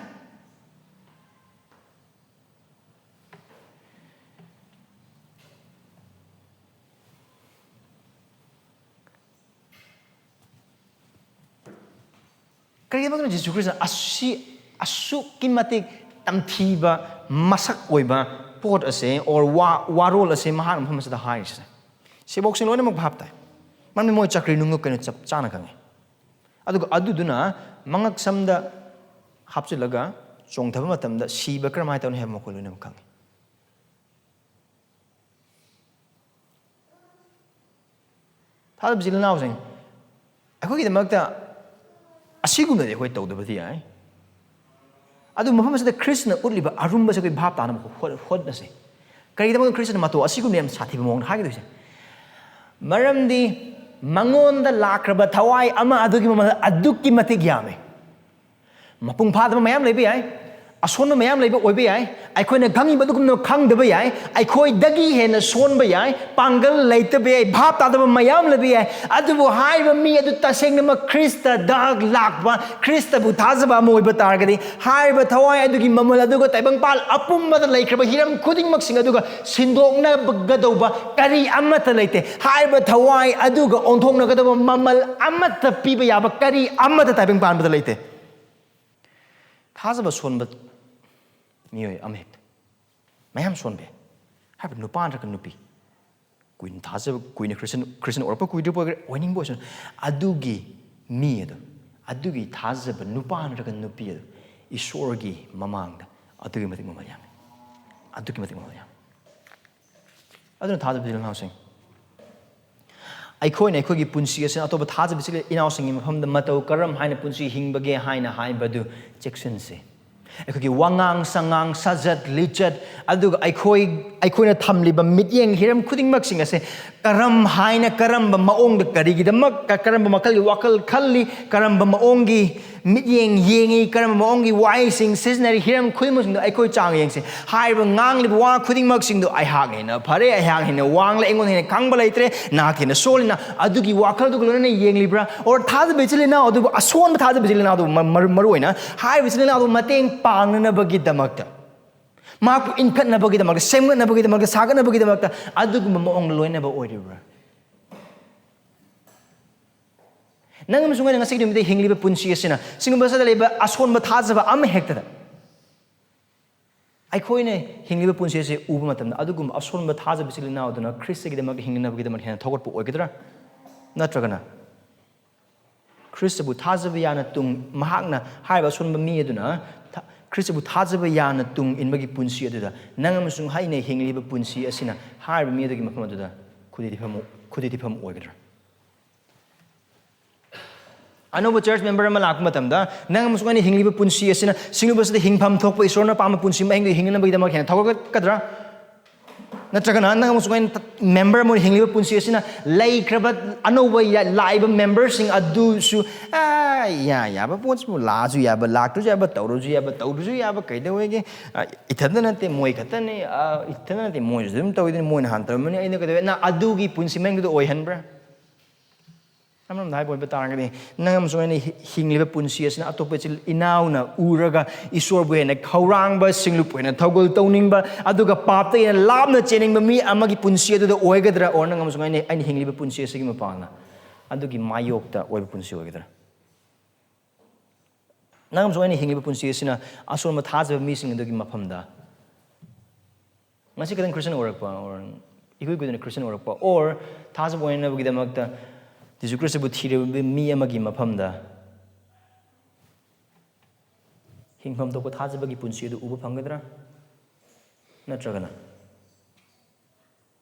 ꯀꯔꯤꯒꯤꯗꯃꯛꯇꯅ ꯖꯤꯁꯨ ꯈ꯭ꯔꯤꯁꯇꯅ ꯑꯁꯤ, ꯑꯁꯨꯛꯀꯤ ꯃꯇꯤꯛ ꯇꯝꯊꯤꯕ ꯃꯁꯛ ꯑꯣꯏꯕ ꯄꯣꯠ ꯑꯁꯦ, or ꯋꯥ-, ꯋꯥꯔꯣꯜ ꯑꯁꯦ ꯃꯍꯥꯛꯅ ꯃꯐꯝ ꯑꯁꯤꯗ ꯍꯥꯏꯔꯤꯁꯦ? ꯁꯤꯕꯣꯛꯁꯤꯡ ꯂꯣꯏꯅꯃꯛ ꯚꯥꯞ ꯇꯥꯏ꯫ ꯃꯔꯝꯗꯤ ꯃꯣꯏ ꯆꯀ꯭ꯔꯤ ꯅꯨꯡꯉꯛ ꯀꯩꯅꯣ ꯆꯞ ꯆꯥꯅ ꯈꯪꯉꯤ꯫ ꯑꯗꯨꯒ ꯑꯗꯨꯗꯨꯅ ꯃꯉꯛꯁꯝꯗ ꯍꯥꯞꯆꯤꯜꯂꯒ ꯆꯣꯡꯊꯕ ꯃꯇꯝꯗ ꯁꯤꯕ ꯀꯔꯝꯍꯥꯏꯅ ꯇꯧꯅꯤ ꯍꯥꯏꯕ ꯃꯈꯣꯏ ꯂꯣꯏꯅꯃꯛ ꯈꯪꯉꯤ꯫ ꯊꯥꯖꯕ ꯏꯆꯤꯜ ꯏꯅꯥꯎꯁꯤꯡ, ꯑꯩꯈꯣꯏꯒꯤꯗꯃꯛꯇ ꯑꯁꯤꯒꯨꯝꯕꯗꯤ ꯑꯩꯈꯣꯏ ꯇꯧꯗꯕꯗꯤ ꯌꯥꯏ꯫ ꯑꯗꯨ ꯃꯐꯝ ꯑꯁꯤꯗ ꯈ꯭ꯔꯤꯁꯇꯅ ꯎꯠꯂꯤꯕ ꯑꯔꯨꯝꯕꯁꯦ ꯑꯩꯈꯣꯏ ꯚꯥꯞ ꯇꯥꯅꯕ ꯍꯣꯠ-, ꯍꯣꯠꯅꯁꯦ꯫ ꯀꯔꯤꯒꯤꯗꯃꯛꯇ ꯈ꯭ꯔꯤꯁꯇꯅ ꯃꯇꯧ ꯑꯁꯤꯒꯨꯝꯕ ꯌꯥꯝ ꯁꯥꯊꯤꯕ ꯃꯑꯣꯡꯗ ꯍꯥꯏꯒꯗꯣꯏꯁꯦ? ꯃꯔꯝꯗꯤ ꯃꯉꯣꯟꯗ ꯂꯥꯛꯈ꯭ꯔꯕ ꯊꯋꯥꯏ ꯑꯃ ꯑꯗꯨꯒꯤ ꯃꯃꯜ ꯑꯗꯨꯛꯀꯤ ꯃꯇꯤꯛ ꯌꯥꯝꯃꯦ꯫ ꯃꯄꯨꯡ ꯐꯥꯗꯕ ꯃꯌꯥꯝ ꯂꯩꯕ ꯌꯥꯏ, ꯑꯁꯣꯟꯕ ꯃꯌꯥꯝ ꯂꯩꯕ ꯑꯣꯏꯕ ꯌꯥꯏ, ꯑꯩꯈꯣꯏꯅ ꯈꯪꯉꯤꯕ ꯑꯗꯨꯒꯨꯝꯅ ꯈꯪꯗꯕ ꯌꯥꯏ, ꯑꯩꯈꯣꯏꯗꯒꯤ ꯍꯦꯟꯅ ꯁꯣꯟꯕ ꯌꯥꯏ, ꯄꯥꯡꯒꯜ ꯂꯩꯇꯕ ꯌꯥꯏ, ꯚꯥꯞ ꯇꯥꯗꯕ ꯃꯌꯥꯝ ꯂꯩꯕ ꯌꯥꯏ꯫ ꯑꯗꯨꯕꯨ ꯍꯥꯏꯔꯤꯕ ꯃꯤ ꯑꯗꯨ ꯇꯁꯦꯡꯅꯃꯛ ꯈ꯭ꯔꯤꯁꯇꯗ ꯂꯥꯛꯄ, ꯈ꯭ꯔꯤꯁꯇꯕꯨ ꯊꯥꯖꯕ ꯑꯃ ꯑꯣꯏꯕ ꯇꯥꯔꯒꯗꯤ, ꯍꯥꯏꯔꯤꯕ ꯊꯋꯥꯏ ꯑꯗꯨꯒꯤ ꯃꯃꯜ ꯑꯗꯨꯒ ꯇꯥꯏꯕꯪꯄꯥꯜ ꯑꯄꯨꯝꯕꯗ ꯂꯩꯈ꯭ꯔꯕ ꯍꯤꯔꯝ ꯈꯨꯗꯤꯡꯃꯛꯁꯤꯡ ꯑꯗꯨꯒ ꯁꯤꯟꯗꯣꯛꯅꯒꯗꯧꯕ ꯀꯔꯤ ꯑꯃꯠꯇ ꯂꯩꯇꯦ꯫ ꯍꯥꯏꯔꯤꯕ ꯊꯋꯥꯏ ꯑꯗꯨꯒ ꯑꯣꯟꯊꯣꯛꯅꯒꯗꯧꯕ ꯃꯃꯜ ꯑꯃꯠꯇ ꯄꯤꯕ ꯌꯥꯕ ꯀꯔꯤ ꯑꯃꯠꯇ ꯇꯥꯏꯕꯪ ꯄꯥꯟꯕꯗ ꯂꯩꯇꯦ꯫ ꯊꯥꯖꯕ ꯁꯣꯟꯕ ꯃꯤꯑꯣꯏ ꯑꯃꯍꯦꯛꯇ, ꯃꯌꯥꯝ ꯁꯣꯟꯕ ꯌꯥꯏ꯫ ꯍꯥꯏꯕꯗꯤ ꯅꯨꯄꯥ ꯅꯠꯇ꯭ꯔꯒ ꯅꯨꯄꯤ, ꯀꯨꯏꯅ ꯊꯥꯖꯕ, ꯀꯨꯏꯅ ꯈ꯭ꯔꯤꯁꯇꯟ, ꯈ꯭ꯔꯤꯁꯇꯟ ꯑꯣꯏꯔꯛꯄ ꯀꯨꯏꯗ꯭ꯔꯤꯕ ꯑꯣꯏꯒꯦꯔꯥ, ꯑꯣꯏꯅꯤꯡꯕ ꯑꯣꯏꯁꯅꯨ, ꯑꯗꯨꯒꯤ ꯃꯤ ꯑꯗꯨ, ꯑꯗꯨꯒꯤ ꯊꯥꯖꯕ ꯅꯨꯄꯥ ꯅꯠꯇ꯭ꯔꯒ ꯅꯨꯄꯤ ꯑꯗꯨ ꯏꯁꯣꯔꯒꯤ ꯃꯃꯥꯡꯗ ꯑꯗꯨꯛꯀꯤ ꯃꯇꯤꯛ ꯃꯃꯜ ꯌꯥꯝꯃꯤ, ꯑꯗꯨꯛꯀꯤ ꯃꯇꯤꯛ ꯃꯃꯜ ꯌꯥꯝꯃꯤ꯫ ꯑꯗꯨꯅ ꯊꯥꯖꯕ ꯏꯆꯤꯜ ꯏꯅꯥꯎꯁꯤꯡ, ꯑꯩꯈꯣꯏꯅ ꯑꯩꯈꯣꯏꯒꯤ ꯄꯨꯟꯁꯤ ꯑꯁꯤ ꯑꯇꯣꯞꯄ ꯊꯥꯖꯕ ꯏꯆꯤꯜ ꯏꯅꯥꯎꯁꯤꯡꯒꯤ ꯃꯐꯝꯗ ꯃꯇꯧ ꯀꯔꯝ ꯍꯥꯏꯅ ꯄꯨꯟꯁꯤ ꯍꯤꯡꯕꯒꯦ ꯍꯥꯏꯅ ꯍꯥꯏꯕꯗꯨ ꯆꯦꯛꯁꯤꯟꯁꯤ꯫ ꯑꯩꯈꯣꯏꯒꯤ ꯋꯥꯉꯥꯡ ꯁꯉꯥꯡ, ꯁꯥꯖꯠ ꯂꯤꯆꯠ, ꯑꯗꯨꯒ ꯑꯩꯈꯣꯏ, ꯑꯩꯈꯣꯏꯅ ꯊꯝꯂꯤꯕ ꯃꯤꯠꯌꯦꯡ ꯍꯤꯔꯝ ꯈꯨꯗꯤꯡꯃꯛꯁꯤꯡ ꯑꯁꯦ ꯀꯔꯝ ꯍꯥꯏꯅ, ꯀꯔꯝꯕ ꯃꯑꯣꯡꯗ, ꯀꯔꯤꯒꯤꯗꯃꯛ, ꯀ-, ꯀꯔꯝꯕ ꯃꯈꯜꯒꯤ ꯋꯥꯈꯜ ꯈꯜꯂꯤ, ꯀꯔꯝꯕ ꯃꯑꯣꯡꯒꯤ ꯃꯤꯠꯌꯦꯡ ꯌꯦꯡꯉꯤ, ꯀꯔꯝꯕ ꯃꯑꯣꯡꯒꯤ ꯋꯥꯍꯩꯁꯤꯡ ꯁꯤꯖꯤꯟꯅꯔꯤ, ꯍꯤꯔꯝ ꯈꯨꯗꯤꯡꯃꯛꯁꯤꯡꯗꯣ ꯑꯩꯈꯣꯏ ꯆꯥꯡ ꯌꯦꯡꯁꯤ꯫ ꯍꯥꯏꯔꯤꯕ ꯉꯥꯡꯂꯤꯕ ꯋꯥ ꯈꯨꯗꯤꯡꯃꯛꯁꯤꯡꯗꯣ ꯑꯩꯍꯥꯛꯅ ꯍꯦꯟꯅ ꯐꯔꯦ, ꯑꯩꯍꯥꯛꯅ ꯍꯦꯟꯅ ꯋꯥꯡꯂꯦ, ꯑꯩꯉꯣꯟꯗ ꯍꯦꯟꯅ ꯈꯪꯕ ꯂꯩꯇ꯭ꯔꯦ, ꯅꯍꯥꯛ ꯍꯦꯟꯅ ꯁꯣꯜꯂꯤꯅ, ꯑꯗꯨꯒꯤ ꯋꯥꯈꯜꯗꯨꯒ ꯂꯣꯏꯅꯅ ꯌꯦꯡꯂꯤꯕ꯭ꯔꯥ? Or ꯊꯥꯖꯕ ꯏꯆꯤꯜ ꯏꯅꯥꯎ ꯑꯗꯨꯕꯨ, ꯑꯁꯣꯟꯕ ꯊꯥꯖꯕ ꯏꯆꯤꯜ ꯏꯅꯥꯎ ꯑꯗꯨꯕꯨ ꯃ-, ꯃꯔꯨ-, ꯃꯔꯨ ꯑꯣꯏꯅ ꯍꯥꯏꯔꯤꯕ ꯏꯆꯤꯜ ꯏꯅꯥꯎ ꯑꯗꯨꯕꯨ ꯃꯇꯦꯡ ꯄꯥꯡꯅꯅꯕꯒꯤꯗꯃꯛꯇ, ꯃꯍꯥꯛꯄꯨ ꯏꯟꯈꯠꯅꯕꯒꯤꯗꯃꯛꯇ, ꯁꯦꯝꯒꯠꯅꯕꯒꯤꯗꯃꯛꯇ, ꯁꯥꯒꯠꯅꯕꯒꯤꯗꯃꯛꯇ ꯑꯗꯨꯒꯨꯝꯕ ꯃꯑꯣꯡꯗ ꯂꯣꯏꯅꯕ ꯑꯣꯏꯔꯤꯕ꯭ꯔꯥ? ꯅꯪ ꯑꯃꯁꯨꯡ ꯑꯩꯅ ꯉꯁꯤꯒꯤ ꯅꯨꯃꯤꯠꯇ ꯍꯤꯡꯂꯤꯕ ꯄꯨꯟꯁꯤ ꯑꯁꯤꯅ, ꯁꯤꯒꯨꯝꯕꯁꯤꯗ ꯂꯩꯕ ꯑꯁꯣꯟꯕ ꯊꯥꯖꯕ ꯑꯃ ꯍꯦꯛꯇꯗ ꯑꯩꯈꯣꯏꯅ ꯍꯤꯡꯂꯤꯕ ꯄꯨꯟꯁꯤ ꯑꯁꯤ ꯎꯕ ꯃꯇꯝꯗ, ꯑꯗꯨꯒꯨꯝꯕ ꯑꯁꯣꯟꯕ ꯊꯥꯖꯕ ꯏꯆꯤꯜ ꯏꯅꯥꯎꯗꯨꯅ ꯈ꯭ꯔꯤꯁꯇꯒꯤꯗꯃꯛ ꯍꯤꯡꯅꯅꯕꯒꯤꯗꯃꯛ ꯍꯦꯟꯅ ꯊꯧꯒꯠꯄ ꯑꯣꯏꯒꯗ꯭ꯔꯥ? ꯅꯠꯇ꯭ꯔꯒꯅ ꯈ꯭ꯔꯤꯁꯇꯕꯨ ꯊꯥꯖꯕ ꯌꯥꯅ ꯇꯨꯡ, ꯃꯍꯥꯛꯅ ꯍꯥꯏꯔꯤꯕ ꯑꯁꯣꯟꯕ ꯃꯤ ꯑꯗꯨꯅ ꯊ-, ꯈ꯭ꯔꯤꯁꯇꯕꯨ ꯊꯥꯖꯕ ꯌꯥꯅ ꯇꯨꯡ ꯏꯟꯕꯒꯤ ꯄꯨꯟꯁꯤ ꯑꯗꯨꯗ ꯅꯪ ꯑꯃꯁꯨꯡ ꯑꯩꯅ ꯍꯤꯡꯂꯤꯕ ꯄꯨꯟꯁꯤ ꯑꯁꯤꯅ ꯍꯥꯏꯔꯤꯕ ꯃꯤ ꯑꯗꯨꯒꯤ ꯃꯐꯝ ꯑꯗꯨꯗ ꯈꯨꯗꯤ ꯊꯤꯐꯝ, ꯈꯨꯗꯤ ꯊꯤꯐꯝ ꯑꯣꯏꯒꯗ꯭ꯔꯥ? ꯑꯅꯧꯕ church member ꯑꯃ ꯂꯥꯛꯄ ꯃꯇꯝꯗ, ꯅꯪ ꯑꯃꯁꯨꯡ ꯑꯩꯅ ꯍꯤꯡꯂꯤꯕ ꯄꯨꯟꯁꯤ ꯑꯁꯤꯅ ꯁꯤꯒꯨꯝꯕꯁꯤꯗ ꯍꯤꯡꯐꯝ ꯊꯣꯛꯄ ꯏꯁꯣꯔꯅ ꯄꯥꯝꯕ ꯄꯨꯟꯁꯤ ꯃꯍꯤꯡꯗꯨ ꯍꯤꯡꯅꯅꯕꯒꯤꯗꯃꯛ ꯍꯦꯟꯅ ꯊꯧꯒꯠꯀꯗ꯭ꯔꯥ? ꯅꯠꯇ꯭ꯔꯒꯅ ꯅꯪ ꯑꯃꯁꯨꯡ ꯑꯩꯅ ꯇ-, member ꯑꯃ ꯑꯣꯏꯅ ꯍꯤꯡꯂꯤꯕ ꯄꯨꯟꯁꯤ ꯑꯁꯤꯅ ꯂꯩꯈ꯭ꯔꯕ ꯑꯅꯧꯕ ꯌꯥ-, ꯂꯥꯛꯏꯕ memberꯁꯤꯡ ꯑꯗꯨꯁꯨ, "ꯑꯥ, ꯌꯥ-, ꯌꯥꯕ ꯄꯣꯠꯁꯤꯕꯨ ꯂꯥꯛꯑꯁꯨ ꯌꯥꯕ, ꯂꯥꯛꯇ꯭ꯔꯁꯨ ꯌꯥꯕ, ꯇꯧꯔꯁꯨ ꯌꯥꯕ, ꯇꯧꯗ꯭ꯔꯁꯨ ꯌꯥꯕ, ꯀꯩꯗꯧꯋꯦꯒꯦ? ꯑꯥ, ꯏꯊꯟꯇ ꯅꯠꯇꯦ, ꯃꯣꯏ ꯈꯛꯇꯅꯤ, ꯑꯥ, ꯏꯊꯟꯇ ꯅꯠꯇꯦ, ꯃꯣꯏꯁꯨ ꯑꯗꯨꯝ ꯇꯧꯋꯤꯗꯨꯅꯤ, ꯃꯣꯏꯅ ꯍꯥꯟꯅ ꯇꯧꯔꯝꯕꯅꯤ, ꯑꯩꯅ ꯀꯩꯗꯧꯋꯦ?" ꯅꯪ ꯑꯗꯨꯒꯤ ꯄꯨꯟꯁꯤ ꯃꯍꯤꯡꯗꯨꯗ ꯑꯣꯏꯍꯟꯕ꯭ꯔꯥ? ꯑꯃꯔꯣꯝꯗ ꯍꯥꯏꯕ ꯑꯣꯏꯕ ꯇꯥꯔꯒꯗꯤ, ꯅꯪ ꯑꯃꯁꯨꯡ ꯑꯩꯅ ꯍꯤ-, ꯍꯤꯡꯂꯤꯕ ꯄꯨꯟꯁꯤ ꯑꯁꯤꯅ ꯑꯇꯣꯞꯄ ꯏꯆꯤꯜ ꯏꯅꯥꯎꯅ ꯎꯔꯒ ꯏꯁꯣꯔꯕꯨ ꯍꯦꯟꯅ ꯈꯧꯔꯥꯡꯕ, ꯁꯤꯡꯂꯨꯞꯄꯨ ꯍꯦꯟꯅ ꯊꯧꯒꯜ ꯇꯧꯅꯤꯡꯕ, ꯑꯗꯨꯒ ꯄꯥꯞꯇ ꯍꯦꯟꯅ ꯂꯥꯞꯅ ꯆꯦꯟꯅꯤꯡꯕ ꯃꯤ ꯑꯃꯒꯤ ꯄꯨꯟꯁꯤ ꯑꯗꯨꯗ ꯑꯣꯏꯒꯗ꯭ꯔꯥ? Or ꯅꯪ ꯑꯃꯁꯨꯡ ꯑꯩꯅ, ꯑꯩꯅ ꯍꯤꯡꯂꯤꯕ ꯄꯨꯟꯁꯤ ꯑꯁꯤꯒꯤ ꯃꯄꯥꯟꯅ ꯑꯗꯨꯒꯤ ꯃꯥꯌꯣꯛꯇ ꯑꯣꯏꯕ ꯄꯨꯟꯁꯤ ꯑꯣꯏꯒꯗ꯭ꯔꯥ? ꯅꯪ ꯑꯃꯁꯨꯡ ꯑꯩꯅ ꯍꯤꯡꯂꯤꯕ ꯄꯨꯟꯁꯤ ꯑꯁꯤꯅ ꯑꯁꯣꯟꯕ ꯊꯥꯖꯕ ꯃꯤꯁꯤꯡ ꯑꯗꯨꯒꯤ ꯃꯐꯝꯗ, ꯉꯁꯤ ꯈꯛꯇꯪ Christian ꯑꯣꯏꯔꯛꯄ, or ꯏꯀꯨꯏ ꯀꯨꯏꯗꯅ Christian ꯑꯣꯏꯔꯛꯄ, or ꯊꯥꯖꯕ ꯑꯣꯏꯅꯅꯕꯒꯤꯗꯃꯛꯇ ꯖꯤꯁꯨ ꯈ꯭ꯔꯤꯁꯇꯕꯨ ꯊꯤꯔꯕ ꯃꯤ ꯑꯃꯒꯤ ꯃꯐꯝꯗ ꯍꯤꯡꯐꯝ ꯊꯣꯛꯄ ꯊꯥꯖꯕꯒꯤ ꯄꯨꯟꯁꯤ ꯑꯗꯨ ꯎꯕ ꯐꯪꯒꯗ꯭ꯔꯥ? ꯅꯠꯇ꯭ꯔꯒꯅ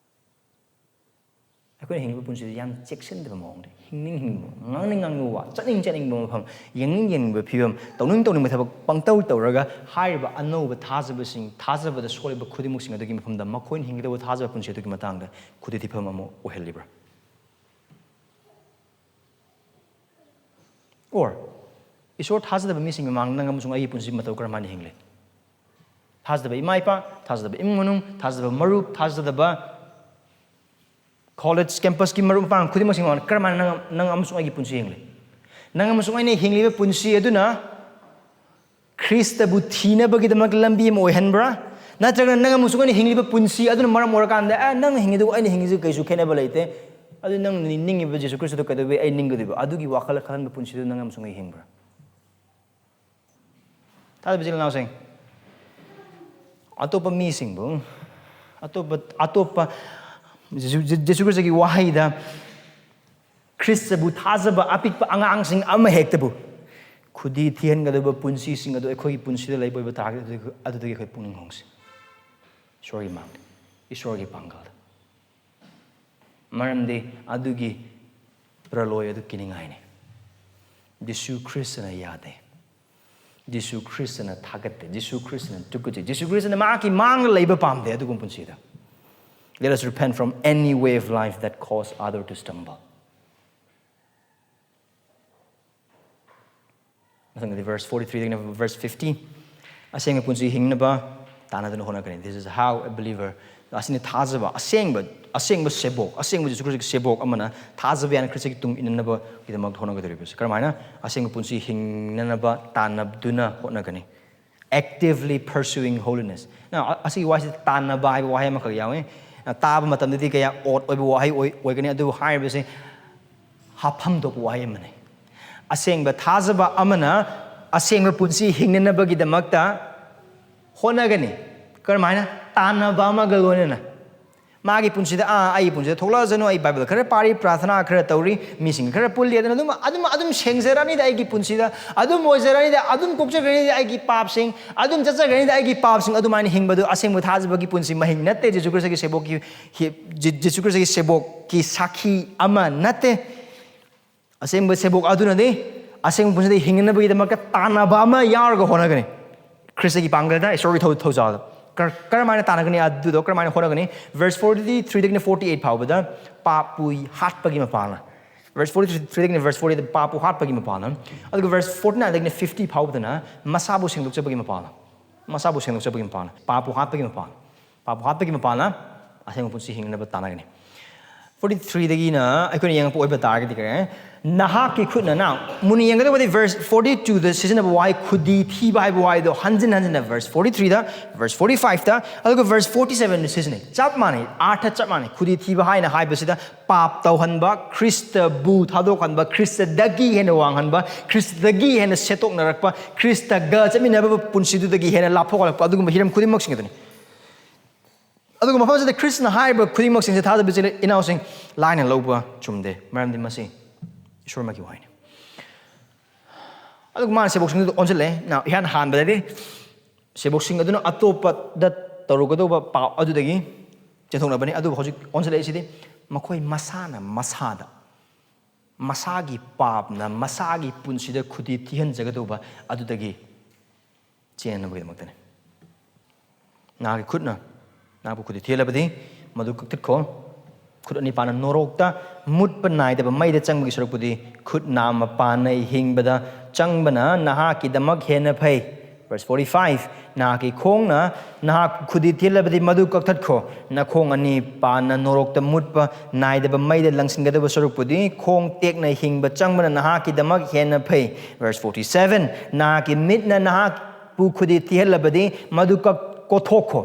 ꯑꯩꯈꯣꯏꯅ ꯍꯤꯡꯂꯤꯕ ꯄꯨꯟꯁꯤꯗ ꯌꯥꯝ ꯆꯦꯛꯁꯤꯟꯗꯕ ꯃꯑꯣꯡꯗ, ꯍꯤꯡꯅꯤꯡ ꯍꯤꯡꯅꯤꯡꯕ, ꯉꯥꯡꯅꯤꯡ ꯉꯥꯡꯅꯤꯡꯕ ꯋꯥ, ꯆꯠꯅꯤꯡ ꯆꯠꯅꯤꯡꯕ ꯃꯐꯝ, ꯌꯦꯡꯅꯤꯡ ꯌꯦꯡꯅꯤꯡꯕ ꯐꯤꯕꯝ, ꯇꯧꯅꯤꯡ ꯇꯧꯅꯤꯡꯕ ꯊꯕꯛ ꯄꯪꯇꯧ ꯇꯧꯔꯒ, ꯍꯥꯏꯔꯤꯕ ꯑꯅꯧꯕ ꯊꯥꯖꯕꯁꯤꯡ, ꯊꯥꯖꯕꯗ ꯁꯣꯛꯂꯤꯕ ꯈꯨꯗꯤꯡꯃꯛꯁꯤꯡ ꯑꯗꯨꯒꯤ ꯃꯐꯝꯗ ꯃꯈꯣꯏꯅ ꯍꯤꯡꯒꯗꯧꯕ ꯊꯥꯖꯕ ꯄꯨꯟꯁꯤ ꯑꯗꯨꯒꯤ ꯃꯇꯥꯡꯗ ꯈꯨꯗꯤ ꯊꯤꯐꯝ ꯑꯃ ꯑꯣꯏꯍꯜꯂꯤꯕ꯭ꯔꯥ? Or ꯏꯁꯣꯔ ꯊꯥꯖꯗꯕ ꯃꯤꯁꯤꯡꯒꯤ ꯃꯃꯥꯡꯗ ꯅꯪ ꯑꯃꯁꯨꯡ ꯑꯩꯒꯤ ꯄꯨꯟꯁꯤ ꯃꯇꯧ ꯀꯔꯝꯍꯥꯏꯅ ꯍꯤꯡꯂꯤ? ꯊꯥꯖꯗꯕ ꯏꯃꯥ ꯏꯄꯥ, ꯊꯥꯖꯗꯕ ꯏꯃꯨꯡ ꯃꯅꯨꯡ, ꯊꯥꯖꯗꯕ ꯃꯔꯨꯞ, ꯊꯥꯖꯗꯕ college campusꯀꯤ ꯃꯔꯨꯞ ꯃꯄꯥꯡ ꯈꯨꯗꯤꯡꯃꯛꯁꯤꯡ ꯃꯃꯥꯡꯗ ꯀꯔꯝꯍꯥꯏꯅ ꯅꯪ, ꯅꯪ ꯑꯃꯁꯨꯡ ꯑꯩꯒꯤ ꯄꯨꯟꯁꯤ ꯍꯤꯡꯂꯤ? ꯅꯪ ꯑꯃꯁꯨꯡ ꯑꯩꯅ ꯍꯤꯡꯂꯤꯕ ꯄꯨꯟꯁꯤ ꯑꯗꯨꯅ ꯈ꯭ꯔꯤꯁꯇꯕꯨ ꯊꯤꯅꯕꯒꯤꯗꯃꯛ ꯂꯝꯕꯤ ꯑꯃ ꯑꯣꯏꯍꯟꯕ꯭ꯔꯥ? ꯅꯠꯇ꯭ꯔꯒꯅ ꯅꯪ ꯑꯃꯁꯨꯡ ꯑꯩꯅ ꯍꯤꯡꯂꯤꯕ ꯄꯨꯟꯁꯤ ꯑꯗꯨꯅ ꯃꯔꯝ ꯑꯣꯏꯔꯀꯥꯟꯗ, "ꯑꯦ, ꯅꯪꯅ ꯍꯤꯡꯉꯤꯗꯨꯒ ꯑꯩꯅ ꯍꯤꯡꯉꯤꯁꯤꯒ ꯀꯩꯁꯨ ꯈꯦꯠꯅꯕ ꯂꯩꯇꯦ, ꯑꯗꯨ ꯅꯪ ꯅꯤꯡꯉꯤꯕ ꯖꯤꯁꯨ ꯈ꯭ꯔꯤꯁꯇꯗꯣ ꯀꯩꯗꯧꯕꯩ ꯑꯩ ꯅꯤꯡꯒꯗꯣꯏꯕ?" ꯑꯗꯨꯒꯤ ꯋꯥꯈꯜ ꯈꯜꯍꯟꯕ ꯄꯨꯟꯁꯤꯗꯨ ꯅꯪ ꯑꯃꯁꯨꯡ ꯑꯩ ꯍꯤꯡꯕ꯭ꯔꯥ? ꯊꯥꯖꯕ ꯏꯆꯤꯜ ꯏꯅꯥꯎꯁꯤꯡ, ꯑꯇꯣꯞꯄ ꯃꯤꯁꯤꯡꯕꯨ, ꯑꯇꯣꯞꯄ, ꯑꯇꯣꯞꯄ ꯖꯤꯁꯨ, ꯖꯤꯁꯨ ꯈ꯭ꯔꯤꯁꯇꯒꯤ ꯋꯥꯍꯩꯗ ꯈ꯭ꯔꯤꯁꯇꯕꯨ ꯊꯥꯖꯕ ꯑꯄꯤꯛꯄ ꯑꯉꯥꯡꯁꯤꯡ ꯑꯃ ꯍꯦꯛꯇꯕꯨ ꯈꯨꯗꯤ ꯊꯤꯍꯟꯒꯗꯕ ꯄꯨꯟꯁꯤꯁꯤꯡ ꯑꯗꯨ ꯑꯩꯈꯣꯏꯒꯤ ꯄꯨꯟꯁꯤꯗ ꯂꯩꯕ ꯑꯣꯏꯕ ꯇꯥꯔꯒꯗꯤ, ꯑꯗꯨꯗꯒꯤ ꯑꯩꯈꯣꯏ ꯄꯨꯛꯅꯤꯡ ꯍꯣꯡꯁꯤ꯫ ꯏꯁꯣꯔꯒꯤ ꯃꯥꯡꯗ, ꯏꯁꯣꯔꯒꯤ ꯄꯥꯡꯒꯜꯗ꯫ ꯃꯔꯝꯗꯤ ꯑꯗꯨꯒꯤ ꯄ꯭ꯔꯂꯣꯏ ꯑꯗꯨ ꯀꯤꯅꯤꯡꯉꯥꯏꯅꯤ꯫ ꯖꯤꯁꯨ ꯈ꯭ꯔꯤꯁꯇꯅ ꯌꯥꯗꯦ꯫ ꯖꯤꯁꯨ ꯈ꯭ꯔꯤꯁꯇꯅ ꯊꯥꯒꯠꯇꯦ꯫ ꯖꯤꯁꯨ ꯈ꯭ꯔꯤꯁꯇꯅ ꯇꯨꯀꯠꯆꯩ꯫ ꯖꯤꯁꯨ ꯈ꯭ꯔꯤꯁꯇꯅ ꯃꯍꯥꯛꯀꯤ ꯃꯥꯡꯗ ꯂꯩꯕ ꯄꯥꯝꯗꯦ ꯑꯗꯨꯒꯨꯝꯕ ꯄꯨꯟꯁꯤꯗ꯫ Let us repent from any way of life that cause other to stumble. ꯃꯊꯪꯗꯗꯤ verse forty-threeꯗꯒꯤꯅ verse fifty꯫ ꯑꯁꯦꯡꯕ ꯄꯨꯟꯁꯤ ꯍꯤꯡꯅꯕ ꯇꯥꯟꯅꯗꯨꯅ ꯍꯣꯠꯅꯒꯅꯤ꯫ This is how a believer, ꯑꯁꯤꯅꯤ ꯊꯥꯖꯕ, ꯑꯁꯦꯡꯕ, ꯑꯁꯦꯡꯕ ꯁꯦꯕꯣꯛ, ꯑꯁꯦꯡꯕ ꯖꯤꯁꯨ ꯈ꯭ꯔꯤꯁꯇꯒꯤ ꯁꯦꯕꯣꯛ ꯑꯃꯅ ꯊꯥꯖꯕ ꯌꯥꯅ ꯈ꯭ꯔꯤꯁꯇꯒꯤ ꯇꯨꯡ ꯏꯟꯅꯅꯕꯒꯤꯗꯃꯛ ꯍꯣꯠꯅꯒꯗꯧꯔꯤꯕꯁꯦ꯫ ꯀꯔꯝꯍꯥꯏꯅ? ꯑꯁꯦꯡꯕ ꯄꯨꯟꯁꯤ ꯍꯤꯡꯅꯅꯕ ꯇꯥꯟꯅꯗꯨꯅ ꯍꯣꯠꯅꯒꯅꯤ꯫ Actively pursuing holiness꯫ Now, ꯑ-, ꯑꯁꯤꯒꯤ ꯋꯥꯍꯩꯁꯤ ꯇꯥꯟꯅꯕ ꯍꯥꯏꯕ ꯋꯥꯍꯩ ꯑꯃꯈꯛ ꯌꯥꯎꯏ꯫ ꯇꯥꯕ ꯃꯇꯝꯗꯗꯤ ꯀꯌꯥ odd ꯑꯣꯏꯕ ꯋꯥꯍꯩ ꯑꯣꯏ-, ꯑꯣꯏꯒꯅꯤ, ꯑꯗꯨꯕꯨ ꯍꯥꯏꯔꯤꯕꯁꯤ ꯍꯥꯞꯐꯝ ꯊꯣꯛꯄ ꯋꯥꯍꯩ ꯑꯃꯅꯤ꯫ ꯑꯁꯦꯡꯕ ꯊꯥꯖꯕ ꯑꯃꯅ ꯑꯁꯦꯡꯕ ꯄꯨꯟꯁꯤ ꯍꯤꯡꯅꯅꯕꯒꯤꯗꯃꯛꯇ ꯍꯣꯠꯅꯒꯅꯤ꯫ ꯀꯔꯝꯍꯥꯏꯅ? ꯇꯥꯟꯅꯕ ꯑꯃꯒ ꯂꯣꯏꯅꯅ꯫ ꯃꯥꯒꯤ ꯄꯨꯟꯁꯤꯗ, ꯑꯥ, ꯑꯩꯒꯤ ꯄꯨꯟꯁꯤꯗ ꯊꯣꯛꯂꯛꯑꯁꯅꯨ, ꯑꯩ ꯕꯥꯏꯕꯜ ꯈꯔ ꯄꯥꯔꯤ, ꯄ꯭ꯔꯥꯊꯅꯥ ꯈꯔ ꯇꯧꯔꯤ, ꯃꯤꯁꯤꯡ ꯈꯔ ꯄꯨꯜꯂꯤ, ꯑꯗꯨꯅ ꯑꯗꯨꯝ, ꯑꯗꯨꯝ, ꯑꯗꯨꯝ ꯁꯦꯡꯖꯔꯅꯤꯗ ꯑꯩꯒꯤ ꯄꯨꯟꯁꯤꯗ, ꯑꯗꯨꯝ ꯑꯣꯏꯖꯔꯅꯤꯗ, ꯑꯗꯨꯝ ꯀꯣꯛꯆꯈ꯭ꯔꯅꯤꯗ ꯑꯩꯒꯤ ꯄꯥꯞꯁꯤꯡ, ꯑꯗꯨꯝ ꯆꯠꯆꯈ꯭ꯔꯅꯤꯗ ꯑꯩꯒꯤ ꯄꯥꯞꯁꯤꯡ, ꯑꯗꯨꯃꯥꯏꯅ ꯍꯤꯡꯕꯗꯨ ꯑꯁꯦꯡꯕ ꯊꯥꯖꯕꯒꯤ ꯄꯨꯟꯁꯤ ꯃꯍꯤꯡ ꯅꯠꯇꯦ꯫ ꯖꯤꯁꯨ ꯈ꯭ꯔꯤꯁꯇꯒꯤ ꯁꯦꯕꯣꯛꯀꯤ, ꯍꯤ-, ꯖꯤ-, ꯖꯤꯁꯨ ꯈ꯭ꯔꯤꯁꯇꯒꯤ ꯁꯦꯕꯣꯛꯀꯤ ꯁꯥꯈꯤ ꯑꯃ ꯅꯠꯇꯦ꯫ ꯑꯁꯦꯡꯕ ꯁꯦꯕꯣꯛ ꯑꯗꯨꯅꯗꯤ ꯑꯁꯦꯡꯕ ꯄꯨꯟꯁꯤꯗ ꯍꯤꯡꯅꯕꯒꯤꯗꯃꯛꯇ ꯇꯥꯟꯅꯕ ꯑꯃ ꯌꯥꯎꯔꯒ ꯍꯣꯠꯅꯒꯅꯤ꯫ ꯈ꯭ꯔꯤꯁꯇꯒꯤ ꯄꯥꯡꯒꯜꯗ, ꯏꯁꯣꯔꯒꯤ ꯊꯧ-, ꯊꯧꯖꯥꯜꯗ꯫ ꯀꯔ-, ꯀꯔꯝꯍꯥꯏꯅ ꯇꯥꯟꯅꯒꯅꯤ? ꯑꯗꯨꯗꯣ ꯀꯔꯝꯍꯥꯏꯅ ꯍꯣꯠꯅꯒꯅꯤ? Verse forty three ꯗꯒꯤꯅ forty eight ꯐꯥꯎꯕꯗ ꯄꯥꯞꯄꯨ ꯍꯥꯠꯄꯒꯤ ꯃꯄꯥꯜꯅ꯫ Verse forty three ꯗꯒꯤꯅ verse forty ꯗ ꯄꯥꯞꯄꯨ ꯍꯥꯠꯄꯒꯤ ꯃꯄꯥꯜꯅ꯫ ꯑꯗꯨꯒ verse forty nine ꯗꯒꯤꯅ fifty ꯐꯥꯎꯕꯗꯅ ꯃꯁꯥꯕꯨ ꯁꯦꯡꯗꯣꯛꯆꯕꯒꯤ ꯃꯄꯥꯜꯅ꯫ ꯃꯁꯥꯕꯨ ꯁꯦꯡꯗꯣꯛꯆꯕꯒꯤ ꯃꯄꯥꯜꯅ꯫ ꯄꯥꯞꯄꯨ ꯍꯥꯠꯄꯒꯤ ꯃꯄꯥꯜꯅ꯫ ꯄꯥꯞꯄꯨ ꯍꯥꯠꯄꯒꯤ ꯃꯄꯥꯜꯅ ꯑꯁꯦꯡꯕ ꯄꯨꯟꯁꯤ ꯍꯤꯡꯅꯕ ꯇꯥꯟꯅꯒꯅꯤ꯫ Forty three ꯗꯒꯤꯅ ꯑꯩꯈꯣꯏꯅ ꯌꯦꯡꯉꯛꯄ ꯑꯣꯏꯕ ꯇꯥꯔꯒꯗꯤ ꯀꯔꯤ? ꯅꯍꯥꯛꯀꯤ ꯈꯨꯠꯅ꯫ Now, ꯃꯨꯟꯅ ꯌꯦꯡꯒꯗꯕꯗꯤ verse forty two ꯗ ꯁꯤꯖꯤꯟꯅꯕ ꯋꯥꯍꯩ ꯈꯨꯗꯤ ꯊꯤꯕ ꯍꯥꯏꯕ ꯋꯥꯍꯩꯗꯣ ꯍꯟꯖꯤꯟ ꯍꯟꯖꯤꯟꯅ verse forty three ꯗ, verse forty five ꯇ, ꯑꯗꯨꯒ verse forty seven ꯗ ꯁꯤꯖꯤꯟꯅꯩ꯫ ꯆꯞ ꯃꯥꯟꯅꯩ, ꯑꯥꯔꯊ ꯆꯞ ꯃꯥꯟꯅꯩ꯫ ꯈꯨꯗꯤ ꯊꯤꯕ ꯍꯥꯏꯅ ꯍꯥꯏꯕꯁꯤꯗ ꯄꯥꯞ ꯇꯧꯍꯟꯕ, ꯈ꯭ꯔꯤꯁꯇꯕꯨ ꯊꯥꯗꯣꯛꯍꯟꯕ, ꯈ꯭ꯔꯤꯁꯇꯗꯒꯤ ꯍꯦꯟꯅ ꯋꯥꯡꯍꯟꯕ, ꯈ꯭ꯔꯤꯁꯇꯗꯒꯤ ꯍꯦꯟꯅ ꯁꯦꯠꯇꯣꯛꯅꯔꯛꯄ, ꯈ꯭ꯔꯤꯁꯇꯒ ꯆꯠꯃꯤꯟꯅꯕ ꯄꯨꯟꯁꯤꯗꯨꯗꯒꯤ ꯍꯦꯟꯅ ꯂꯥꯞꯊꯣꯛꯍꯜꯂꯛꯄ, ꯑꯗꯨꯒꯨꯝꯕ ꯍꯤꯔꯝ ꯈꯨꯗꯤꯡꯃꯛꯁꯤꯡ ꯑꯗꯨꯅꯤ꯫ ꯑꯗꯨꯒ ꯃꯐꯝ ꯑꯁꯤꯗ ꯈ꯭ꯔꯤꯁꯇꯅ ꯍꯥꯏꯔꯤꯕ ꯈꯨꯗꯤꯡꯃꯛꯁꯤꯡꯁꯦ ꯊꯥꯖꯕ ꯏꯆꯤꯜ ꯏꯅꯥꯎꯁꯤꯡ ꯂꯥꯏꯅ ꯂꯧꯕ ꯆꯨꯝꯗꯦ, ꯃꯔꯝꯗꯤ ꯃꯁꯤ ꯏꯁꯣꯔꯃꯛꯀꯤ ꯋꯥꯍꯩꯅꯤ꯫ ꯑꯗꯨꯒ ꯃꯥꯅ ꯁꯦꯕꯣꯛꯁꯤꯡꯗꯨꯗ ꯑꯣꯟꯁꯤꯜꯂꯛꯑꯦ꯫ Now, ꯏꯍꯥꯟ ꯍꯥꯟꯕꯗꯗꯤ ꯁꯦꯕꯣꯛꯁꯤꯡ ꯑꯗꯨꯅ ꯑꯇꯣꯞꯄꯗ ꯇꯧꯔꯨꯒꯗꯧꯕ ꯄꯥꯞ ꯑꯗꯨꯗꯒꯤ ꯆꯦꯟꯊꯣꯛꯅꯕꯅꯤ꯫ ꯑꯗꯨꯕꯨ ꯍꯧꯖꯤꯛ ꯑꯣꯟꯁꯤꯜꯂꯛꯏꯁꯤꯗꯤ ꯃꯈꯣꯏ ꯃꯁꯥꯅ ꯃꯁꯥꯗ, ꯃꯁꯥꯒꯤ ꯄꯥꯞꯅ ꯃꯁꯥꯒꯤ ꯄꯨꯟꯁꯤꯗ ꯈꯨꯗꯤ ꯊꯤꯍꯟꯖꯒꯗꯧꯕ ꯑꯗꯨꯗꯒꯤ ꯆꯦꯟꯅꯕꯒꯤꯗꯃꯛꯇꯅꯤ꯫ ꯅꯍꯥꯛꯀꯤ ꯈꯨꯠꯅ ꯅꯍꯥꯛꯄꯨ ꯈꯨꯗꯤ ꯊꯤꯍꯜꯂꯕꯗꯤ ꯃꯗꯨ ꯀꯛꯊꯠꯈꯣ꯫ ꯈꯨꯠ ꯑꯅꯤ ꯄꯥꯟꯅ ꯅꯣꯔꯣꯛꯇ ꯃꯨꯠꯄ ꯅꯥꯏꯗꯕ ꯃꯩꯗ ꯆꯪꯕꯒꯤ ꯁꯔꯨꯛꯄꯨꯗꯤ ꯈꯨꯠ ꯅꯥꯝꯃ ꯄꯥꯟꯅ ꯍꯤꯡꯕꯗ ꯆꯪꯕꯅ ꯅꯍꯥꯛꯀꯤꯗꯃꯛ ꯍꯦꯟꯅ ꯐꯩ꯫ Verse forty five, ꯅꯍꯥꯛꯀꯤ ꯈꯣꯡꯅ ꯅꯍꯥꯛ ꯈꯨꯗꯤ ꯊꯤꯍꯜꯂꯕꯗꯤ ꯃꯗꯨ ꯀꯛꯊꯠꯈꯣ꯫ ꯅꯈꯣꯡ ꯑꯅꯤ ꯄꯥꯟꯅ ꯅꯣꯔꯣꯛꯇ ꯃꯨꯠꯄ ꯅꯥꯏꯗꯕ ꯃꯩꯗ ꯂꯪꯁꯤꯟꯒꯗꯕ ꯁꯔꯨꯛꯄꯨꯗꯤ ꯈꯣꯡ ꯇꯦꯛꯅ ꯍꯤꯡꯕ ꯆꯪꯕꯅ ꯅꯍꯥꯛꯀꯤꯗꯃꯛ ꯍꯦꯟꯅ ꯐꯩ꯫ Verse forty seven, ꯅꯍꯥꯛꯀꯤ ꯃꯤꯠꯅ ꯅꯍꯥꯛꯄꯨ ꯈꯨꯗꯤ ꯊꯤꯍꯜꯂꯕꯗꯤ ꯃꯗꯨ ꯀꯛ-, ꯀꯣꯊꯣꯛꯈꯣ꯫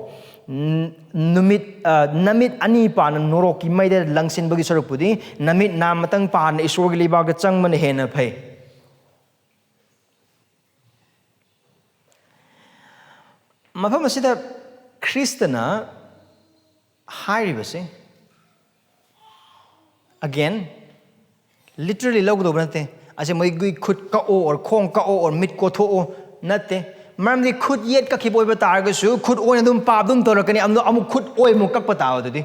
ꯅ-, ꯅꯨꯃꯤꯠ, ꯑ, ꯅꯃꯤꯠ ꯑꯅꯤ ꯄꯥꯟꯅ ꯅꯣꯔꯣꯛꯀꯤ ꯃꯩꯗ ꯂꯪꯁꯤꯟꯕꯒꯤ ꯁꯔꯨꯛꯄꯨꯗꯤ ꯅꯃꯤꯠ ꯅꯥꯝꯃꯇꯪ ꯄꯥꯟꯅ ꯏꯁꯣꯔꯒꯤ ꯂꯩꯕꯥꯛꯇ ꯆꯪꯕꯅ ꯍꯦꯟꯅ ꯐꯩ꯫ ꯃꯐꯝ ꯑꯁꯤꯗ ꯈ꯭ꯔꯤꯁꯇꯅ ꯍꯥꯏꯔꯤꯕꯁꯦ, again, literally ꯂꯧꯒꯗꯧꯕ ꯅꯠꯇꯦ꯫ ꯑꯁꯦ ꯃꯣꯏꯒꯤ ꯈꯨꯠ ꯀꯛꯑꯣ or ꯈꯣꯡ ꯀꯛꯑꯣ or ꯃꯤꯠ ꯀꯣꯊꯣꯛꯑꯣ ꯅꯠꯇꯦ꯫ ꯃꯔꯝꯗꯤ ꯈꯨꯠ ꯌꯦꯠ ꯀꯛꯈꯤꯕ ꯑꯣꯏꯕ ꯇꯥꯔꯒꯁꯨ ꯈꯨꯠ ꯑꯣꯏꯅ ꯑꯗꯨꯝ ꯄꯥꯞ ꯑꯗꯨꯝ ꯇꯧꯔꯛꯀꯅꯤ, ꯑꯃꯨꯛ ꯑꯃꯨꯛ ꯈꯨꯠ ꯑꯣꯏ ꯑꯃꯨꯛ ꯀꯛꯄ ꯇꯥꯕ ꯑꯗꯨꯗꯤ꯫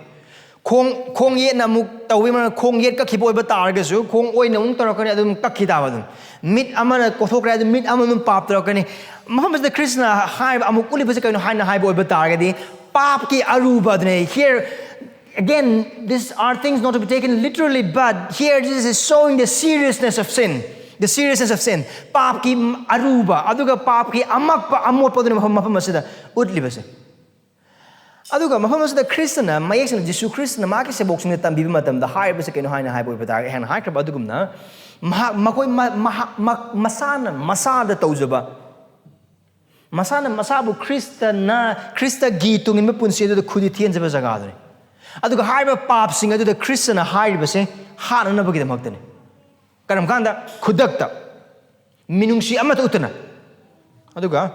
ꯈꯣꯡ ꯈꯣꯡ ꯌꯦꯠꯅ ꯑꯃꯨꯛ ꯇꯧꯕꯤ ꯃꯔꯝ ꯈꯣꯡ ꯌꯦꯠ ꯀꯛꯈꯤꯕ ꯑꯣꯏꯕ ꯇꯥꯔꯒꯁꯨ ꯈꯣꯡ ꯑꯣꯏꯅ ꯑꯃꯨꯛ ꯇꯧꯔꯛꯀꯅꯤ, ꯑꯗꯨꯝ ꯀꯛꯈꯤ ꯇꯥꯕ ꯑꯗꯨꯝ꯫ ꯃꯤꯠ ꯑꯃꯅ ꯀꯣꯊꯣꯛꯈ꯭ꯔꯦ ꯑꯗꯨ ꯃꯤꯠ ꯑꯃ ꯑꯗꯨꯝ ꯄꯥꯞ ꯇꯧꯔꯛꯀꯅꯤ꯫ ꯃꯐꯝ ꯑꯁꯤꯗ ꯈ꯭ꯔꯤꯁꯅ ꯍꯥꯏꯕ ꯑꯃꯨꯛ ꯎꯠꯂꯤꯕꯁꯦ ꯀꯩꯅꯣ ꯍꯥꯏꯅ ꯍꯥꯏꯕ ꯑꯣꯏꯕ ꯇꯥꯔꯒꯗꯤ ꯄꯥꯞꯀꯤ ꯑꯔꯨꯕ ꯑꯗꯨꯅꯦ꯫ Here again, these are things not to be taken literally, but here Jesus is showing the seriousness of sin. The seriousness of sin. ꯄꯥꯞꯀꯤ ꯑꯔꯨꯕ ꯑꯗꯨꯒ ꯄꯥꯞꯀꯤ ꯑꯃꯛꯄ ꯑꯃꯣꯠꯄ ꯑꯗꯨꯅ ꯃꯐꯝ ꯃꯐꯝ ꯑꯁꯤꯗ ꯎꯠꯂꯤꯕꯁꯦ꯫ ꯑꯗꯨꯒ ꯃꯐꯝ ꯑꯁꯤꯗ ꯈ꯭ꯔꯤꯁꯇꯅ ꯃꯌꯦꯛ ꯁꯦꯡꯅ ꯖꯤꯁꯨ ꯈ꯭ꯔꯤꯁꯇꯅ ꯃꯥꯒꯤ ꯁꯦꯕꯣꯛꯁꯤꯡꯗ ꯇꯝꯕꯤꯕ ꯃꯇꯝꯗ ꯍꯥꯏꯔꯤꯕꯁꯦ ꯀꯩꯅꯣ ꯍꯥꯏꯅ ꯍꯥꯏꯕ ꯑꯣꯏꯕ ꯇꯥꯔꯒꯗꯤ ꯑꯩꯍꯥꯛꯅ ꯍꯥꯏꯈ꯭ꯔꯕ ꯑꯗꯨꯒꯨꯝꯅ ꯃꯍꯥꯛ ꯃꯈꯣꯏ ꯃ- ꯃꯍꯥꯛ ꯃ- ꯃꯁꯥꯅ ꯃꯁꯥꯗ ꯇꯧꯖꯕ, ꯃꯁꯥꯅ ꯃꯁꯥꯕꯨ ꯈ꯭ꯔꯤꯁꯇꯅ ꯈ꯭ꯔꯤꯁꯇꯒꯤ ꯇꯨꯡꯏꯟꯕ ꯄꯨꯟꯁꯤ ꯑꯗꯨꯗ ꯈꯨꯗꯤ ꯊꯦꯟꯖꯕ ꯖꯒꯥꯗꯨꯅꯤ꯫ ꯑꯗꯨꯒ ꯍꯥꯏꯔꯤꯕ ꯄꯥꯞꯁꯤꯡ ꯑꯗꯨꯗ ꯈ꯭ꯔꯤꯁꯇꯅ ꯍꯥꯏꯔꯤꯕꯁꯦ ꯍꯥꯠꯅꯅꯕꯒꯤꯗꯃꯛꯇꯅꯤ꯫ ꯀꯔꯝ ꯀꯥꯟꯗ? ꯈꯨꯗꯛꯇ, ꯃꯤꯅꯨꯡꯁꯤ ꯑꯃꯠꯇ ꯎꯠꯇꯅ꯫ ꯑꯗꯨꯒ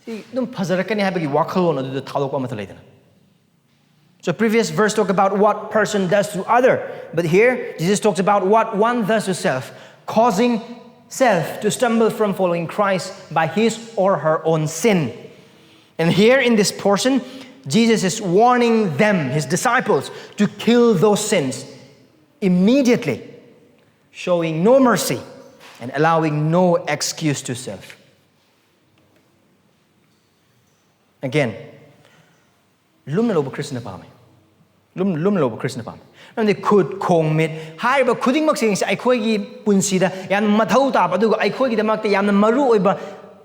ꯁꯤ ꯑꯗꯨꯝ ꯐꯖꯔꯛꯀꯅꯤ ꯍꯥꯏꯕꯒꯤ ꯋꯥꯈꯜꯂꯣꯟ ꯑꯗꯨꯗ ꯊꯥꯗꯣꯛꯄ ꯑꯃꯠꯇ ꯂꯩꯗꯅ꯫ So previous verse talk about what person does to other, but here Jesus talks about what one does to self, causing self to stumble from following Christ by his or her own sin. And here in this portion, Jesus is warning them, his disciples, to kill those sins immediately, showing no mercy and allowing no excuse to self. Again, ꯂꯨꯝꯅ ꯂꯧꯕ ꯈ꯭ꯔꯤꯁꯅ ꯄꯥꯝꯃꯤ꯫ ꯂꯨꯝ ꯂꯨꯝꯅ ꯂꯧꯕ ꯈ꯭ꯔꯤꯁꯅ ꯄꯥꯝꯃꯤ꯫ ꯃꯔꯝꯗꯤ ꯈꯨꯠ, ꯈꯣꯡ, ꯃꯤꯠ ꯍꯥꯏꯔꯤꯕ ꯈꯨꯗꯤꯡꯃꯛꯁꯤꯡꯁꯦ ꯑꯩꯈꯣꯏꯒꯤ ꯄꯨꯟꯁꯤꯗ ꯌꯥꯝꯅ ꯃꯊꯧ ꯇꯥꯕ, ꯑꯗꯨꯒ ꯑꯩꯈꯣꯏꯒꯤꯗꯃꯛꯇ ꯌꯥꯝꯅ ꯃꯔꯨ ꯑꯣꯏꯕ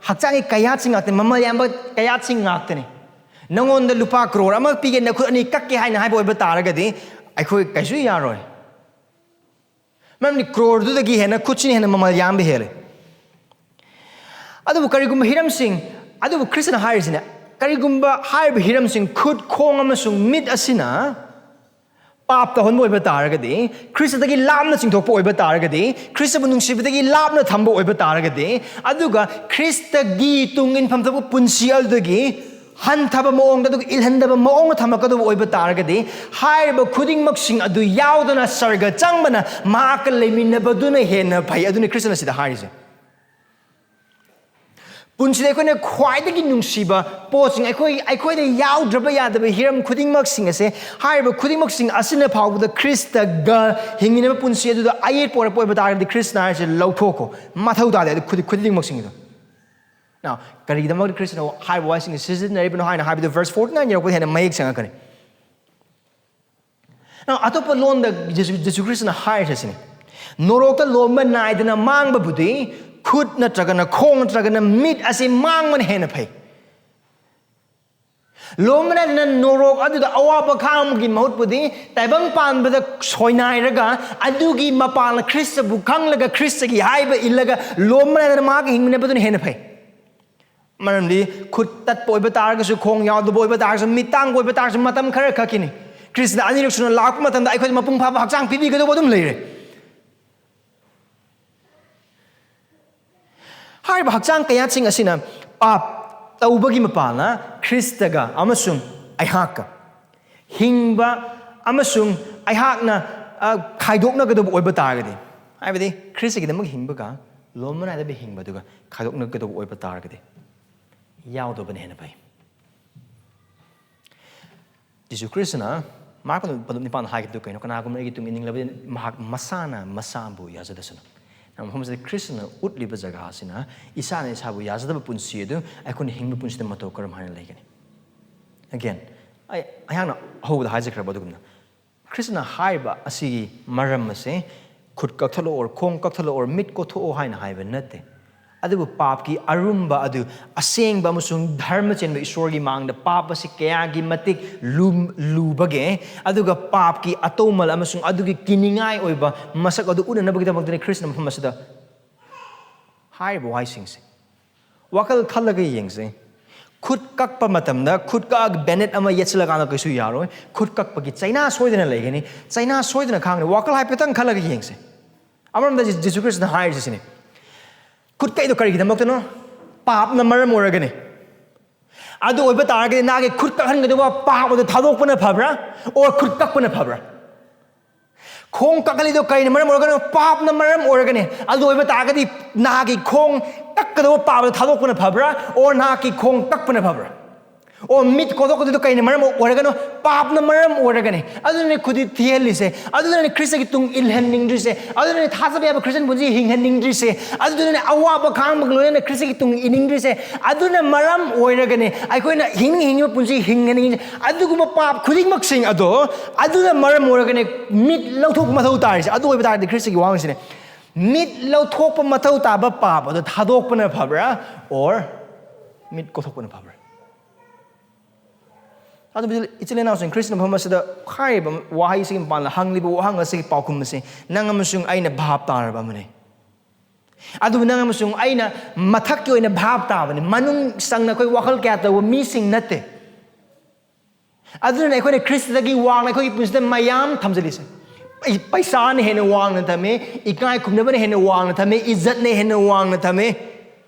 ꯍꯛꯆꯥꯡꯒꯤ ꯀꯌꯥꯠꯁꯤꯡ ꯉꯥꯛꯇꯅꯤ, ꯃꯃꯜ ꯌꯥꯝꯕ ꯀꯌꯥꯠꯁꯤꯡ ꯉꯥꯛꯇꯅꯤ꯫ ꯅꯪꯉꯣꯟꯗ ꯂꯨꯄꯥ ꯀ꯭ꯔꯣꯔ ꯑꯃ ꯄꯤꯒꯦ, ꯅꯈꯨꯠ ꯑꯅꯤ ꯀꯛꯀꯦ ꯍꯥꯏꯅ ꯍꯥꯏꯕ ꯑꯣꯏꯕ ꯇꯥꯔꯒꯗꯤ ꯑꯩꯈꯣꯏ ꯀꯩꯁꯨ ꯌꯥꯔꯣꯏ꯫ ꯃꯔꯝꯗꯤ ꯀ꯭ꯔꯣꯔꯗꯨꯗꯒꯤ ꯍꯦꯟꯅ ꯈꯨꯠꯁꯤꯅ ꯍꯦꯟꯅ ꯃꯃꯜ ꯌꯥꯝꯕ ꯍꯦꯜꯂꯦ꯫ ꯑꯗꯨꯕꯨ ꯀꯔꯤꯒꯨꯝꯕ ꯍꯤꯔꯝꯁꯤꯡ, ꯑꯗꯨꯕꯨ ꯈ꯭ꯔꯤꯁꯇꯅ ꯍꯥꯏꯔꯤꯁꯤꯅ, ꯀꯔꯤꯒꯨꯝꯕ ꯍꯥꯏꯔꯤꯕ ꯍꯤꯔꯝꯁꯤꯡ, ꯈꯨꯠ, ꯈꯣꯡ ꯑꯃꯁꯨꯡ ꯃꯤꯠ ꯑꯁꯤꯅ ꯄꯥꯞ ꯇꯧꯍꯟꯕ ꯑꯣꯏꯕ ꯇꯥꯔꯒꯗꯤ, ꯈ꯭ꯔꯤꯁꯇꯗꯒꯤ ꯂꯥꯞꯅ ꯆꯤꯡꯊꯣꯛꯄ ꯑꯣꯏꯕ ꯇꯥꯔꯒꯗꯤ, ꯈ꯭ꯔꯤꯁꯇꯕꯨ ꯅꯨꯡꯁꯤꯕꯗꯒꯤ ꯂꯥꯞꯅ ꯊꯝꯕ ꯑꯣꯏꯕ ꯇꯥꯔꯒꯗꯤ, ꯑꯗꯨꯒ ꯈ꯭ꯔꯤꯁꯇꯒꯤ ꯇꯨꯡ ꯏꯟꯐꯝ ꯊꯣꯛꯄ ꯄꯨꯟꯁꯤ ꯑꯗꯨꯗꯒꯤ ꯍꯟꯊꯕ ꯃꯑꯣꯡꯗ, ꯑꯗꯨꯒ ꯏꯜꯍꯟꯗꯕ ꯃꯑꯣꯡꯗ ꯊꯝꯃꯛꯀꯗꯧꯕ ꯑꯣꯏꯕ ꯇꯥꯔꯒꯗꯤ, ꯍꯥꯏꯔꯤꯕ ꯈꯨꯗꯤꯡꯃꯛꯁꯤꯡ ꯑꯗꯨ ꯌꯥꯎꯗꯅ ꯁꯔꯒ ꯆꯪꯕꯅ ꯃꯍꯥꯛꯀ ꯂꯩꯃꯤꯟꯅꯕꯗꯨꯅ ꯍꯦꯟꯅ ꯐꯩ꯫ ꯑꯗꯨꯅꯤ ꯈ꯭ꯔꯤꯁꯇꯅ ꯁꯤꯗ ꯍꯥꯏꯔꯤꯁꯦ꯫ ꯄꯨꯟꯁꯤꯗ ꯑꯩꯈꯣꯏꯅ ꯈ꯭ꯋꯥꯏꯗꯒꯤ ꯅꯨꯡꯁꯤꯕ ꯄꯣꯠꯁꯤꯡ, ꯑꯩꯈꯣꯏ, ꯑꯩꯈꯣꯏꯗ ꯌꯥꯎꯗ꯭ꯔꯕ ꯌꯥꯗꯕ ꯍꯤꯔꯝ ꯈꯨꯗꯤꯡꯃꯛꯁꯤꯡ ꯑꯁꯦ, ꯍꯥꯏꯔꯤꯕ ꯈꯨꯗꯤꯡꯃꯛꯁꯤꯡ ꯑꯁꯤꯅ ꯐꯥꯎꯕꯗ ꯈ꯭ꯔꯤꯁꯇꯒ ꯍꯤꯡꯃꯤꯟꯅꯕ ꯄꯨꯟꯁꯤ ꯑꯗꯨꯗ ꯑꯌꯦꯠꯄ ꯑꯣꯏꯔꯛꯄ ꯑꯣꯏꯕ ꯇꯥꯔꯒꯗꯤ, ꯈ꯭ꯔꯤꯁꯇꯅ ꯍꯥꯏꯔꯤꯁꯦ ꯂꯧꯊꯣꯛꯈꯣ, ꯃꯊꯧ ꯇꯥꯗꯦ ꯑꯗꯨ ꯈꯨꯗꯤꯡ-, ꯈꯨꯗꯤꯡꯃꯛꯁꯤꯡꯗꯣ꯫ Now, ꯀꯔꯤꯒꯤꯗꯃꯛꯇ ꯈ꯭ꯔꯤꯁꯇꯅ ꯍꯥꯏꯔꯤꯕ ꯋꯥꯍꯩꯁꯤꯡ ꯁꯤꯖꯤꯟꯅꯔꯤꯕꯅꯣ ꯍꯥꯏꯅ ꯍꯥꯏꯕꯗꯨ verse forty nine ꯌꯧꯔꯛꯄꯗ ꯍꯦꯟꯅ ꯃꯌꯦꯛ ꯁꯦꯡꯉꯛꯀꯅꯤ꯫ Now, ꯑꯇꯣꯞꯄ ꯂꯣꯟꯗ ꯖꯦꯁꯨ, ꯖꯦꯁꯨ ꯈ꯭ꯔꯤꯁꯇꯅ ꯍꯥꯏꯔꯤꯁꯦ ꯁꯤꯅꯤ: "ꯅꯣꯔꯣꯛꯇ ꯂꯣꯝꯕ ꯅꯥꯏꯗꯅ ꯃꯥꯡꯕꯕꯨꯗꯤ ꯈꯨꯠ ꯅꯠꯇ꯭ꯔꯒꯅ ꯈꯣꯡ ꯅꯠꯇ꯭ꯔꯒꯅ ꯃꯤꯠ ꯑꯁꯤ ꯃꯥꯡꯕꯅ ꯍꯦꯟꯅ ꯐꯩ"꯫ ꯂꯣꯝꯕ ꯅꯥꯏꯗꯅ ꯅꯣꯔꯣꯛ ꯑꯗꯨꯗ ꯑꯋꯥꯕ ꯈꯥꯡꯕꯒꯤ ꯃꯍꯨꯠꯄꯨꯗꯤ ꯇꯥꯏꯕꯪ ꯄꯥꯟꯕꯗ ꯁꯣꯏꯅꯥꯏꯔꯒ, ꯑꯗꯨꯒꯤ ꯃꯄꯥꯟꯅ ꯈ꯭ꯔꯤꯁꯇꯕꯨ ꯈꯪꯂꯒ, ꯈ꯭ꯔꯤꯁꯇꯒꯤ ꯍꯥꯏꯕ ꯏꯜꯂꯒ, ꯂꯣꯝꯕ ꯅꯥꯏꯗꯅ ꯃꯍꯥꯛꯀ ꯍꯤꯡꯃꯤꯟꯅꯕꯗꯨꯅ ꯍꯦꯟꯅ ꯐꯩ꯫ ꯃꯔꯝꯗꯤ ꯈꯨꯠ ꯇꯠꯄ ꯑꯣꯏꯕ ꯇꯥꯔꯒꯁꯨ, ꯈꯣꯡ ꯌꯥꯎꯗꯕ ꯑꯣꯏꯕ ꯇꯥꯔꯒꯁꯨ, ꯃꯤꯠ ꯇꯥꯡꯕ ꯑꯣꯏꯕ ꯇꯥꯔꯒꯁꯨ, ꯃꯇꯝ ꯈꯔ ꯈꯛꯀꯤꯅꯤ꯫ ꯈ꯭ꯔꯤꯁꯇ ꯑꯅꯤꯔꯛ ꯁꯨꯅ ꯂꯥꯛꯄ ꯃꯇꯝꯗ ꯑꯩꯈꯣꯏꯗ ꯃꯄꯨꯡ ꯐꯥꯕ ꯍꯛꯆꯥꯡ ꯄꯤꯕꯤꯒꯗꯧꯕ ꯑꯗꯨꯝ ꯂꯩꯔꯦ꯫ ꯍꯥꯏꯔꯤꯕ ꯍꯛꯆꯥꯡ ꯀꯌꯥꯠꯁꯤꯡ ꯑꯁꯤꯅ ꯄꯥꯞ ꯇꯧꯕꯒꯤ ꯃꯄꯥꯜꯅ ꯈ꯭ꯔꯤꯁꯇꯒ ꯑꯃꯁꯨꯡ ꯑꯩꯍꯥꯛꯀ ꯍꯤꯡꯕ ꯑꯃꯁꯨꯡ ꯑꯩꯍꯥꯛꯅ, ꯑ, ꯈꯥꯏꯗꯣꯛꯅꯒꯗꯧꯕ ꯑꯣꯏꯕ ꯇꯥꯔꯒꯗꯤ, ꯍꯥꯏꯕꯗꯤ ꯈ꯭ꯔꯤꯁꯇꯒꯤꯗꯃꯛ ꯍꯤꯡꯕꯒ ꯂꯣꯝꯕ ꯅꯥꯏꯗꯕ ꯍꯤꯡꯕꯗꯨꯒ ꯈꯥꯏꯗꯣꯛꯅꯒꯗꯧꯕ ꯑꯣꯏꯕ ꯇꯥꯔꯒꯗꯤ, ꯌꯥꯎꯗꯕꯅ ꯍꯦꯟꯅ ꯐꯩ꯫ ꯖꯤꯁꯨ ꯈ꯭ꯔꯤꯁꯇꯅ ꯃꯥꯔꯛ ꯄꯟꯗꯨꯞ ꯅꯤꯄꯥꯟꯗ ꯍꯥꯏꯈꯤꯕꯗꯨ ꯀꯩꯅꯣ? "ꯀꯅꯥꯒꯨꯝꯕ ꯑꯩꯒꯤ ꯇꯨꯡ ꯏꯟꯅꯤꯡꯂꯕꯗꯤ ꯃꯍꯥꯛ ꯃꯁꯥꯅ ꯃꯁꯥꯕꯨ ꯌꯥꯖꯗꯁꯅꯨ"꯫ ꯃꯐꯝꯁꯤꯗ ꯈ꯭ꯔꯤꯁꯇꯅ ꯎꯠꯂꯤꯕ ꯖꯒꯥ ꯑꯁꯤꯅ ꯏꯁꯥꯅ ꯏꯁꯥꯕꯨ ꯌꯥꯖꯗꯕ ꯄꯨꯟꯁꯤ ꯑꯗꯨ ꯑꯩꯈꯣꯏꯅ ꯍꯤꯡꯕ ꯄꯨꯟꯁꯤꯗ ꯃꯇꯧ ꯀꯔꯝ ꯍꯥꯏꯅ ꯂꯩꯒꯅꯤ? Again, ꯑꯩ, ꯑꯩꯍꯥꯛꯅ ꯑꯍꯧꯕꯗ ꯍꯥꯏꯖꯈ꯭ꯔꯕ ꯑꯗꯨꯒꯨꯝꯅ, ꯈ꯭ꯔꯤꯁꯇꯅ ꯍꯥꯏꯔꯤꯕ ꯑꯁꯤꯒꯤ ꯃꯔꯝ ꯑꯁꯦ ꯈꯨꯠ ꯀꯛꯊꯠꯂꯛꯑꯣ, ꯈꯣꯡ ꯀꯛꯊꯠꯂꯛꯑꯣ, ꯃꯤꯠ ꯀꯣꯊꯣꯛꯑꯣ ꯍꯥꯏꯅ ꯍꯥꯏꯕ ꯅꯠꯇꯦ꯫ ꯑꯗꯨꯕꯨ ꯄꯥꯞꯀꯤ ꯑꯔꯨꯝꯕ ꯑꯗꯨ ꯑꯁꯦꯡꯕ ꯑꯃꯁꯨꯡ ꯙꯔꯃ ꯆꯦꯟꯕ ꯏꯁꯣꯔꯒꯤ ꯃꯥꯡꯗ ꯄꯥꯞ ꯑꯁꯤ ꯀꯌꯥꯒꯤ ꯃꯇꯤꯛ ꯂꯨꯝ-, ꯂꯨꯕꯒꯦ, ꯑꯗꯨꯒ ꯄꯥꯞꯀꯤ ꯑꯇꯧꯃꯜ ꯑꯃꯁꯨꯡ ꯑꯗꯨꯒꯤ ꯀꯤꯅꯤꯡꯉꯥꯏ ꯑꯣꯏꯕ ꯃꯁꯛ ꯑꯗꯨ ꯎꯠꯅꯅꯕꯒꯤꯗꯃꯛꯇꯅꯤ ꯈ꯭ꯔꯤꯁꯇꯅ ꯃꯐꯝ ꯑꯁꯤꯗ ꯍꯥꯏꯔꯤꯕ ꯋꯥꯍꯩꯁꯤꯡꯁꯦ꯫ ꯋꯥꯈꯜ ꯈꯜꯂꯒ ꯌꯦꯡꯁꯦ꯫ ꯈꯨꯠ ꯀꯛꯄ ꯃꯇꯝꯗ ꯈꯨꯠ ꯀꯛꯑꯒ bandage ꯑꯃ ꯌꯦꯠꯁꯤꯜꯂꯀꯥꯟꯗ ꯀꯩꯁꯨ ꯌꯥꯔꯣꯏ꯫ ꯈꯨꯠ ꯀꯛꯄꯒꯤ ꯆꯩꯅꯥ ꯁꯣꯏꯗꯅ ꯂꯩꯒꯅꯤ꯫ ꯆꯩꯅꯥ ꯁꯣꯏꯗꯅ ꯈꯥꯡꯒꯅꯤ꯫ ꯋꯥꯈꯜ ꯍꯥꯏꯐꯦꯠꯇꯪ ꯈꯜꯂꯒ ꯌꯦꯡꯁꯦ꯫ ꯑꯃꯔꯣꯝꯗ ꯖꯤ-, ꯖꯤꯁꯨ ꯈ꯭ꯔꯤꯁꯇꯅ ꯍꯥꯏꯔꯤꯁꯦ ꯁꯤꯅꯤ: "ꯈꯨꯠ ꯀꯛꯏꯗꯣ ꯀꯔꯤꯒꯤꯗꯃꯛꯇꯅꯣ? ꯄꯥꯞꯅ ꯃꯔꯝ ꯑꯣꯏꯔꯒꯅꯤ"꯫ ꯑꯗꯨ ꯑꯣꯏꯕ ꯇꯥꯔꯒꯗꯤ ꯅꯍꯥꯛꯀꯤ ꯈꯨꯠ ꯀꯛꯍꯟꯒꯗꯧꯕ ꯄꯥꯞ ꯑꯗꯨ ꯊꯥꯗꯣꯛꯄꯅ ꯐꯕ꯭ꯔꯥ, or ꯈꯨꯠ ꯀꯛꯄꯅ ꯐꯕ꯭ꯔꯥ? ꯈꯣꯡ ꯀꯛꯍꯜꯂꯤꯗꯣ ꯀꯩꯅ ꯃꯔꯝ ꯑꯣꯏꯔꯒꯅꯣ? ꯄꯥꯞꯅ ꯃꯔꯝ ꯑꯣꯏꯔꯒꯅꯤ꯫ ꯑꯗꯨ ꯑꯣꯏꯕ ꯇꯥꯔꯒꯗꯤ ꯅꯍꯥꯛꯀꯤ ꯈꯣꯡ ꯀꯛꯀꯗꯧꯕ ꯄꯥꯞ ꯑꯗꯨ ꯊꯥꯗꯣꯛꯄꯅ ꯐꯕ꯭ꯔꯥ, or ꯅꯍꯥꯛꯀꯤ ꯈꯣꯡ ꯀꯛꯄꯅ ꯐꯕ꯭ꯔꯥ? ꯑꯣ, ꯃꯤꯠ ꯀꯣꯊꯣꯛꯀꯗꯣꯏꯗꯣ ꯀꯩꯅ ꯃꯔꯝ ꯑꯣꯏꯔꯒꯅꯣ? ꯄꯥꯞꯅ ꯃꯔꯝ ꯑꯣꯏꯔꯒꯅꯤ꯫ ꯑꯗꯨꯅꯅꯦ ꯈꯨꯗꯤ ꯊꯤꯍꯜꯂꯤꯁꯦ, ꯑꯗꯨꯅꯅꯦ ꯈ꯭ꯔꯤꯁꯇꯒꯤ ꯇꯨꯡ ꯏꯜꯍꯟꯅꯤꯡꯗ꯭ꯔꯤꯁꯦ, ꯑꯗꯨꯅꯅꯦ ꯊꯥꯖꯕ ꯌꯥꯕ ꯈ꯭ꯔꯤꯁꯇꯤꯌꯟ ꯄꯨꯟꯁꯤ ꯍꯤꯡꯍꯟꯅꯤꯡꯗ꯭ꯔꯤꯁꯦ, ꯑꯗꯨꯅꯅꯦ ꯑꯋꯥꯕ ꯈꯥꯡꯕꯒ ꯂꯣꯏꯅꯅ ꯈ꯭ꯔꯤꯁꯇꯒꯤ ꯇꯨꯡ ꯏꯅꯤꯡꯗ꯭ꯔꯤꯁꯦ꯫ ꯑꯗꯨꯅ ꯃꯔꯝ ꯑꯣꯏꯔꯒꯅꯦ ꯑꯩꯈꯣꯏꯅ ꯍꯤꯡꯅꯤꯡ ꯍꯤꯡꯉꯤꯕ ꯄꯨꯟꯁꯤ ꯍꯤꯡꯍꯟꯅꯤꯡꯉꯤꯁꯦ꯫ ꯑꯗꯨꯒꯨꯝꯕ ꯄꯥꯞ ꯈꯨꯗꯤꯡꯃꯛꯁꯤꯡ ꯑꯗꯣ, ꯑꯗꯨꯅ ꯃꯔꯝ ꯑꯣꯏꯔꯒꯅꯦ ꯃꯤꯠ ꯂꯧꯊꯣꯛꯄ ꯃꯊꯧ ꯇꯥꯔꯤꯁꯦ꯫ ꯑꯗꯨ ꯑꯣꯏꯕ ꯇꯥꯔꯗꯤ ꯈ꯭ꯔꯤꯁꯇꯒꯤ ꯋꯥꯍꯪꯁꯤꯅꯦ, ꯃꯤꯠ ꯂꯧꯊꯣꯛꯄ ꯃꯊꯧ ꯇꯥꯕ ꯄꯥꯞ ꯑꯗꯣ ꯊꯥꯗꯣꯛꯄꯅ ꯐꯕ꯭ꯔꯥ, or ꯃꯤꯠ ꯀꯣꯊꯣꯛꯄꯅ ꯐꯕ꯭ꯔꯥ? ꯑꯗꯨꯕꯨ ꯏꯆꯤꯜ ꯏꯅꯥꯎꯁꯤꯡ, ꯈ꯭ꯔꯤꯁꯇ ꯃꯐꯝ ꯑꯁꯤꯗ ꯍꯥꯏꯔꯤꯕ ꯋꯥꯍꯩꯁꯤꯒꯤ ꯃꯄꯥꯟꯗ ꯍꯪꯂꯤꯕ ꯋꯥꯍꯪ ꯑꯁꯤꯒꯤ ꯄꯥꯎꯈꯨꯝ ꯑꯁꯤ ꯅꯪ ꯑꯃꯁꯨꯡ ꯑꯩꯅ ꯚꯥꯞ ꯇꯥꯔꯕ ꯑꯃꯅꯤ꯫ ꯑꯗꯨꯕꯨ ꯅꯪ ꯑꯃꯁꯨꯡ ꯑꯩꯅ ꯃꯊꯛꯀꯤ ꯑꯣꯏꯅ ꯚꯥꯞ ꯇꯥꯕꯅꯤ, ꯃꯅꯨꯡ ꯆꯪꯅ ꯑꯩꯈꯣꯏ ꯋꯥꯈꯜ ꯀꯌꯥ ꯇꯧꯕ ꯃꯤꯁꯤꯡ ꯅꯠꯇꯦ꯫ ꯑꯗꯨꯅ ꯑꯩꯈꯣꯏꯅ ꯈ꯭ꯔꯤꯁꯇꯗꯒꯤ ꯋꯥꯡꯅ ꯑꯩꯈꯣꯏꯒꯤ ꯄꯨꯟꯁꯤꯗ ꯃꯌꯥꯝ ꯊꯝꯖꯤꯜꯂꯤꯁꯦ꯫ ꯄꯩꯁꯥꯅ ꯍꯦꯟꯅ ꯋꯥꯡꯅ ꯊꯝꯃꯤ, ꯏꯀꯥꯏ ꯈꯨꯝꯅꯕꯅ ꯍꯦꯟꯅ ꯋꯥꯡꯅ ꯊꯝꯃꯤ, ꯏꯖꯠꯅ ꯍꯦꯟꯅ ꯋꯥꯡꯅ ꯊꯝꯃꯤ,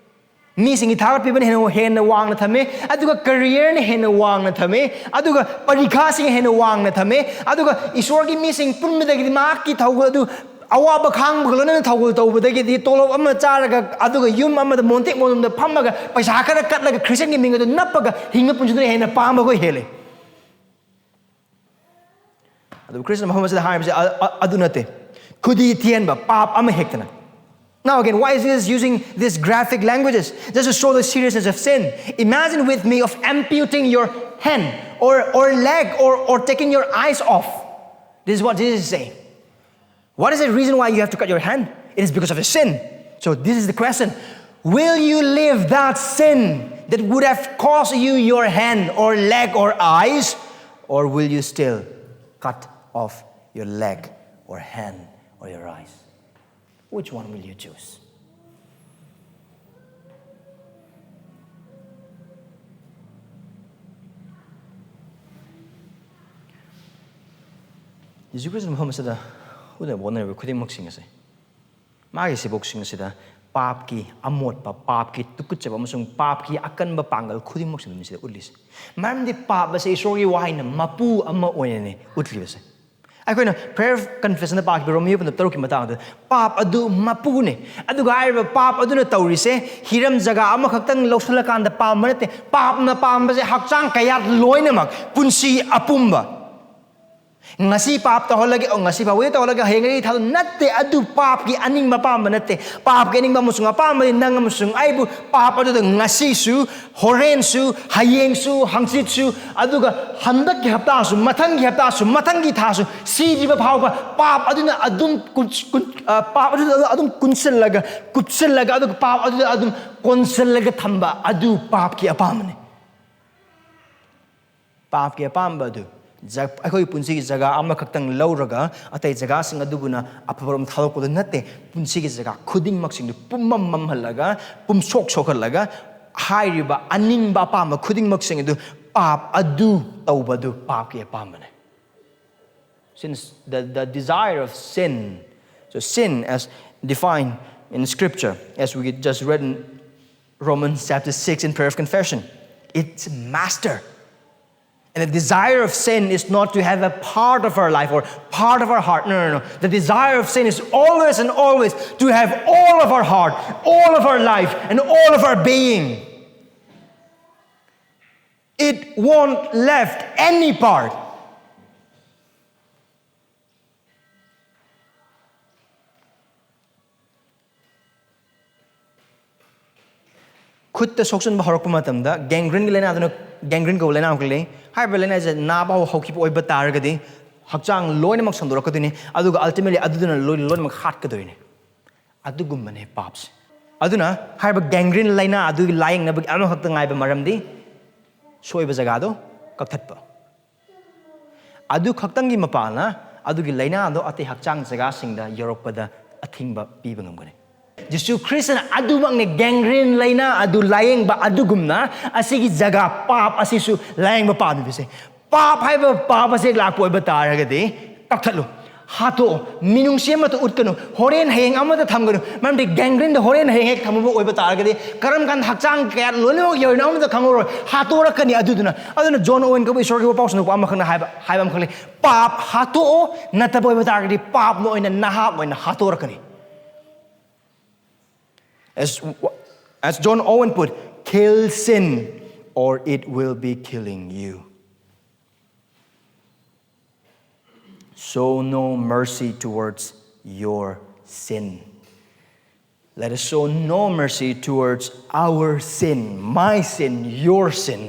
ꯃꯤꯁꯤꯡꯒꯤ ꯊꯥꯒꯠꯄꯤꯕꯅ ꯍꯦꯟꯅ ꯍꯦꯟꯅ ꯋꯥꯡꯅ ꯊꯝꯃꯤ, ꯑꯗꯨꯒ ꯀꯦꯔꯤꯌꯔꯅ ꯍꯦꯟꯅ ꯋꯥꯡꯅ ꯊꯝꯃꯤ, ꯑꯗꯨꯒ ꯄꯔꯤꯈꯥꯁꯤꯡ ꯍꯦꯟꯅ ꯋꯥꯡꯅ ꯊꯝꯃꯤ, ꯑꯗꯨꯒ ꯏꯁꯣꯔꯒꯤ ꯃꯤꯁꯤꯡ ꯄꯨꯟꯕꯗꯒꯤꯗꯤ ꯃꯍꯥꯛꯀꯤ ꯊꯧꯒꯜ ꯑꯗꯨ, ꯑꯋꯥꯕ ꯈꯥꯡꯕꯒ ꯂꯣꯏꯅꯅ ꯊꯧꯒꯜ ꯇꯧꯕꯗꯒꯤꯗꯤ, ꯇꯣꯂꯣꯞ ꯑꯃ ꯆꯥꯔꯒ ꯑꯗꯨꯒ ꯌꯨꯝ ꯑꯃꯗ ꯃꯣꯟꯇꯦꯛ ꯃꯣꯟꯗ ꯐꯝꯃꯒ ꯄꯩꯁꯥ ꯈꯔ ꯀꯠꯂꯒ ꯈ꯭ꯔꯤꯁꯇꯤꯌꯟꯒꯤ ꯃꯤꯡ ꯑꯗꯨ ꯅꯞꯄꯒ ꯍꯤꯡꯕ ꯄꯨꯟꯁꯤꯗꯨꯅ ꯍꯦꯟꯅ ꯄꯥꯝꯕꯒ ꯍꯦꯜꯂꯤ꯫ ꯑꯗꯨꯕꯨ ꯈ꯭ꯔꯤꯁꯇ ꯃꯐꯝ ꯑꯁꯤꯗ ꯍꯥꯏꯔꯤꯕꯁꯦ ꯑ-, ꯑ-, ꯑꯗꯨ ꯅꯠꯇꯦ꯫ ꯈꯨꯗꯤ ꯊꯤꯍꯟꯕ, ꯄꯥꯞ ꯑꯃ ꯍꯦꯛꯇꯅ꯫ Now again, why is Jesus using these graphic languages? Just to show the seriousness of sin. Imagine with me of amputating your hand or, or leg or, or taking your eyes off. This is what Jesus is saying. What is the reason why you have to cut your hand? It is because of your sin. So this is the question. Will you leave that sin that would have caused you your hand or leg or eyes? Or will you still cut off your leg or hand or your eyes? Which one will you choose? Jesus Christ ꯃꯐꯝ ꯑꯁꯤꯗ ꯎꯅꯕ ꯍꯣꯠꯅꯔꯤꯕ ꯈꯨꯗꯤꯡꯃꯛꯁꯤꯡ ꯑꯁꯦ ꯃꯥꯒꯤ ꯁꯤꯕꯣꯛꯁꯤꯡ ꯑꯁꯤꯗ ꯄꯥꯞꯀꯤ ꯑꯃꯣꯠꯄ, ꯄꯥꯞꯀꯤ ꯇꯨꯀꯠꯆꯕ ꯑꯃꯁꯨꯡ ꯄꯥꯞꯀꯤ ꯑꯀꯟꯕ ꯄꯥꯡꯒꯜ ꯈꯨꯗꯤꯡꯃꯛꯁꯤꯡꯗꯨꯅꯤ ꯁꯤꯗ ꯎꯠꯂꯤꯁꯦ꯫ ꯃꯔꯝꯗꯤ ꯄꯥꯞ ꯑꯁꯦ ꯏꯁꯣꯔꯒꯤ ꯋꯥꯍꯩꯅ ꯃꯄꯨ ꯑꯃ ꯑꯣꯏꯅꯅꯦ ꯎꯠꯂꯤꯕꯁꯦ꯫ ꯑꯩꯈꯣꯏꯅ prayer confessionꯗ ꯄꯥꯈꯤꯕ ꯔꯣꯃꯤꯌꯣ ꯄꯟꯗ ꯇꯔꯨꯛꯀꯤ ꯃꯇꯥꯡꯗ ꯄꯥꯞ ꯑꯗꯨ ꯃꯄꯨꯅꯦ꯫ ꯑꯗꯨꯒ ꯍꯥꯏꯔꯤꯕ ꯄꯥꯞ ꯑꯗꯨꯅ ꯇꯧꯔꯤꯁꯦ ꯍꯤꯔꯝ ꯖꯒꯥ ꯑꯃꯈꯛꯇꯪ ꯂꯧꯁꯤꯜꯂꯀꯥꯟꯗ ꯄꯥꯝꯕ ꯅꯠꯇꯦ꯫ ꯄꯥꯞꯅ ꯄꯥꯝꯕꯁꯦ ꯍꯛꯆꯥꯡ ꯀꯌꯥꯠ ꯂꯣꯏꯅꯃꯛ, ꯄꯨꯟꯁꯤ ꯑꯄꯨꯝꯕ꯫ ꯉꯁꯤ ꯄꯥꯞ ꯇꯧꯍꯜꯂꯒꯦ, ꯑꯣ, ꯉꯁꯤ ꯐꯥꯎꯕꯗꯤ ꯇꯧꯍꯜꯂꯒꯦ, ꯍꯌꯦꯡꯗꯒꯤ ꯊꯥꯗꯣꯛ-, ꯅꯠꯇꯦ꯫ ꯑꯗꯨ ꯄꯥꯞꯀꯤ ꯑꯅꯤꯡꯕ ꯑꯄꯥꯝꯕ ꯅꯠꯇꯦ꯫ ꯄꯥꯞꯀꯤ ꯑꯅꯤꯡꯕ ꯑꯃꯁꯨꯡ ꯑꯄꯥꯝꯕꯗꯤ ꯅꯪ ꯑꯃꯁꯨꯡ ꯑꯩꯕꯨ ꯄꯥꯞ ꯑꯗꯨꯗ ꯉꯁꯤꯁꯨ, ꯍꯣꯔꯦꯟꯁꯨ, ꯍꯌꯦꯡꯁꯨ, ꯍꯪꯆꯤꯠꯁꯨ, ꯑꯗꯨꯒ ꯍꯟꯗꯛꯀꯤ ꯍꯞꯇꯥꯁꯨ, ꯃꯊꯪꯒꯤ ꯍꯞꯇꯥꯁꯨ, ꯃꯊꯪꯒꯤ ꯊꯥꯁꯨ, ꯁꯤꯗ꯭ꯔꯤꯕ ꯐꯥꯎꯕ ꯄꯥꯞ ꯑꯗꯨꯅ ꯑꯗꯨꯝ ꯀꯨꯟ-, ꯀꯨꯟ-, ꯑ, ꯄꯥꯞ ꯑꯗꯨꯗ ꯑꯗꯨꯝ ꯀꯨꯟꯁꯤꯜꯂꯒ, ꯀꯨꯞꯁꯤꯜꯂꯒ, ꯑꯗꯨꯒ ꯄꯥꯞ ꯑꯗꯨꯗ ꯑꯗꯨꯝ ꯀꯣꯟꯁꯤꯜꯂꯒ ꯊꯝꯕ ꯑꯗꯨ ꯄꯥꯞꯀꯤ ꯑꯄꯥꯝꯕꯅꯤ꯫ ꯄꯥꯞꯀꯤ ꯑꯄꯥꯝꯕ ꯑꯗꯨ ꯖ-, ꯑꯩꯈꯣꯏꯒꯤ ꯄꯨꯟꯁꯤꯒꯤ ꯖꯒꯥ ꯑꯃꯈꯛꯇꯪ ꯂꯧꯔꯒ ꯑꯇꯩ ꯖꯒꯥꯁꯤꯡ ꯑꯗꯨꯕꯨꯅ ꯑꯐꯕꯔꯣꯝ ꯊꯥꯗꯣꯛꯄꯗꯨ ꯅꯠꯇꯦ꯫ ꯄꯨꯟꯁꯤꯒꯤ ꯖꯒꯥ ꯈꯨꯗꯤꯡꯃꯛꯁꯤꯡꯗꯨ ꯄꯨꯝꯃꯝ ꯃꯝꯍꯜꯂꯒ, ꯄꯨꯝꯁꯣꯛ ꯁꯣꯛꯍꯜꯂꯒ, ꯍꯥꯏꯔꯤꯕ ꯑꯅꯤꯡꯕ ꯑꯄꯥꯝꯕ ꯈꯨꯗꯤꯡꯃꯛꯁꯤꯡ ꯑꯗꯨ, ꯄꯥꯞ ꯑꯗꯨ ꯇꯧꯕꯗꯨ ꯄꯥꯞꯀꯤ ꯑꯄꯥꯝꯕꯅꯤ꯫ Since the, the desire of sin, so sin as defined in scripture, as we just read in Romans chapter six in prayer of confession, it's master. And the desire of sin is not to have a part of our life or part of our heart. No, no, no. The desire of sin is always and always to have all of our heart, all of our life, and all of our being. It won't left any part. ꯈꯨꯠꯇ ꯁꯣꯛꯆꯟꯕ ꯍꯧꯔꯛꯄ ꯃꯇꯝꯗ, gangreneꯒꯤ ꯂꯥꯏꯅꯥꯗꯨꯅ, gangrene ꯀꯧꯕ ꯂꯥꯏꯅꯥ ꯑꯃꯈꯛ ꯂꯩ꯫ ꯍꯥꯏꯔꯤꯕ ꯂꯥꯏꯅꯥꯁꯦ ꯅꯥꯕ ꯍꯧ-, ꯍꯧꯈꯤꯕ ꯑꯣꯏꯕ ꯇꯥꯔꯒꯗꯤ ꯍꯛꯆꯥꯡ ꯂꯣꯏꯅꯃꯛ ꯁꯟꯗꯣꯔꯛꯀꯗꯣꯏꯅꯤ, ꯑꯗꯨꯒ ultimately ꯑꯗꯨꯗꯨꯅ ꯂꯣꯏ-, ꯂꯣꯏꯅꯃꯛ ꯍꯥꯠꯀꯗꯣꯏꯅꯤ꯫ ꯑꯗꯨꯒꯨꯝꯕꯅꯦ ꯄꯥꯞꯁꯦ꯫ ꯑꯗꯨꯅ ꯍꯥꯏꯔꯤꯕ gangrene ꯂꯥꯏꯅꯥ ꯑꯗꯨꯒꯤ ꯂꯥꯌꯦꯡꯅꯕꯒꯤ ꯑꯃꯈꯛꯇ ꯉꯥꯏꯕ ꯃꯔꯝꯗꯤ ꯁꯣꯏꯕ ꯖꯒꯥꯗꯣ ꯀꯛꯊꯠꯄ꯫ ꯑꯗꯨ ꯈꯛꯇꯪꯒꯤ ꯃꯄꯥꯅ ꯑꯗꯨꯒꯤ ꯂꯥꯏꯅꯥꯗꯣ ꯑꯇꯩ ꯍꯛꯆꯥꯡ ꯖꯒꯥꯁꯤꯡꯗ ꯌꯧꯔꯛꯄꯗ ꯑꯊꯤꯡꯕ ꯄꯤꯕ ꯉꯝꯒꯅꯤ꯫ ꯖꯤꯁꯨ ꯈ꯭ꯔꯤꯁꯇꯅ ꯑꯗꯨꯃꯛꯅꯦ, gangrene ꯂꯥꯏꯅꯥ ꯑꯗꯨ ꯂꯥꯌꯦꯡꯕ ꯑꯗꯨꯒꯨꯝꯅ ꯑꯁꯤꯒꯤ ꯖꯒꯥ ꯄꯥꯞ ꯑꯁꯤꯁꯨ ꯂꯥꯌꯦꯡꯕ ꯄꯥꯝꯃꯤꯕꯁꯦ꯫ ꯄꯥꯞ ꯍꯥꯏꯕ ꯄꯥꯞ ꯑꯁꯤ ꯂꯥꯛꯄ ꯑꯣꯏꯕ ꯇꯥꯔꯒꯗꯤ ꯀꯛꯊꯠꯂꯨ꯫ ꯍꯥꯠꯇꯣꯛꯑꯣ꯫ ꯃꯤꯅꯨꯡꯁꯤ ꯑꯃꯠꯇ ꯎꯠꯀꯅꯨ꯫ ꯍꯣꯔꯦꯟ ꯍꯌꯦꯡ ꯑꯃꯗ ꯊꯝꯒꯅꯨ꯫ ꯃꯔꯝꯗꯤ gangrene ꯗ ꯍꯣꯔꯦꯟ ꯍꯌꯦꯡ ꯍꯦꯛ ꯊꯝꯃꯨꯕ ꯑꯣꯏꯕ ꯇꯥꯔꯒꯗꯤ ꯀꯔꯝ ꯀꯥꯟꯗ ꯍꯛꯆꯥꯡ ꯀꯌꯥ ꯂꯣꯏꯅꯃꯛ ꯌꯧꯔꯤꯅꯣ ꯑꯃꯠꯇ ꯈꯪꯍꯧꯔꯣꯏ꯫ ꯍꯥꯠꯇꯣꯔꯛꯀꯅꯤ꯫ ꯑꯗꯨꯗꯨꯅ ꯑꯗꯨꯅ ꯖꯣꯟ ꯑꯣꯋꯦꯟ ꯀꯧꯕ ꯏꯁꯣꯔꯒꯤ ꯋꯥꯄꯥꯎ ꯁꯟꯗꯣꯛꯄ ꯑꯃꯈꯛꯅ ꯍꯥꯏꯕ ꯍꯥꯏꯕ ꯑꯃꯈꯛ ꯂꯩ: "ꯄꯥꯞ ꯍꯥꯠꯇꯣꯛꯑꯣ, ꯅꯠꯇꯕ ꯑꯣꯏꯕ ꯇꯥꯔꯒꯗꯤ ꯄꯥꯞꯅ ꯑꯣꯏꯅ ꯅꯍꯥꯛ ꯑꯣꯏꯅ ꯍꯥꯠꯇꯣꯔꯛꯀꯅꯤ"꯫ As, as John Owen put, "Kill sin, or it will be killing you." Show no mercy towards your sin. Let us show no mercy towards our sin, my sin, your sin.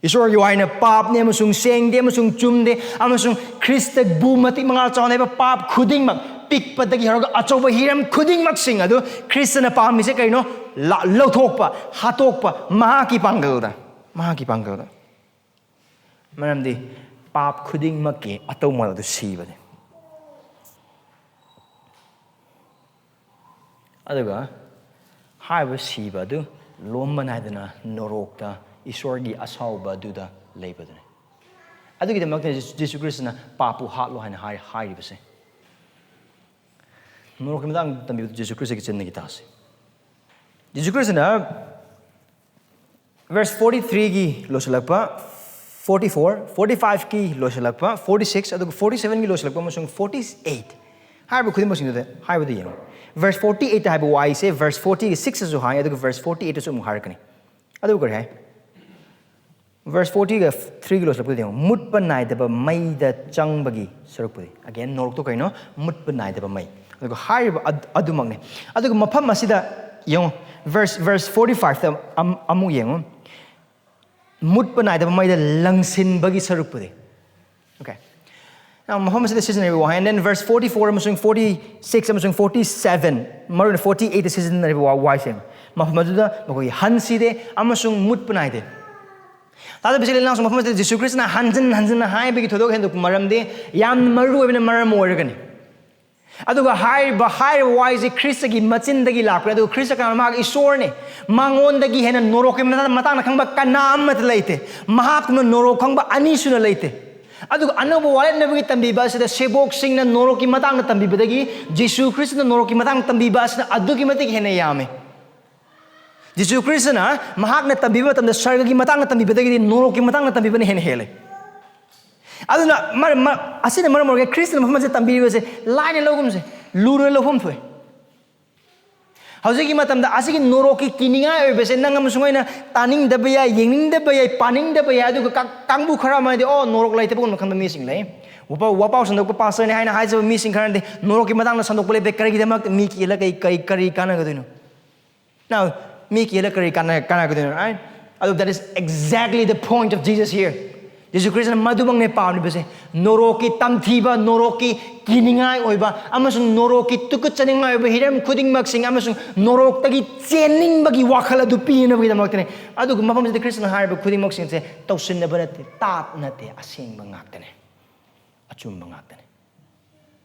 ꯏꯁꯣꯔꯒꯤ ꯋꯥꯍꯩꯅ ꯄꯥꯞꯅꯦ ꯑꯃꯁꯨꯡ ꯁꯦꯡꯗꯦ ꯑꯃꯁꯨꯡ ꯆꯨꯝꯗꯦ ꯑꯃꯁꯨꯡ ꯈ꯭ꯔꯤꯁꯇꯕꯨ ꯃꯇꯤꯛ ꯃꯉꯥꯜ ꯆꯥꯎꯅ ꯍꯥꯏꯕ ꯄꯥꯞ ꯈꯨꯗꯤꯡꯃꯛ, ꯄꯤꯛꯄꯗꯒꯤ ꯍꯧꯔꯒ ꯑꯆꯧꯕ ꯍꯤꯔꯝ ꯈꯨꯗꯤꯡꯃꯛꯁꯤꯡ ꯑꯗꯨ ꯈ꯭ꯔꯤꯁꯇꯅ ꯄꯥꯝꯃꯤꯁꯦ ꯀꯩꯅꯣ? ꯂ-, ꯂꯧꯊꯣꯛꯄ, ꯍꯥꯠꯇꯣꯛꯄ, ꯃꯍꯥꯛꯀꯤ ꯄꯥꯡꯒꯜꯗ, ꯃꯍꯥꯛꯀꯤ ꯄꯥꯡꯒꯜꯗ꯫ ꯃꯔꯝꯗꯤ ꯄꯥꯞ ꯈꯨꯗꯤꯡꯃꯛꯀꯤ ꯑꯇꯧꯃꯜ ꯑꯗꯨ ꯁꯤꯕꯅꯤ꯫ ꯑꯗꯨꯒ ꯍꯥꯏꯔꯤꯕ ꯁꯤꯕ ꯑꯗꯨ ꯂꯣꯝꯕ ꯅꯥꯏꯗꯅ ꯅꯣꯔꯣꯛꯇ ꯏꯁꯣꯔꯒꯤ ꯑꯁꯥꯎꯕ ꯑꯗꯨꯗ ꯂꯩꯕꯗꯨꯅꯤ꯫ ꯑꯗꯨꯒꯤꯗꯃꯛꯇ ꯖꯤꯁꯨ, ꯖꯤꯁꯨ ꯈ꯭ꯔꯤꯁꯇꯅ "ꯄꯥꯞꯄꯨ ꯍꯥꯠꯂꯣ" ꯍꯥꯏꯅ ꯍꯥꯏ-, ꯍꯥꯏꯔꯤꯕꯁꯦ꯫ ꯅꯣꯔꯣꯛꯀꯤ ꯃꯇꯥꯡꯗ ꯇꯝꯕꯤꯕꯗꯨ ꯖꯤꯁꯨ ꯈ꯭ꯔꯤꯁꯇꯒꯤ ꯆꯤꯟꯗꯒꯤ ꯇꯥꯁꯤ꯫ ꯖꯤꯁꯨ ꯈ꯭ꯔꯤꯁꯇꯅ verse forty three ꯒꯤ ꯂꯣꯏꯁꯤꯜꯂꯛꯄ, forty four, forty five ꯀꯤ ꯂꯣꯏꯁꯤꯜꯂꯛꯄ, forty six, ꯑꯗꯨꯒ forty seven ꯒꯤ ꯂꯣꯏꯁꯤꯜꯂꯛꯄ ꯑꯃꯁꯨꯡ forty eight ꯍꯥꯏꯔꯤꯕ ꯈꯨꯗꯤꯡꯃꯛꯁꯤꯡꯗꯨꯗ ꯍꯥꯏꯕꯗꯨ ꯌꯦꯡꯉꯨ꯫ Verse forty eight ꯍꯥꯏꯕ ꯋꯥꯍꯩꯁꯦ verse forty six ꯁꯨ ꯍꯥꯏ, ꯑꯗꯨꯒ verse forty eight ꯁꯨ ꯑꯃꯨꯛ ꯍꯥꯏꯔꯛꯀꯅꯤ꯫ ꯑꯗꯨ ꯀꯔꯤ ꯍꯥꯏ? Verse forty ꯒ three ꯒꯤ ꯂꯣꯏꯁꯤꯜꯂꯛꯄꯗ ꯌꯦꯡꯉꯨ, "ꯃꯨꯠꯄ ꯅꯥꯏꯗꯕ ꯃꯩꯗ ꯆꯪꯕꯒꯤ ꯁꯔꯨꯛꯄꯨꯗꯤ"꯫ Again, ꯅꯣꯔꯣꯛꯇꯣ ꯀꯩꯅꯣ? ꯃꯨꯠꯄ ꯅꯥꯏꯗꯕ ꯃꯩ꯫ ꯑꯗꯨꯒ ꯍꯥꯏꯔꯤꯕ ꯑꯗ-, ꯑꯗꯨꯃꯛꯅꯤ꯫ ꯑꯗꯨꯒ ꯃꯐꯝ ꯑꯁꯤꯗ ꯌꯦꯡꯉꯨ, verse, verse forty five ꯇ ꯑꯝ-, ꯑꯃꯨꯛ ꯌꯦꯡꯉꯨ, "ꯃꯨꯠꯄ ꯅꯥꯏꯗꯕ ꯃꯩꯗ ꯂꯪꯁꯤꯟꯕꯒꯤ ꯁꯔꯨꯛꯄꯨꯗꯤ"꯫ Okay. Now, ꯃꯐꯝ ꯑꯁꯤꯗ ꯁꯤꯖꯤꯟꯅꯔꯤꯕ ꯋꯥꯍꯩ, and then verse forty four ꯑꯃꯁꯨꯡ forty six ꯑꯃꯁꯨꯡ forty seven, ꯃꯔꯨꯑꯣꯏꯅ forty eight ꯁꯤꯖꯤꯟꯅꯔꯤꯕ ꯋꯥ-, ꯋꯥꯍꯩꯁꯦ, ꯃꯐꯝ ꯑꯗꯨꯗ ꯃꯈꯣꯏꯒꯤ ꯍꯟ ꯁꯤꯗꯦ ꯑꯃꯁꯨꯡ ꯃꯨꯠꯄ ꯅꯥꯏꯗꯦ꯫ ꯇꯥꯗꯕ ꯏꯆꯤꯜ ꯏꯅꯥꯎꯁꯤꯡ, ꯃꯐꯝ ꯑꯁꯤꯗ ꯖꯤꯁꯨ ꯈ꯭ꯔꯤꯁꯇꯅ ꯍꯟꯖꯤꯟ ꯍꯟꯖꯤꯟꯅ ꯍꯥꯏꯕꯒꯤ ꯊꯣꯏꯗꯣꯛ ꯍꯦꯟꯗꯣꯛꯄ ꯃꯔꯝꯗꯤ ꯌꯥꯝꯅ ꯃꯔꯨ ꯑꯣꯏꯕ ꯃꯔꯝ ꯑꯣꯏꯔꯒꯅꯤ꯫ ꯑꯗꯨꯒ ꯍꯥꯏꯔꯤꯕ, ꯍꯥꯏꯔꯤꯕ ꯋꯥꯍꯩꯁꯦ ꯈ꯭ꯔꯤꯁꯇꯒꯤ ꯃꯆꯤꯟꯗꯒꯤ ꯂꯥꯛꯄꯅꯤ꯫ ꯑꯗꯨꯒ ꯈ꯭ꯔꯤꯁꯇ ꯀꯅꯥꯅꯣ? ꯃꯍꯥꯛ ꯏꯁꯣꯔꯅꯤ꯫ ꯃꯉꯣꯟꯗꯒꯤ ꯍꯦꯟꯅ ꯅꯣꯔꯣꯛꯀꯤ ꯃꯇꯥꯡ-, ꯃꯇꯥꯡꯗ ꯈꯪꯕ ꯀꯅꯥ ꯑꯃꯠꯇ ꯂꯩꯇꯦ꯫ ꯃꯍꯥꯛꯇꯨꯅ ꯅꯣꯔꯣꯛ ꯈꯪꯕ ꯑꯅꯤꯁꯨꯅ ꯂꯩꯇꯦ꯫ ꯑꯗꯨꯒ ꯑꯅꯧꯕ ꯋꯥꯔꯦꯞꯅꯕꯒꯤ ꯇꯝꯕꯤꯕ ꯑꯁꯤꯗ ꯁꯦꯕꯣꯛꯁꯤꯡꯅ ꯅꯣꯔꯣꯛꯀꯤ ꯃꯇꯥꯡꯗ ꯇꯝꯕꯤꯕꯗꯒꯤ ꯖꯤꯁꯨ ꯈ꯭ꯔꯤꯁꯇꯅ ꯅꯣꯔꯣꯛꯀꯤ ꯃꯇꯥꯡꯗ ꯇꯝꯕꯤꯕ ꯑꯁꯤꯅ ꯑꯗꯨꯛꯀꯤ ꯃꯇꯤꯛ ꯍꯦꯟꯅ ꯌꯥꯝꯃꯤ꯫ ꯖꯤꯁꯨ ꯈ꯭ꯔꯤꯁꯇꯅ ꯃꯍꯥꯛꯅ ꯇꯝꯕꯤꯕ ꯃꯇꯝꯗ ꯁꯔꯒꯒꯤ ꯃꯇꯥꯡꯗ ꯇꯝꯕꯤꯕꯗꯒꯤꯗꯤ ꯅꯣꯔꯣꯛꯀꯤ ꯃꯇꯥꯡꯗ ꯇꯝꯕꯤꯕꯅ ꯍꯦꯟꯅ ꯍꯦꯜꯂꯤ꯫ ꯑꯗꯨꯅ ꯃꯔ-, ꯃ-, ꯑꯁꯤꯅ ꯃꯔꯝ ꯑꯣꯏꯔꯒ ꯈ꯭ꯔꯤꯁꯇꯅ ꯃꯐꯝ ꯑꯁꯤꯗ ꯇꯝꯕꯤꯔꯤꯕꯁꯦ ꯂꯥꯏꯅ ꯂꯧꯒꯨꯝꯁꯦ, ꯂꯨꯔꯣꯏ ꯂꯧꯐꯝ ꯊꯣꯛꯏ꯫ ꯍꯧꯖꯤꯛꯀꯤ ꯃꯇꯝꯗ ꯑꯁꯤꯒꯤ ꯅꯣꯔꯣꯛꯀꯤ ꯀꯤꯅꯤꯡꯉꯥꯏ ꯑꯣꯏꯕꯁꯦ ꯅꯪ ꯑꯃꯁꯨꯡ ꯑꯩꯅ ꯇꯥꯅꯤꯡꯗꯕ ꯌꯥꯏ, ꯌꯦꯡꯅꯤꯡꯗꯕ ꯌꯥꯏ, ꯄꯥꯅꯤꯡꯗꯕ ꯌꯥꯏ꯫ ꯑꯗꯨꯒ ꯀꯥ-, ꯀꯥꯡꯕꯨ ꯈꯔ ꯑꯃꯗꯤ, "ꯑꯣ, ꯅꯣꯔꯣꯛ ꯂꯩꯇꯕꯒꯨꯝꯅ" ꯈꯟꯕ ꯃꯤꯁꯤꯡ ꯂꯩ꯫ ꯋꯥꯄꯥꯎ, ꯋꯥꯄꯥꯎ ꯁꯟꯗꯣꯛꯄ ꯄꯥꯁꯇꯔꯅꯤ ꯍꯥꯏꯅ ꯍꯥꯏꯖꯕ ꯃꯤꯁꯤꯡ ꯈꯔꯅꯗꯤ ꯅꯣꯔꯣꯛꯀꯤ ꯃꯇꯥꯡꯗ ꯁꯟꯗꯣꯛꯄ ꯂꯦꯞꯇꯦ꯫ ꯀꯔꯤꯒꯤꯗꯃꯛꯇ? ꯃꯤ ꯀꯤꯍꯜꯂ ꯀꯔꯤ, ꯀꯔꯤ, ꯀꯔꯤ ꯀꯥꯟꯅꯒꯗꯣꯏꯅꯣ? ꯅꯥꯎ, ꯃꯤ ꯀꯤꯍꯜꯂ ꯀꯔꯤ ꯀꯥꯟꯅ-, ꯀꯥꯟꯅꯒꯗꯣꯏꯅꯣ? Right? ꯑꯗꯨ, that is exactly the point of Jesus here. ꯖꯤꯁꯨ ꯈ꯭ꯔꯤꯁꯇꯅ ꯃꯗꯨꯃꯛꯅꯦ ꯄꯥꯝꯂꯤꯕꯁꯦ꯫ ꯅꯣꯔꯣꯛꯀꯤ ꯇꯝꯊꯤꯕ, ꯅꯣꯔꯣꯛꯀꯤ ꯀꯤꯅꯤꯡꯉꯥꯏ ꯑꯣꯏꯕ, ꯑꯃꯁꯨꯡ ꯅꯣꯔꯣꯛꯀꯤ ꯇꯨꯀꯠꯆꯅꯤꯡꯉꯥꯏ ꯑꯣꯏꯕ ꯍꯤꯔꯝ ꯈꯨꯗꯤꯡꯃꯛꯁꯤꯡ, ꯑꯃꯁꯨꯡ ꯅꯣꯔꯣꯛꯇꯒꯤ ꯆꯦꯟꯅꯤꯡꯕꯒꯤ ꯋꯥꯈꯜ ꯑꯗꯨ ꯄꯤꯅꯕꯒꯤꯗꯃꯛꯇꯅꯦ꯫ ꯑꯗꯨꯒ ꯃꯐꯝꯁꯤꯗ ꯈ꯭ꯔꯤꯁꯇꯅ ꯍꯥꯏꯔꯤꯕ ꯈꯨꯗꯤꯡꯃꯛꯁꯤꯡꯁꯦ ꯇꯧꯁꯤꯟꯅꯕ ꯅꯠꯇꯦ, ꯇꯥꯠ ꯅꯠꯇꯦ, ꯑꯁꯦꯡꯕ ꯉꯥꯛꯇꯅꯦ, ꯑꯆꯨꯝꯕ ꯉꯥꯛꯇꯅꯦ,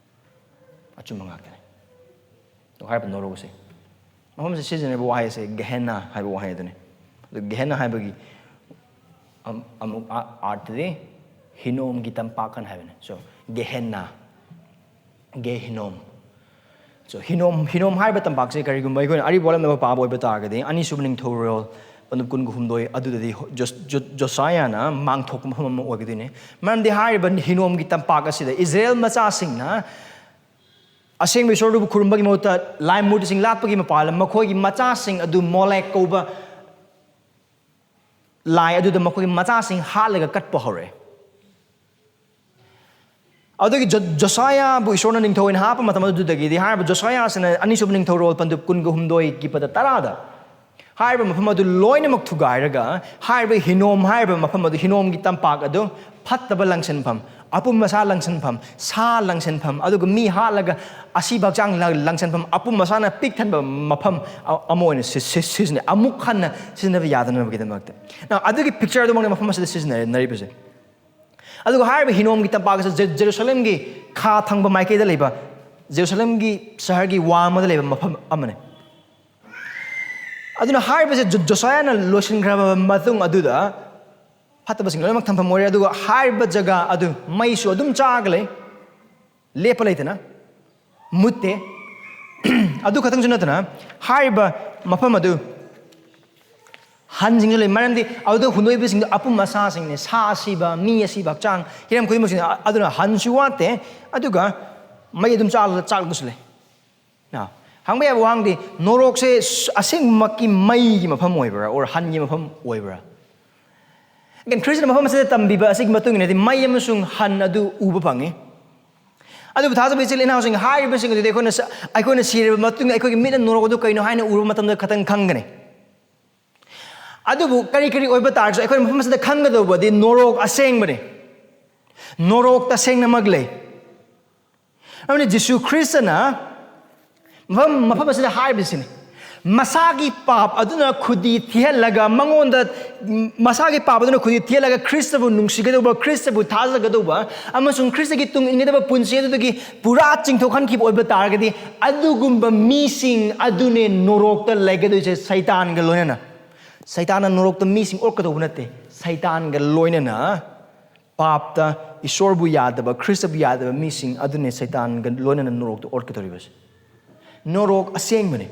ꯑꯆꯨꯝꯕ ꯉꯥꯛꯇꯅꯦ꯫ ꯑꯗꯨ ꯍꯥꯏꯔꯤꯕ ꯅꯣꯔꯣꯛꯁꯦ, ꯃꯐꯝꯁꯦ ꯁꯤꯖꯤꯟꯅꯔꯤꯕ ꯋꯥꯍꯩꯁꯦ ꯒꯦꯍꯦꯟꯅꯥ ꯍꯥꯏꯕ ꯋꯥꯍꯩ ꯑꯗꯨꯅꯤ꯫ ꯑꯗꯨ ꯒꯦꯍꯦꯟꯅꯥ ꯍꯥꯏꯕꯒꯤ ꯑꯝ-, ꯑꯃꯨꯛ ꯑ-, ꯑꯥꯔꯊꯗꯤ ꯍꯤꯅꯣꯝꯒꯤ ꯇꯝꯄꯥꯛ ꯍꯥꯏꯅ ꯍꯥꯏꯕꯅꯤ꯫ So, ꯒꯦꯍꯦꯟꯅꯥ, ꯒꯦꯍꯤꯅꯣꯝ꯫ So, ꯍꯤꯅꯣꯝ, ꯍꯤꯅꯣꯝ ꯍꯥꯏꯔꯤꯕ ꯇꯝꯄꯥꯛꯁꯦ ꯀꯔꯤꯒꯨꯝꯕ ꯑꯩꯈꯣꯏꯅ ꯑꯔꯤꯕ ꯋꯥꯔꯦꯞꯅꯕ ꯄꯥꯕ ꯑꯣꯏꯕ ꯇꯥꯔꯒꯗꯤ, ꯑꯅꯤꯁꯨꯕ ꯅꯤꯡꯊꯧꯔꯣꯜ ꯄꯟꯗꯨꯞ ꯀꯨꯟꯒ ꯍꯨꯝꯗꯣꯏ ꯑꯗꯨꯗꯗꯤ ꯍꯣ-, ꯖꯣꯁ-, ꯖꯣ-, ꯖꯣꯁꯥꯌꯥꯅ ꯃꯥꯡꯊꯣꯛꯄ ꯃꯐꯝ ꯑꯃ ꯑꯣꯏꯒꯗꯣꯏꯅꯦ꯫ ꯃꯔꯝꯗꯤ ꯍꯥꯏꯔꯤꯕ ꯍꯤꯅꯣꯝꯒꯤ ꯇꯝꯄꯥꯛ ꯑꯁꯤꯗ ꯏꯖꯔꯦꯜ ꯃꯆꯥꯁꯤꯡꯅ ꯑꯁꯦꯡꯕ ꯏꯁꯣꯔꯗꯨꯕꯨ ꯈꯨꯔꯨꯝꯕꯒꯤ ꯃꯍꯨꯠꯇ ꯂꯥꯏ ꯃꯨꯔꯇꯤꯁꯤꯡ ꯂꯥꯠꯄꯒꯤ ꯃꯄꯥꯜꯗ ꯃꯈꯣꯏꯒꯤ ꯃꯆꯥꯁꯤꯡ ꯑꯗꯨ ꯃꯣꯂꯦꯛ ꯀꯧꯕ ꯂꯥꯏ ꯑꯗꯨꯗ ꯃꯈꯣꯏꯒꯤ ꯃꯆꯥꯁꯤꯡ ꯍꯥꯠꯂꯒ ꯀꯠꯄ ꯍꯧꯔꯛꯑꯦ꯫ ꯑꯗꯨꯗꯒꯤ ꯖꯣ-, ꯖꯣꯁꯥꯌꯥꯕꯨ ꯏꯁꯣꯔꯅ ꯅꯤꯡꯊꯧ ꯑꯣꯏꯅ ꯍꯥꯞꯄ ꯃꯇꯝ ꯑꯗꯨꯗꯒꯤꯗꯤ ꯍꯥꯏꯔꯤꯕ ꯖꯣꯁꯥꯌꯥꯁꯤꯅ ꯑꯅꯤꯁꯨꯕ ꯅꯤꯡꯊꯧꯔꯣꯜ ꯄꯟꯗꯨꯞ ꯀꯨꯟꯒ ꯍꯨꯝꯗꯣꯏꯒꯤ ꯄꯗ ꯇꯔꯥꯗ ꯍꯥꯏꯔꯤꯕ ꯃꯐꯝ ꯑꯗꯨ ꯂꯣꯏꯅꯃꯛ ꯊꯨꯒꯥꯏꯔꯒ ꯍꯥꯏꯔꯤꯕ ꯍꯤꯅꯣꯝ ꯍꯥꯏꯔꯤꯕ ꯃꯐꯝ ꯑꯗꯨ, ꯍꯤꯅꯣꯝꯒꯤ ꯇꯝꯄꯥꯛ ꯑꯗꯨ ꯐꯠꯇꯕ ꯂꯪꯁꯤꯟꯐꯝ, ꯑꯄꯨꯝ ꯑꯁꯥ ꯂꯪꯁꯤꯟꯐꯝ, ꯁꯥ ꯂꯪꯁꯤꯟꯐꯝ, ꯑꯗꯨꯒ ꯃꯤ ꯍꯥꯠꯂꯒ ꯑꯁꯤꯕ ꯍꯛꯆꯥꯡ ꯂ-, ꯂꯪꯁꯤꯟꯐꯝ, ꯑꯄꯨꯝ ꯑꯁꯥꯅ ꯄꯤꯛ ꯊꯟꯕ ꯃꯐꯝ ꯑ-, ꯑꯃ ꯑꯣꯏꯅ ꯁꯤ-, ꯁꯤ-, ꯁꯤꯖꯤꯟꯅꯩ꯫ ꯑꯃꯨꯛ ꯍꯟꯅ ꯁꯤꯖꯤꯟꯅꯕ ꯌꯥꯗꯅꯕꯒꯤꯗꯃꯛꯇ꯫ Now, ꯑꯗꯨꯒꯤ ꯄꯤꯛꯆꯔ ꯑꯗꯨꯃꯛꯅ ꯃꯐꯝ ꯑꯁꯤꯗ ꯁꯤꯖꯤꯟꯅꯔꯤꯕꯁꯦ꯫ ꯑꯗꯨꯒ ꯍꯥꯏꯔꯤꯕ ꯍꯤꯅꯣꯝꯒꯤ ꯇꯝꯄꯥꯛ ꯑꯁꯤ ꯖꯦ-, ꯖꯦꯔꯨꯁꯂꯦꯝꯒꯤ ꯈꯥ ꯊꯪꯕ ꯃꯥꯏꯀꯩꯗ ꯂꯩꯕ, ꯖꯦꯔꯨꯁꯂꯦꯝꯒꯤ ꯁꯍꯔꯒꯤ ꯋꯥꯡꯃꯗ ꯂꯩꯕ ꯃꯐꯝ ꯑꯃꯅꯤ꯫ ꯑꯗꯨꯅ ꯍꯥꯏꯔꯤꯕꯁꯦ ꯖꯣ-, ꯖꯣꯁꯥꯌꯥꯅ ꯂꯣꯏꯁꯤꯟꯈ꯭ꯔꯕ ꯃꯇꯨꯡ ꯑꯗꯨꯗ ꯐꯠꯇꯕꯁꯤꯡ ꯂꯣꯏꯅꯃꯛ ꯊꯝꯐꯝ ꯑꯣꯏꯔꯦ꯫ ꯑꯗꯨꯒ ꯍꯥꯏꯔꯤꯕ ꯖꯒꯥ ꯑꯗꯨ ꯃꯩꯁꯨ ꯑꯗꯨꯝ ꯆꯥꯛꯑꯒ ꯂꯩ, ꯂꯦꯞꯄ ꯂꯩꯇꯅ, ꯃꯨꯠꯇꯦ꯫ ꯑꯗꯨ ꯈꯛꯇꯪꯁꯨ ꯅꯠꯇꯅ, ꯍꯥꯏꯔꯤꯕ ꯃꯐꯝ ꯑꯗꯨ ꯍꯟꯁꯤꯡꯁꯨ ꯂꯩ, ꯃꯔꯝꯗꯤ ꯑꯗꯨꯗ ꯍꯨꯟꯗꯣꯛꯏꯕꯁꯤꯡꯗꯣ ꯑꯄꯨꯝ ꯑꯁꯥꯁꯤꯡꯅꯦ, ꯁꯥ ꯑꯁꯤꯕ, ꯃꯤ ꯑꯁꯤꯕ, ꯍꯛꯆꯥꯡ, ꯍꯤꯔꯝ ꯈꯨꯗꯤꯡꯃꯛꯁꯤꯡ꯫ ꯑꯗꯨꯅ ꯍꯟꯁꯨ ꯋꯥꯠꯇꯦ, ꯑꯗꯨꯒ ꯃꯩ ꯑꯗꯨꯝ ꯆꯥꯛꯂꯒ, ꯆꯥꯛꯂꯒꯁꯨ ꯂꯩ꯫ ꯅ, ꯍꯪꯕ ꯌꯥꯕ ꯋꯥꯍꯪꯗꯤ, ꯅꯣꯔꯣꯛꯁꯦ ꯁ-, ꯑꯁꯦꯡꯕꯃꯛꯀꯤ ꯃꯩꯒꯤ ꯃꯐꯝ ꯑꯣꯏꯕ꯭ꯔꯥ, or ꯍꯟꯒꯤ ꯃꯐꯝ ꯑꯣꯏꯕ꯭ꯔꯥ? Again, ꯈ꯭ꯔꯤꯁꯇꯅ ꯃꯐꯝ ꯑꯁꯤꯗ ꯇꯝꯕꯤꯕ ꯑꯁꯤꯒꯤ ꯃꯇꯨꯡ ꯏꯟꯅꯗꯤ ꯃꯩ ꯑꯃꯁꯨꯡ ꯍꯟ ꯑꯗꯨ ꯎꯕ ꯐꯪꯉꯤ꯫ ꯑꯗꯨꯕꯨ ꯊꯥꯖꯕ ꯏꯆꯤꯜ ꯏꯅꯥꯎꯁꯤꯡ, ꯍꯥꯏꯔꯤꯕꯁꯤꯡ ꯑꯗꯨꯗꯤ ꯑꯩꯈꯣꯏꯅ ꯁ-, ꯑꯩꯈꯣꯏꯅ ꯁꯤꯔꯕ ꯃꯇꯨꯡꯗ ꯑꯩꯈꯣꯏꯒꯤ ꯃꯤꯠꯅ ꯅꯣꯔꯣꯛ ꯑꯗꯨ ꯀꯩꯅꯣ ꯍꯥꯏꯅ ꯎꯔꯕ ꯃꯇꯝꯗ ꯈꯇꯪ ꯈꯪꯒꯅꯤ꯫ ꯑꯗꯨꯕꯨ ꯀꯔꯤ ꯀꯔꯤ ꯑꯣꯏꯕ ꯇꯥꯔꯁꯨ, ꯑꯩꯈꯣꯏꯅ ꯃꯐꯝ ꯑꯁꯤꯗ ꯈꯪꯒꯗꯧꯕꯗꯤ ꯅꯣꯔꯣꯛ ꯑꯁꯦꯡꯕꯅꯤ, ꯅꯣꯔꯣꯛ ꯇꯁꯦꯡꯅꯃꯛ ꯂꯩ꯫ ꯑꯗꯨꯅ ꯖꯤꯁꯨ ꯈ꯭ꯔꯤꯁꯇꯅ ꯃꯐꯝ, ꯃꯐꯝ ꯑꯁꯤꯗ ꯍꯥꯏꯔꯤꯕꯁꯤꯅꯤ, ꯃꯁꯥꯒꯤ ꯄꯥꯞ ꯑꯗꯨꯅ ꯈꯨꯗꯤ ꯊꯤꯍꯜꯂꯒ, ꯃꯉꯣꯟꯗ, ꯃꯁꯥꯒꯤ ꯄꯥꯞ ꯑꯗꯨꯅ ꯈꯨꯗꯤ ꯊꯤꯍꯜꯂꯒ ꯈ꯭ꯔꯤꯁꯇꯕꯨ ꯅꯨꯡꯁꯤꯒꯗꯧꯕ, ꯈ꯭ꯔꯤꯁꯇꯕꯨ ꯊꯥꯖꯒꯗꯧꯕ ꯑꯃꯁꯨꯡ ꯈ꯭ꯔꯤꯁꯇꯒꯤ ꯇꯨꯡ ꯏꯟꯒꯗꯕ ꯄꯨꯟꯁꯤ ꯑꯗꯨꯗꯒꯤ ꯄꯨꯔꯥ ꯆꯤꯡꯊꯣꯛꯍꯟꯈꯤꯕ ꯑꯣꯏꯕ ꯇꯥꯔꯒꯗꯤ, ꯑꯗꯨꯒꯨꯝꯕ ꯃꯤꯁꯤꯡ ꯑꯗꯨꯅꯦ ꯅꯣꯔꯣꯛꯇ ꯂꯩꯒꯗꯣꯏꯁꯦ, ꯁꯩꯇꯥꯟꯒ ꯂꯣꯏꯅꯅ꯫ ꯁꯩꯇꯥꯟꯅ ꯅꯣꯔꯣꯛꯇ ꯃꯤꯁꯤꯡ ꯑꯣꯠꯀꯗꯧꯕ ꯅꯠꯇꯦ, ꯁꯩꯇꯥꯟꯒ ꯂꯣꯏꯅꯅ꯫ ꯄꯥꯞꯇ, ꯏꯁꯣꯔꯕꯨ ꯌꯥꯗꯕ, ꯈ꯭ꯔꯤꯁꯇꯕꯨ ꯌꯥꯗꯕ ꯃꯤꯁꯤꯡ ꯑꯗꯨꯅꯦ ꯁꯩꯇꯥꯟꯒ ꯂꯣꯏꯅꯅ ꯅꯣꯔꯣꯛꯇ ꯑꯣꯠꯀꯗꯧꯔꯤꯕꯁꯦ꯫ ꯅꯣꯔꯣꯛ ꯑꯁꯦꯡꯕꯅꯦ꯫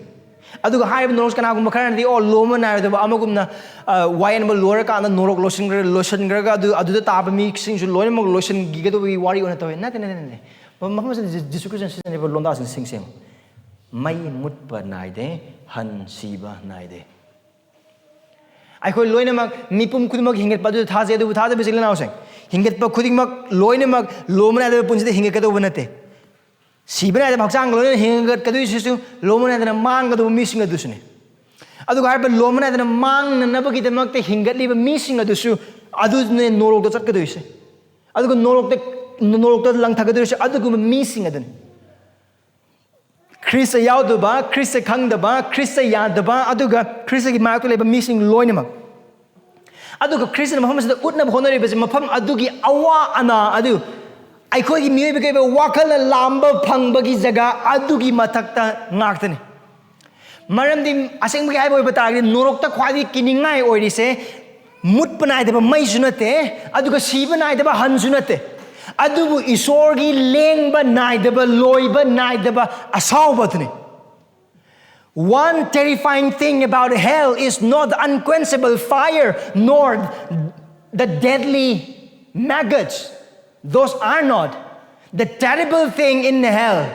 ꯑꯗꯨꯒ ꯍꯥꯏꯔꯤꯕ ꯅꯣꯔꯣꯛꯁꯤ ꯀꯅꯥꯒꯨꯝꯕ ꯈꯔꯅꯗꯤ, "ꯑꯣ, ꯂꯣꯝꯕ ꯅꯥꯏꯔꯣꯏꯗꯕ ꯑꯃꯒꯨꯝꯅ, ꯑ, ꯋꯥꯌꯦꯟꯕ ꯂꯣꯏꯔꯀꯥꯟꯗ ꯅꯣꯔꯣꯛ ꯂꯣꯏꯁꯤꯟꯈ꯭ꯔ-, ꯂꯣꯏꯁꯤꯟꯈ꯭ꯔꯒ ꯑꯗꯨ, ꯑꯗꯨꯗ ꯇꯥꯕ ꯃꯤꯁꯤꯡꯁꯨ ꯂꯣꯏꯅꯃꯛ ꯂꯣꯏꯁꯤꯟꯈꯤꯒꯗꯧꯕꯒꯤ ꯋꯥꯔꯤ ꯑꯣꯏꯅ ꯇꯧꯋꯦ"? ꯅꯠꯇꯦ, ꯅꯠꯇꯦ, ꯅꯠꯇꯦ꯫ ꯃꯐꯝ ꯑꯁꯤꯗ ꯖꯤ-, ꯖꯤꯁꯨ ꯈ꯭ꯔꯤꯁꯇꯅ ꯁꯤꯖꯤꯟꯅꯔꯤꯕ ꯂꯣꯟꯗꯥꯁꯤꯡ ꯁꯤꯡꯁꯦ ꯃꯩ ꯃꯨꯠꯄ ꯅꯥꯏꯗꯦ, ꯍꯟ ꯁꯤꯕ ꯅꯥꯏꯗꯦ꯫ ꯑꯩꯈꯣꯏ ꯂꯣꯏꯅꯃꯛ, ꯃꯤꯄꯨꯝ ꯈꯨꯗꯤꯡꯃꯛ ꯍꯤꯡꯒꯠꯄ ꯑꯗꯨꯗ ꯊꯥꯖꯩ, ꯑꯗꯨꯕꯨ ꯊꯥꯖꯕ ꯏꯆꯤꯜ ꯏꯅꯥꯎꯁꯤꯡ, ꯍꯤꯡꯒꯠꯄ ꯈꯨꯗꯤꯡꯃꯛ ꯂꯣꯏꯅꯃꯛ ꯂꯣꯝꯕ ꯅꯥꯏꯗꯕ ꯄꯨꯟꯁꯤꯗ ꯍꯤꯡꯒꯠꯀꯗꯧꯕ ꯅꯠꯇꯦ꯫ ꯁꯤꯕ ꯅꯥꯏꯗꯕ ꯍꯛꯆꯥꯡꯒ ꯂꯣꯏꯅꯅ ꯍꯤꯡꯒꯠꯀꯗꯣꯏꯁꯤꯁꯨ ꯂꯣꯝꯕ ꯅꯥꯏꯗꯅ ꯃꯥꯡꯒꯗꯧꯕ ꯃꯤꯁꯤꯡ ꯑꯗꯨꯁꯨꯅꯤ꯫ ꯑꯗꯨꯒ ꯍꯥꯏꯔꯤꯕ ꯂꯣꯝꯕ ꯅꯥꯏꯗꯅ ꯃꯥꯡꯅꯅꯕꯒꯤꯗꯃꯛꯇ ꯍꯤꯡꯒꯠꯂꯤꯕ ꯃꯤꯁꯤꯡ ꯑꯗꯨꯁꯨ ꯑꯗꯨꯅꯦ ꯅꯣꯔꯣꯛꯇ ꯆꯠꯀꯗꯣꯏꯁꯦ꯫ ꯑꯗꯨꯒ ꯅꯣꯔꯣꯛꯇ, ꯅꯣꯔꯣꯛꯇ ꯂꯪꯊꯒꯗꯣꯏꯁꯦ ꯑꯗꯨꯒꯨꯝꯕ ꯃꯤꯁꯤꯡ ꯑꯗꯨꯅꯤ꯫ ꯈ꯭ꯔꯤꯁꯇ ꯌꯥꯎꯗꯕ, ꯈ꯭ꯔꯤꯁꯇ ꯈꯪꯗꯕ, ꯈ꯭ꯔꯤꯁꯇ ꯌꯥꯗꯕ, ꯑꯗꯨꯒ ꯈ꯭ꯔꯤꯁꯇꯒꯤ ꯃꯥꯌꯣꯛꯇ ꯂꯩꯕ ꯃꯤꯁꯤꯡ ꯂꯣꯏꯅꯃꯛ꯫ ꯑꯗꯨꯒ ꯈ꯭ꯔꯤꯁꯇꯅ ꯃꯐꯝ ꯑꯁꯤꯗ ꯎꯠꯅꯕ ꯍꯣꯠꯅꯔꯤꯕꯁꯤ ꯃꯐꯝ ꯑꯗꯨꯒꯤ ꯑꯋꯥ ꯑꯅꯥ ꯑꯗꯨ, ꯑꯩꯈꯣꯏꯒꯤ ꯃꯤꯑꯣꯏꯕꯒꯤ ꯑꯣꯏꯕ ꯋꯥꯈꯜꯅ ꯂꯥꯝꯕ ꯐꯪꯕꯒꯤ ꯖꯒꯥ ꯑꯗꯨꯒꯤ ꯃꯊꯛꯇ ꯉꯥꯛꯇꯅꯤ꯫ ꯃꯔꯝꯗꯤ ꯑꯁꯦꯡꯕꯒꯤ ꯍꯥꯏꯕ ꯑꯣꯏꯕ ꯇꯥꯔꯒꯗꯤ ꯅꯣꯔꯣꯛꯇ ꯈ꯭ꯋꯥꯏꯗꯒꯤ ꯀꯤꯅꯤꯡꯉꯥꯏ ꯑꯣꯏꯔꯤꯁꯦ ꯃꯨꯠꯄ ꯅꯥꯏꯗꯕ ꯃꯩꯁꯨ ꯅꯠꯇꯦ, ꯑꯗꯨꯒ ꯁꯤꯕ ꯅꯥꯏꯗꯕ ꯍꯟꯁꯨ ꯅꯠꯇꯦ, ꯑꯗꯨꯕꯨ ꯏꯁꯣꯔꯒꯤ ꯂꯦꯡꯕ ꯅꯥꯏꯗꯕ, ꯂꯣꯏꯕ ꯅꯥꯏꯗꯕ ꯑꯁꯥꯎꯕ ꯑꯗꯨꯅꯤ. One terrifying thing about hell is not the unquenchable fire nor the deadly maggots. Those are not. The terrible thing in hell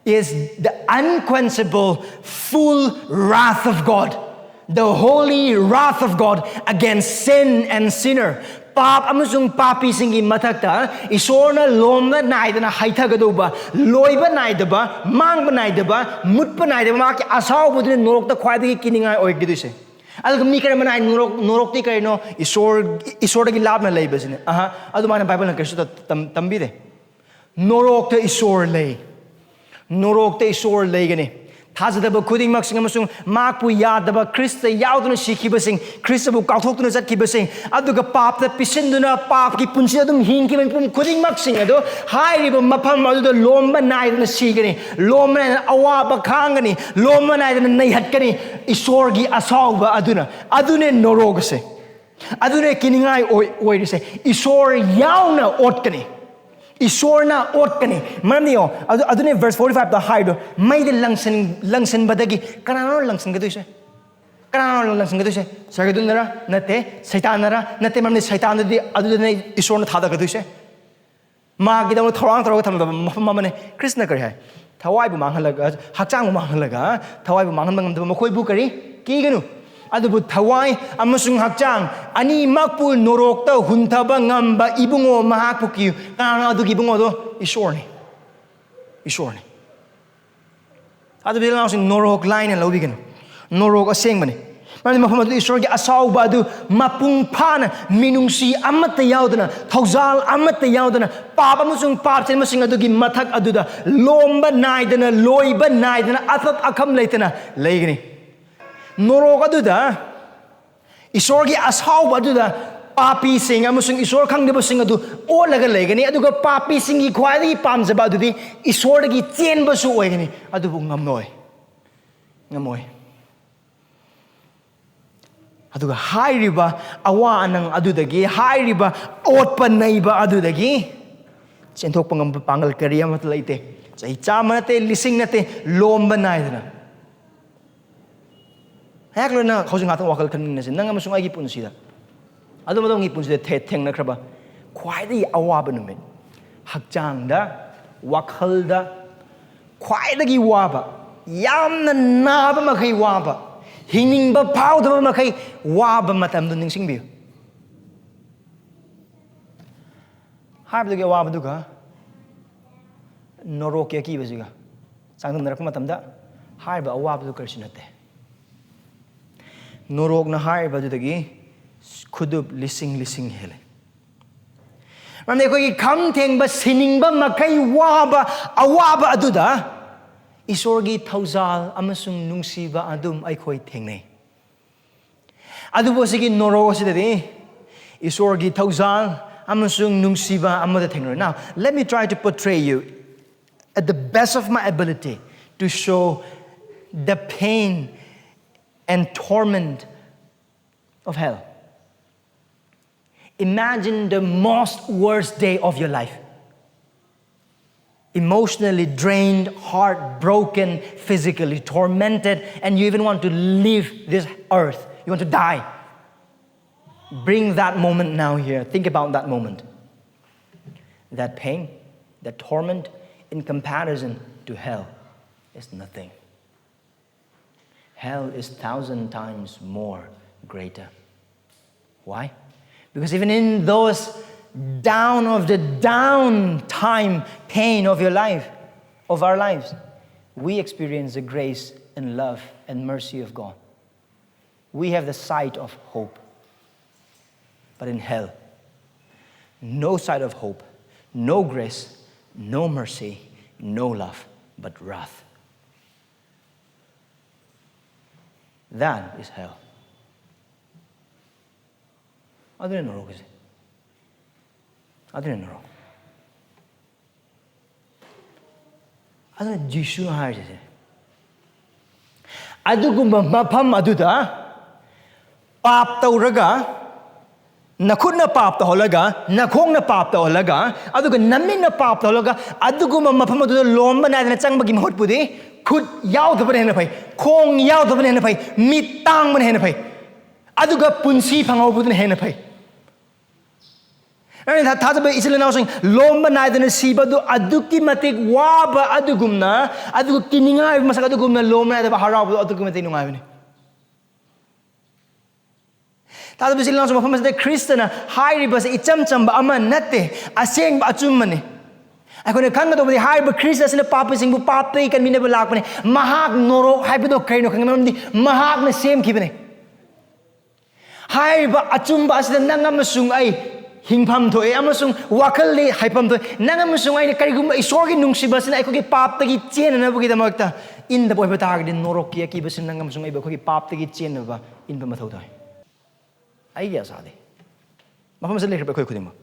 is the unquenchable, full wrath of God, the holy wrath of God against sin and sinner. ꯄꯥꯞ ꯑꯃꯁꯨꯡ ꯄꯥꯄꯤꯁꯤꯡꯒꯤ ꯃꯊꯛꯇ ꯏꯁꯣꯔꯅ ꯂꯣꯝꯕ ꯅꯥꯏꯗꯅ ꯍꯩꯊꯒꯗꯧꯕ, ꯂꯣꯏꯕ ꯅꯥꯏꯗꯕ, ꯃꯥꯡꯕ ꯅꯥꯏꯗꯕ, ꯃꯨꯠꯄ ꯅꯥꯏꯗꯕ ꯃꯍꯥꯛꯀꯤ ꯑꯁꯥꯎꯕꯗꯨꯅ ꯅꯣꯔꯣꯛꯇ ꯈ꯭ꯋꯥꯏꯗꯒꯤ ꯀꯤꯅꯤꯡꯉꯥꯏ ꯑꯣꯏꯒꯗꯣꯏꯁꯦ. ꯑꯗꯨꯒ ꯃꯤ ꯈꯔ ꯑꯃꯅ ꯍꯥꯏ, ꯅꯣꯔꯣꯛ, ꯅꯣꯔꯣꯛꯇꯤ ꯀꯔꯤꯅꯣ? ꯏꯁꯣꯔ, ꯏꯁꯣꯔꯗꯒꯤ ꯂꯥꯞꯅ ꯂꯩꯕꯁꯤꯅꯦ. ꯑꯍ, ꯑꯗꯨꯃꯥꯏꯅ ꯕꯥꯏꯕꯜꯅ ꯀꯔꯤꯁꯨ ꯇ-, ꯇꯝ-, ꯇꯝꯕꯤꯗꯦ. ꯅꯣꯔꯣꯛꯇ ꯏꯁꯣꯔ ꯂꯩ. ꯅꯣꯔꯣꯛꯇ ꯏꯁꯣꯔ ꯂꯩꯒꯅꯤ. ꯊꯥꯖꯗꯕ ꯈꯨꯗꯤꯡꯃꯛꯁꯤꯡ ꯑꯃꯁꯨꯡ ꯃꯍꯥꯛꯄꯨ ꯌꯥꯗꯕ, ꯈ꯭ꯔꯤꯁꯇ ꯌꯥꯎꯗꯨꯅ ꯁꯤꯈꯤꯕꯁꯤꯡ, ꯈ꯭ꯔꯤꯁꯇꯕꯨ ꯀꯥꯎꯊꯣꯛꯇꯨꯅ ꯆꯠꯈꯤꯕꯁꯤꯡ, ꯑꯗꯨꯒ ꯄꯥꯞꯇ ꯄꯤꯁꯤꯟꯗꯨꯅ ꯄꯥꯞꯀꯤ ꯄꯨꯟꯁꯤ ꯑꯗꯨꯝ ꯍꯤꯡꯈꯤꯕ ꯃꯤꯄꯨꯝ ꯈꯨꯗꯤꯡꯃꯛꯁꯤꯡ ꯑꯗꯨ ꯍꯥꯏꯔꯤꯕ ꯃꯐꯝ ꯑꯗꯨꯗ ꯂꯣꯝꯕ ꯅꯥꯏꯗꯅ ꯁꯤꯒꯅꯤ, ꯂꯣꯝꯕ ꯅꯥꯏꯗꯅ ꯑꯋꯥꯕ ꯈꯥꯡꯒꯅꯤ, ꯂꯣꯝꯕ ꯅꯥꯏꯗꯅ ꯅꯩꯍꯠꯀꯅꯤ. ꯏꯁꯣꯔꯒꯤ ꯑꯁꯥꯎꯕ ꯑꯗꯨꯅ, ꯑꯗꯨꯅꯦ ꯅꯣꯔꯣꯛ ꯑꯁꯦ. ꯑꯗꯨꯅꯦ ꯀꯤꯅꯤꯡꯉꯥꯏ ꯑꯣꯏ-, ꯑꯣꯏꯔꯤꯁꯦ. ꯏꯁꯣꯔ ꯌꯥꯎꯅ ꯑꯣꯠꯀꯅꯤ. ꯏꯁꯣꯔꯅ ꯑꯣꯠꯀꯅꯤ. ꯃꯔꯝꯗꯤ ꯌꯦꯡꯉꯣ, ꯑꯗꯨ, ꯑꯗꯨꯅꯦ verse forty fiveꯇ ꯍꯥꯏꯗꯣ, ꯃꯩꯗ ꯂꯪꯁꯟ-, ꯂꯪꯁꯟꯕꯗꯒꯤ ꯀꯅꯥꯅꯣ ꯂꯪꯁꯟꯒꯗꯣꯏꯁꯦ? ꯀꯅꯥꯅꯣ ꯂꯪꯁꯟꯒꯗꯣꯏꯁꯦ? ꯁꯔꯒꯗꯨꯠꯅꯔ? ꯅꯠꯇꯦ. ꯁꯩꯇꯥꯟꯅꯔ? ꯅꯠꯇꯦ. ꯃꯔꯝꯗꯤ ꯁꯩꯇꯥꯟꯗꯨꯗꯤ ꯑꯗꯨꯗꯅꯦ ꯏꯁꯣꯔꯅ ꯊꯥꯗꯒꯗꯣꯏꯁꯦ. ꯃꯥꯒꯤꯗꯃꯛ ꯊꯧꯔꯥꯡ ꯇꯧꯔꯒ ꯊꯝꯂꯕ ꯃꯐꯝ ꯑꯃꯅꯦ. ꯈ꯭ꯔꯤꯁꯅ ꯀꯔꯤ ꯍꯥꯏ? ꯊꯋꯥꯏꯕꯨ ꯃꯥꯡꯍꯜꯂꯒ, ꯍꯛꯆꯥꯡꯕꯨ ꯃꯥꯡꯍꯜꯂꯒ, ꯊꯋꯥꯏꯕꯨ ꯃꯥꯡꯍꯟꯕ ꯉꯝꯗꯕ ꯃꯈꯣꯏꯕꯨ ꯀꯔꯤ? ꯀꯤꯒꯅꯨ. ꯑꯗꯨꯕꯨ ꯊꯋꯥꯏ ꯑꯃꯁꯨꯡ ꯍꯛꯆꯥꯡ ꯑꯅꯤꯃꯛꯄꯨ ꯅꯣꯔꯣꯛꯇ ꯍꯨꯟꯊꯕ ꯉꯝꯕ ꯏꯕꯨꯡꯉꯣ ꯃꯍꯥꯛꯄꯨ ꯀꯤꯌꯨ. ꯀꯅꯥꯅꯣ ꯑꯗꯨꯒꯤ ꯏꯕꯨꯡꯉꯣꯗꯣ? ꯏꯁꯣꯔꯅꯤ. ꯏꯁꯣꯔꯅꯤ. ꯑꯗꯨꯕꯨ ꯏꯅꯥꯎꯁꯤꯡ, ꯅꯣꯔꯣꯛ ꯂꯥꯏꯅ ꯂꯧꯕꯤꯒꯅꯨ. ꯅꯣꯔꯣꯛ ꯑꯁꯦꯡꯕꯅꯤ. ꯃꯔꯝꯗꯤ ꯃꯐꯝ ꯑꯗꯨ ꯏꯁꯣꯔꯒꯤ ꯑꯁꯥꯎꯕ ꯑꯗꯨ ꯃꯄꯨꯡ ꯐꯥꯅ, ꯃꯤꯅꯨꯡꯁꯤ ꯑꯃꯠꯇ ꯌꯥꯎꯗꯅ, ꯊꯧꯖꯥꯜ ꯑꯃꯠꯇ ꯌꯥꯎꯗꯅ, ꯄꯥꯞ ꯑꯃꯁꯨꯡ ꯄꯥꯞ ꯆꯦꯟꯕꯁꯤꯡ ꯑꯗꯨꯒꯤ ꯃꯊꯛ ꯑꯗꯨꯗ ꯂꯣꯝꯕ ꯅꯥꯏꯗꯅ, ꯂꯣꯏꯕ ꯅꯥꯏꯗꯅ, ꯑꯊꯞ ꯑꯈꯝ ꯂꯩꯇꯅ ꯂꯩꯒꯅꯤ. ꯅꯣꯔꯣꯛ ꯑꯗꯨꯗ, ꯏꯁꯣꯔꯒꯤ ꯑꯁꯥꯎꯕ ꯑꯗꯨꯗ ꯄꯥꯄꯤꯁꯤꯡ ꯑꯃꯁꯨꯡ ꯏꯁꯣꯔ ꯈꯪꯗꯕꯁꯤꯡ ꯑꯗꯨ ꯑꯣꯠꯂꯒ ꯂꯩꯒꯅꯤ, ꯑꯗꯨꯒ ꯄꯥꯄꯤꯁꯤꯡꯒꯤ ꯈ꯭ꯋꯥꯏꯗꯒꯤ ꯄꯥꯝꯖꯕ ꯑꯗꯨꯗꯤ ꯏꯁꯣꯔꯗꯒꯤ ꯆꯦꯟꯕꯁꯨ ꯑꯣꯏꯒꯅꯤ, ꯑꯗꯨꯕꯨ ꯉꯝꯂꯣꯏ, ꯉꯝꯃꯣꯏ. ꯑꯗꯨꯒ ꯍꯥꯏꯔꯤꯕ ꯑꯋꯥ ꯑꯅꯪ ꯑꯗꯨꯗꯒꯤ, ꯍꯥꯏꯔꯤꯕ ꯑꯣꯠꯄ ꯅꯩꯕ ꯑꯗꯨꯗꯒꯤ ꯆꯦꯟꯊꯣꯛꯄ ꯉꯝꯕ ꯄꯥꯡꯒꯜ ꯀꯔꯤ ꯑꯃꯠꯇ ꯂꯩꯇꯦ꯫ ꯆꯍꯤ ꯆꯥꯝꯃ ꯅꯠꯇꯦ, ꯂꯤꯁꯤꯡ ꯅꯠꯇꯦ, ꯂꯣꯝꯕ ꯅꯥꯏꯗꯅ꯫ ꯉꯥꯏꯍꯥꯛ ꯂꯣꯏꯅ ꯍꯧꯖꯤꯛ ꯉꯥꯛꯇꯪ ꯋꯥꯈꯜ ꯈꯟꯃꯤꯟꯅꯁꯤ, ꯅꯪ ꯑꯃꯁꯨꯡ ꯑꯩꯒꯤ ꯄꯨꯟꯁꯤꯗ, ꯑꯗꯣꯝ ꯑꯗꯣꯝꯒꯤ ꯄꯨꯟꯁꯤꯗ ꯊꯦ- ꯊꯦꯡꯅꯈ꯭ꯔꯕ ꯈ꯭ꯋꯥꯏꯗꯒꯤ ꯑꯋꯥꯕ ꯅꯨꯃꯤꯠ, ꯍꯛꯆꯥꯡꯗ, ꯋꯥꯈꯜꯗ ꯈ꯭ꯋꯥꯏꯗꯒꯤ ꯋꯥꯕ, ꯌꯥꯝꯅ ꯅꯥꯕ ꯃꯈꯩ ꯋꯥꯕ, ꯍꯤꯡꯅꯤꯡꯕ ꯐꯥꯎꯗꯕ ꯃꯈꯩ ꯋꯥꯕ ꯃꯇꯝꯗꯨ ꯅꯤꯡꯁꯤꯡꯕꯤꯌꯨ꯫ ꯍꯥꯏꯕꯗꯨꯒꯤ ꯑꯋꯥꯕꯗꯨꯒ ꯅꯣꯔꯣꯛꯀꯤ ꯑꯀꯤꯕꯁꯤꯒ ꯆꯥꯡꯗꯝꯅꯔꯛꯄ ꯃꯇꯝꯗ, ꯍꯥꯏꯔꯤꯕ ꯑꯋꯥꯕꯗꯨ ꯀꯔꯤꯁꯨ ꯅꯠꯇꯦ꯫ ꯅꯣꯔꯣꯛꯅ ꯍꯥꯏꯔꯤꯕ ꯑꯗꯨꯗꯒꯤ ꯈꯨꯗꯨꯞ ꯂꯤꯁꯤꯡ ꯂꯤꯁꯤꯡ ꯍꯦꯜꯂꯦ꯫ ꯃꯔꯝꯗꯤ ꯑꯩꯈꯣꯏꯒꯤ ꯈꯝ ꯊꯦꯡꯕ, ꯁꯤꯅꯤꯡꯕ ꯃꯈꯩ ꯋꯥꯕ, ꯑꯋꯥꯕ ꯑꯗꯨꯗ ꯏꯁꯣꯔꯒꯤ ꯊꯧꯖꯥꯜ ꯑꯃꯁꯨꯡ ꯅꯨꯡꯁꯤꯕ ꯑꯗꯨꯝ ꯑꯩꯈꯣꯏ ꯊꯦꯡꯅꯩ꯫ ꯑꯗꯨꯕꯨ ꯑꯁꯤꯒꯤ ꯅꯣꯔꯣꯛ ꯑꯁꯤꯗꯗꯤ ꯏꯁꯣꯔꯒꯤ ꯊꯧꯖꯥꯜ ꯑꯃꯁꯨꯡ ꯅꯨꯡꯁꯤꯕ ꯑꯃꯗ ꯊꯦꯡꯅꯔꯣꯏ꯫ Now, let me try to portray you at the best of my ability to show the pain and torment of hell. Imagine the most worst day of your life. Emotionally drained, heartbroken, physically tormented, and you even want to leave this earth. You want to die. Bring that moment now here. Think about that moment. That pain, that torment, in comparison to hell, is nothing. Hell is thousand times more greater. Why? Because even in those down of the down time pain of your life, of our lives, we experience the grace and love and mercy of God. We have the sight of hope. But in hell, no sight of hope, no grace, no mercy, no love, but wrath. That is hell. ꯑꯗꯨꯅ ꯅꯣꯔꯣꯛꯀꯤꯁꯦ꯫ ꯑꯗꯨꯅ ꯅꯣꯔꯣꯛ꯫ ꯑꯗꯨꯅ ꯖꯤꯁꯨꯅ ꯍꯥꯏꯔꯤꯁꯦ, ꯑꯗꯨꯒꯨꯝꯕ ꯃꯐꯝ ꯑꯗꯨꯗ ꯄꯥꯞ ꯇꯧꯔꯒ, ꯅꯈꯨꯠꯅ ꯄꯥꯞ ꯇꯧꯍꯜꯂꯒ, ꯅꯈꯣꯡꯅ ꯄꯥꯞ ꯇꯧꯍꯜꯂꯒ, ꯑꯗꯨꯒ ꯅꯃꯤꯠꯅ ꯄꯥꯞ ꯇꯧꯍꯜꯂꯒ, ꯑꯗꯨꯒꯨꯝꯕ ꯃꯐꯝ ꯑꯗꯨꯗ ꯂꯣꯝꯕ ꯅꯥꯏꯗꯅ ꯆꯪꯕꯒꯤ ꯃꯍꯨꯠꯄꯨꯗꯤ, ꯈꯨꯠ ꯌꯥꯎꯗꯕꯅ ꯍꯦꯟꯅ ꯐꯩ, ꯈꯣꯡ ꯌꯥꯎꯗꯕꯅ ꯍꯦꯟꯅ ꯐꯩ, ꯃꯤꯠ ꯇꯥꯡꯕꯅ ꯍꯦꯟꯅ ꯐꯩ, ꯑꯗꯨꯒ ꯄꯨꯟꯁꯤ ꯐꯪꯍꯧꯕꯗꯨꯅ ꯍꯦꯟꯅ ꯐꯩ꯫ ꯑꯩꯅ ꯊꯥ-, ꯊꯥꯖꯕ ꯏꯆꯤꯜ ꯏꯅꯥꯎꯁꯤꯡ, ꯂꯣꯝꯕ ꯅꯥꯏꯗꯅ ꯁꯤꯕꯗꯨ ꯑꯗꯨꯛꯀꯤ ꯃꯇꯤꯛ ꯋꯥꯕ ꯑꯗꯨꯒꯨꯝꯅ, ꯑꯗꯨꯒ ꯀꯤꯅꯤꯡꯉꯥꯏ ꯑꯣꯏꯕ ꯃꯁꯛ ꯑꯗꯨꯒꯨꯝꯅ ꯂꯣꯝꯕ ꯅꯥꯏꯗꯕ ꯍꯔꯥꯎꯕꯗꯨ ꯑꯗꯨꯛꯀꯤ ꯃꯇꯤꯛ ꯅꯨꯡꯉꯥꯏꯕꯅꯤ꯫ ꯊꯥꯖꯕ ꯏꯆꯤꯜ ꯏꯅꯥꯎꯁꯤꯡ, ꯃꯐꯝ ꯑꯁꯤꯗ ꯈ꯭ꯔꯤꯁꯇꯅ ꯍꯥꯏꯔꯤꯕꯁꯤ ꯏꯆꯝ ꯆꯝꯕ ꯑꯃ ꯅꯠꯇꯦ, ꯑꯁꯦꯡꯕ ꯑꯆꯨꯝꯕꯅꯤ꯫ ꯑꯩꯈꯣꯏꯅ ꯈꯪꯒꯗꯧꯕꯗꯤ ꯍꯥꯏꯔꯤꯕ ꯈ꯭ꯔꯤꯁꯇ ꯑꯁꯤꯅ ꯄꯥꯄꯤꯁꯤꯡꯕꯨ ꯄꯥꯞꯇꯒꯤ ꯀꯟꯕꯤꯅꯕ ꯂꯥꯛꯄꯅꯤ꯫ ꯃꯍꯥꯛ ꯅꯣꯔꯣꯛ ꯍꯥꯏꯕꯗꯣ ꯀꯔꯤꯅꯣ ꯈꯪꯉꯤ? ꯃꯔꯝꯗꯤ ꯃꯍꯥꯛꯅ ꯁꯦꯝꯈꯤꯕꯅꯤ꯫ ꯍꯥꯏꯔꯤꯕ ꯑꯆꯨꯝꯕ ꯑꯁꯤꯗ ꯅꯪ ꯑꯃꯁꯨꯡ ꯑꯩ ꯍꯤꯡꯐꯝ ꯊꯣꯛꯑꯦ, ꯑꯃꯁꯨꯡ ꯋꯥꯈꯜꯗꯤ ꯍꯥꯏꯐꯝ ꯊꯣꯛꯑꯦ꯫ ꯅꯪ ꯑꯃꯁꯨꯡ ꯑꯩꯅ ꯀꯔꯤꯒꯨꯝꯕ ꯏꯁꯣꯔꯒꯤ ꯅꯨꯡꯁꯤꯕ ꯑꯁꯤꯅ ꯑꯩꯈꯣꯏꯒꯤ ꯄꯥꯞꯇꯒꯤ ꯆꯦꯟꯅꯅꯕꯒꯤꯗꯃꯛꯇ ꯏꯟꯗꯕ ꯑꯣꯏꯕ ꯇꯥꯔꯒꯗꯤ, ꯅꯣꯔꯣꯛꯀꯤ ꯑꯀꯤꯕꯁꯤꯅ ꯅꯪ ꯑꯃꯁꯨꯡ ꯑꯩꯕꯨ ꯑꯩꯈꯣꯏꯒꯤ ꯄꯥꯞꯇꯒꯤ ꯆꯦꯟꯅꯕ ꯏꯟꯕ ꯃꯊꯧ ꯇꯥꯏ꯫ ꯑꯩꯒꯤ ꯑꯁꯥꯗꯤ ꯃꯐꯝ ꯑꯁꯤꯗ ꯂꯩꯈ꯭ꯔꯕ ꯑꯩꯈꯣꯏ ꯈꯨꯗꯤꯡꯃꯛ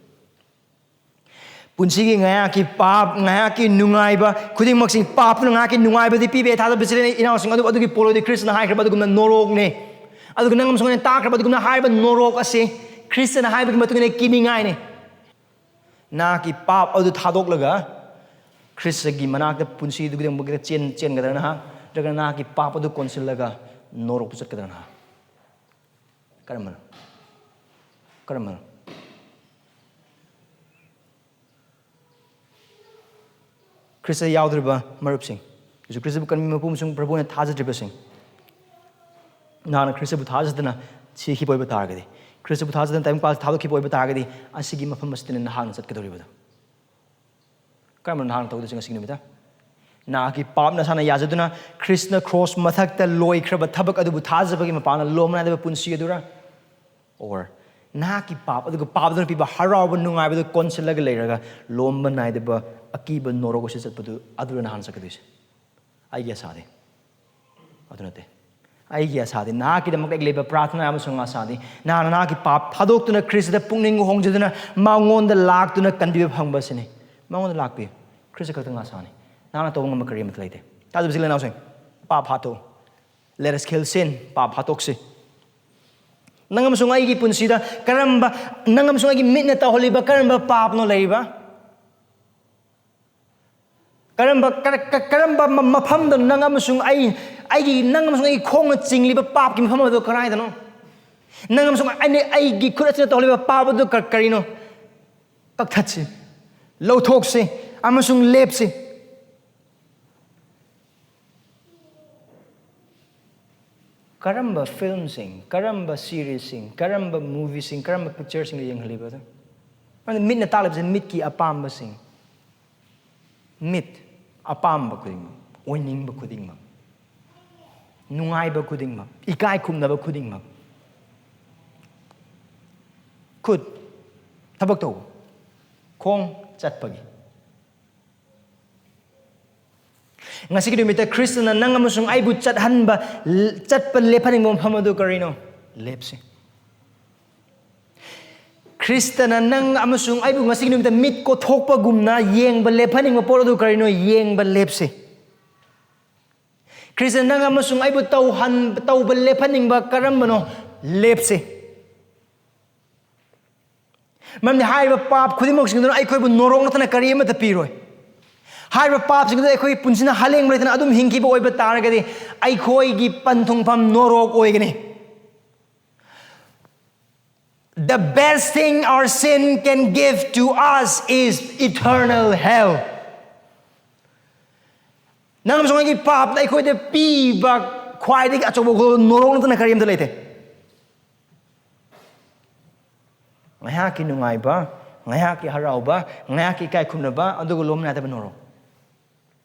ꯄꯨꯟꯁꯤꯒꯤ ꯉꯥꯏꯍꯥꯛꯀꯤ ꯄꯥꯞ, ꯉꯥꯏꯍꯥꯛꯀꯤ ꯅꯨꯡꯉꯥꯏꯕ ꯈꯨꯗꯤꯡꯃꯛꯁꯤ, ꯄꯥꯞꯇꯨꯅ ꯉꯥꯏꯍꯥꯛꯀꯤ ꯅꯨꯡꯉꯥꯏꯕꯗꯤ ꯄꯤꯕ ꯌꯥꯏ꯫ ꯊꯥꯖꯕ ꯏꯆꯤꯜ ꯏꯅꯥꯎꯁꯤꯡ, ꯑꯗꯨꯕꯨ ꯑꯗꯨꯒꯤ ꯄꯣꯠꯂꯣꯏꯗꯤ ꯈ꯭ꯔꯤꯁꯇꯅ ꯍꯥꯏꯈ꯭ꯔꯕ ꯑꯗꯨꯒꯨꯝꯅ ꯅꯣꯔꯣꯛꯅꯦ꯫ ꯑꯗꯨꯒ ꯅꯪ ꯑꯃꯁꯨꯡ ꯑꯩꯅ ꯇꯥꯛꯈ꯭ꯔꯕ ꯑꯗꯨꯒꯨꯝꯅ ꯍꯥꯏꯔꯤꯕ ꯅꯣꯔꯣꯛ ꯑꯁꯤ ꯈ꯭ꯔꯤꯁꯇꯅ ꯍꯥꯏꯕꯒꯤ ꯃꯇꯨꯡ ꯏꯟꯅ ꯀꯤꯅꯤꯡꯉꯥꯏꯅꯦ꯫ ꯅꯍꯥꯛꯀꯤ ꯄꯥꯞ ꯑꯗꯨ ꯊꯥꯗꯣꯛꯂꯒ ꯈ꯭ꯔꯤꯁꯇꯒꯤ ꯃꯅꯥꯛꯇ ꯄꯨꯟꯁꯤꯗꯨꯒꯤꯗꯃꯛꯇ ꯆꯦꯟ-, ꯆꯦꯟꯒꯗ꯭ꯔꯥ ꯅꯍꯥꯛ? ꯅꯠꯇ꯭ꯔꯒ ꯅꯍꯥꯛꯀꯤ ꯄꯥꯞ ꯑꯗꯨ ꯀꯣꯟꯁꯤꯜꯂꯒ ꯅꯣꯔꯣꯛꯇ ꯆꯠꯀꯗ꯭ꯔꯥ ꯅꯍꯥꯛ? ꯀꯔꯝꯕꯅꯣ? ꯀꯔꯝꯕꯅꯣ? ꯈ꯭ꯔꯤꯁꯇ ꯌꯥꯎꯗ꯭ꯔꯤꯕ ꯃꯔꯨꯞꯁꯤꯡ, ꯌꯦꯁꯨ ꯈ꯭ꯔꯤꯁꯇꯕꯨ ꯀꯟꯕ ꯃꯄꯨ ꯑꯃꯁꯨꯡ ꯄ꯭ꯔꯚꯨꯅ ꯊꯥꯖꯗ꯭ꯔꯤꯕꯁꯤꯡ, ꯅꯍꯥꯛꯅ ꯈ꯭ꯔꯤꯁꯇꯕꯨ ꯊꯥꯖꯗꯅ ꯁꯤꯈꯤꯕ ꯑꯣꯏꯕ ꯇꯥꯔꯒꯗꯤ, ꯈ꯭ꯔꯤꯁꯇꯕꯨ ꯊꯥꯖꯗꯅ ꯇꯥꯏꯕꯪꯄꯥꯜ ꯊꯥꯗꯣꯛꯈꯤꯕ ꯑꯣꯏꯕ ꯇꯥꯔꯒꯗꯤ, ꯑꯁꯤꯒꯤ ꯃꯐꯝ ꯑꯁꯤꯗꯅ ꯅꯍꯥꯛꯅ ꯆꯠꯀꯗꯧꯔꯤꯕꯗꯣ꯫ ꯀꯔꯝꯕ ꯅꯍꯥꯛꯅ ꯇꯧꯗꯣꯏꯁꯤ ꯉꯁꯤꯒꯤ ꯅꯨꯃꯤꯠꯇ? ꯅꯍꯥꯛꯀꯤ ꯄꯥꯞ ꯅꯁꯥꯅ ꯌꯥꯖꯗꯨꯅ ꯈ꯭ꯔꯤꯁꯇꯅ ꯀ꯭ꯔꯣꯁ ꯃꯊꯛꯇ ꯂꯣꯏꯈ꯭ꯔꯕ ꯊꯕꯛ ꯑꯗꯨꯕꯨ ꯊꯥꯖꯕꯒꯤ ꯃꯄꯥꯟꯅ ꯂꯣꯝꯅ ꯂꯩꯕ ꯄꯨꯟꯁꯤ ꯑꯗꯨꯔ? Or ꯅꯍꯥꯛꯀꯤ ꯄꯥꯞ ꯑꯗꯨꯒ ꯄꯥꯞ ꯑꯗꯨꯅ ꯄꯤꯕ ꯍꯔꯥꯎꯕ ꯅꯨꯡꯉꯥꯏꯕꯗꯨ ꯀꯣꯟꯁꯤꯜꯂꯒ ꯂꯩꯔꯒ ꯂꯣꯝꯕ ꯅꯥꯏꯗꯕ ꯑꯀꯤꯕ ꯅꯣꯔꯣꯛ ꯑꯁꯤ ꯆꯠꯄꯗꯨ ꯑꯗꯨꯔ ꯅꯍꯥꯛꯅ ꯆꯠꯀꯗꯣꯏꯁꯦ? ꯑꯩꯒꯤ ꯑꯁꯥꯗꯤ ꯑꯗꯨ ꯅꯠꯇꯦ꯫ ꯑꯩꯒꯤ ꯑꯁꯥꯗꯤ, ꯅꯍꯥꯛꯀꯤꯗꯃꯛꯇ ꯑꯩꯒꯤ ꯂꯩꯕ ꯄ꯭ꯔꯥꯊꯅꯥ ꯑꯃꯁꯨꯡ ꯑꯁꯥꯗꯤ, ꯅꯍꯥꯛꯅ ꯅꯍꯥꯛꯀꯤ ꯄꯥꯞ ꯊꯥꯗꯣꯛꯇꯨꯅ ꯈ꯭ꯔꯤꯁꯇꯗ ꯄꯨꯛꯅꯤꯡ ꯍꯣꯡꯖꯗꯨꯅ ꯃꯉꯣꯟꯗ ꯂꯥꯛꯇꯨꯅ ꯀꯟꯕꯤꯕ ꯐꯪꯕ ꯑꯁꯤꯅꯤ꯫ ꯃꯉꯣꯟꯗ ꯂꯥꯛꯄꯤꯌꯨ꯫ ꯈ꯭ꯔꯤꯁꯇ ꯈꯛꯇꯪ ꯑꯁꯥꯅꯤ꯫ ꯅꯍꯥꯛꯅ ꯇꯧꯕ ꯉꯝꯕ ꯀꯔꯤ ꯑꯃꯠꯇ ꯂꯩꯇꯦ꯫ ꯊꯥꯖꯕꯁꯤ ꯂꯩꯅꯥꯎꯁꯤꯡ, ꯄꯥꯞ ꯍꯥꯠꯇꯣꯛꯎ꯫ Let us kill sin. ꯄꯥꯞ ꯍꯥꯠꯇꯣꯛꯁꯤ꯫ ꯅꯪ ꯑꯃꯁꯨꯡ ꯑꯩꯒꯤ ꯄꯨꯟꯁꯤꯗ ꯀꯔꯝꯕ, ꯅꯪ ꯑꯃꯁꯨꯡ ꯑꯩꯒꯤ ꯃꯤꯠꯅ ꯇꯧꯍꯜꯂꯤꯕ ꯀꯔꯝꯕ ꯄꯥꯞꯅꯣ ꯂꯩꯔꯤꯕ? ꯀꯔꯝꯕ, ꯀꯔ-, ꯀ-, ꯀꯔꯝꯕ ꯃ-, ꯃꯐꯝꯗꯅꯣ ꯅꯪ ꯑꯃꯁꯨꯡ ꯑꯩ, ꯑꯩꯒꯤ, ꯅꯪ ꯑꯃꯁꯨꯡ ꯑꯩꯒꯤ ꯈꯣꯡꯅ ꯆꯤꯡꯂꯤꯕ ꯄꯥꯞꯀꯤ ꯃꯐꯝ ꯑꯗꯨ ꯀꯗꯥꯏꯗꯅꯣ? ꯅꯪ ꯑꯃꯁꯨꯡ ꯑꯩꯅ, ꯑꯩꯒꯤ ꯈꯨꯠ ꯑꯁꯤꯅ ꯇꯧꯍꯜꯂꯤꯕ ꯄꯥꯞ ꯑꯗꯨ ꯀ-, ꯀꯔꯤꯅꯣ? ꯀꯛꯊꯠꯁꯤ, ꯂꯧꯊꯣꯛꯁꯤ, ꯑꯃꯁꯨꯡ ꯂꯦꯞꯁꯤ꯫ ꯀꯔꯝꯕ ꯐꯤꯂꯝꯁꯤꯡ, ꯀꯔꯝꯕ ꯁꯤꯔꯤꯁꯁꯤꯡ, ꯀꯔꯝꯕ ꯃꯨꯚꯤꯁꯤꯡ, ꯀꯔꯝꯕ ꯄꯤꯛꯆꯔꯁꯤꯡ ꯌꯦꯡꯍꯜꯂꯤꯕ ꯑꯗꯨ? ꯑꯗꯨ ꯃꯤꯠꯅ ꯇꯥꯛꯂꯤꯕꯁꯦ ꯃꯤꯠꯀꯤ ꯑꯄꯥꯝꯕꯁꯤꯡ, ꯃꯤꯠ ꯑꯄꯥꯝꯕ ꯈꯨꯗꯤꯡꯃꯛ, ꯑꯣꯏꯅꯤꯡꯕ ꯈꯨꯗꯤꯡꯃꯛ, ꯅꯨꯡꯉꯥꯏꯕ ꯈꯨꯗꯤꯡꯃꯛ, ꯏꯀꯥꯏ ꯈꯨꯝꯅꯕ ꯈꯨꯗꯤꯡꯃꯛ, ꯈꯨꯠ ꯊꯕꯛ ꯇꯧꯕ, ꯈꯣꯡ ꯆꯠꯄꯒꯤ꯫ ꯉꯁꯤꯒꯤ ꯅꯨꯃꯤꯠꯇ ꯈ꯭ꯔꯤꯁꯇꯅ ꯅꯪ ꯑꯃꯁꯨꯡ ꯑꯩꯕꯨ ꯆꯠꯍꯟꯕ, ꯆꯠꯄ ꯂꯦꯞꯍꯟꯅꯤꯡꯕ ꯃꯐꯝ ꯑꯗꯨ ꯀꯔꯤꯅꯣ? ꯂꯦꯞꯁꯤ꯫ ꯈ꯭ꯔꯤꯁꯇꯅ ꯅꯪ ꯑꯃꯁꯨꯡ ꯑꯩꯕꯨ ꯉꯁꯤꯒꯤ ꯅꯨꯃꯤꯠꯇ ꯃꯤꯠ ꯀꯣꯊꯣꯛꯄꯒꯨꯝꯅ ꯌꯦꯡꯕ ꯂꯦꯞꯍꯟꯅꯤꯡꯕ ꯄꯣꯠ ꯑꯗꯨ ꯀꯔꯤꯅꯣ? ꯌꯦꯡꯕ ꯂꯦꯞꯁꯤ꯫ ꯈ꯭ꯔꯤꯁꯇꯅ ꯅꯪ ꯑꯃꯁꯨꯡ ꯑꯩꯕꯨ ꯇꯧꯍꯟ-, ꯇꯧꯕ ꯂꯦꯞꯍꯟꯅꯤꯡꯕ ꯀꯔꯝꯕꯅꯣ? ꯂꯦꯞꯁꯤ꯫ ꯃꯔꯝꯗꯤ ꯍꯥꯏꯔꯤꯕ ꯄꯥꯞ ꯈꯨꯗꯤꯡꯃꯛꯁꯤꯡ ꯑꯗꯨꯅ ꯑꯩꯈꯣꯏꯕꯨ ꯅꯣꯔꯣꯛ ꯅꯠꯇꯅ ꯀꯔꯤ ꯑꯃꯠꯇ ꯄꯤꯔꯣꯏ꯫ ꯍꯥꯏꯔꯤꯕ ꯄꯥꯞꯁꯤꯡ ꯑꯗꯨ ꯑꯩꯈꯣꯏ ꯄꯨꯟꯁꯤꯅ ꯍꯂꯦꯡꯕ ꯂꯩꯇꯅ ꯑꯗꯨꯝ ꯍꯤꯡꯈꯤꯕ ꯑꯣꯏꯕ ꯇꯥꯔꯒꯗꯤ, ꯑꯩꯈꯣꯏꯒꯤ ꯄꯟꯊꯨꯡꯐꯝ ꯅꯣꯔꯣꯛ ꯑꯣꯏꯒꯅꯤ꯫ The best thing our sin can give to us is eternal hell. ꯅꯪ ꯑꯃꯁꯨꯡ ꯑꯩꯒꯤ ꯄꯥꯞꯅ ꯑꯩꯈꯣꯏꯗ ꯄꯤꯕ ꯈ꯭ꯋꯥꯏꯗꯒꯤ ꯑꯆꯧꯕ ꯈꯨꯗꯣꯜ ꯅꯣꯔꯣꯛ ꯅꯠꯇꯅ ꯀꯔꯤꯝꯇ ꯂꯩꯇꯦ꯫ ꯉꯥꯏꯍꯥꯛꯀꯤ ꯅꯨꯡꯉꯥꯏꯕ, ꯉꯥꯏꯍꯥꯛꯀꯤ ꯍꯔꯥꯎꯕ, ꯉꯥꯏꯍꯥꯛꯀꯤ ꯏꯀꯥꯏ ꯈꯨꯝꯅꯕ, ꯑꯗꯨꯒ ꯂꯣꯝ ꯅꯥꯏꯗꯕ ꯅꯣꯔꯣꯛ꯫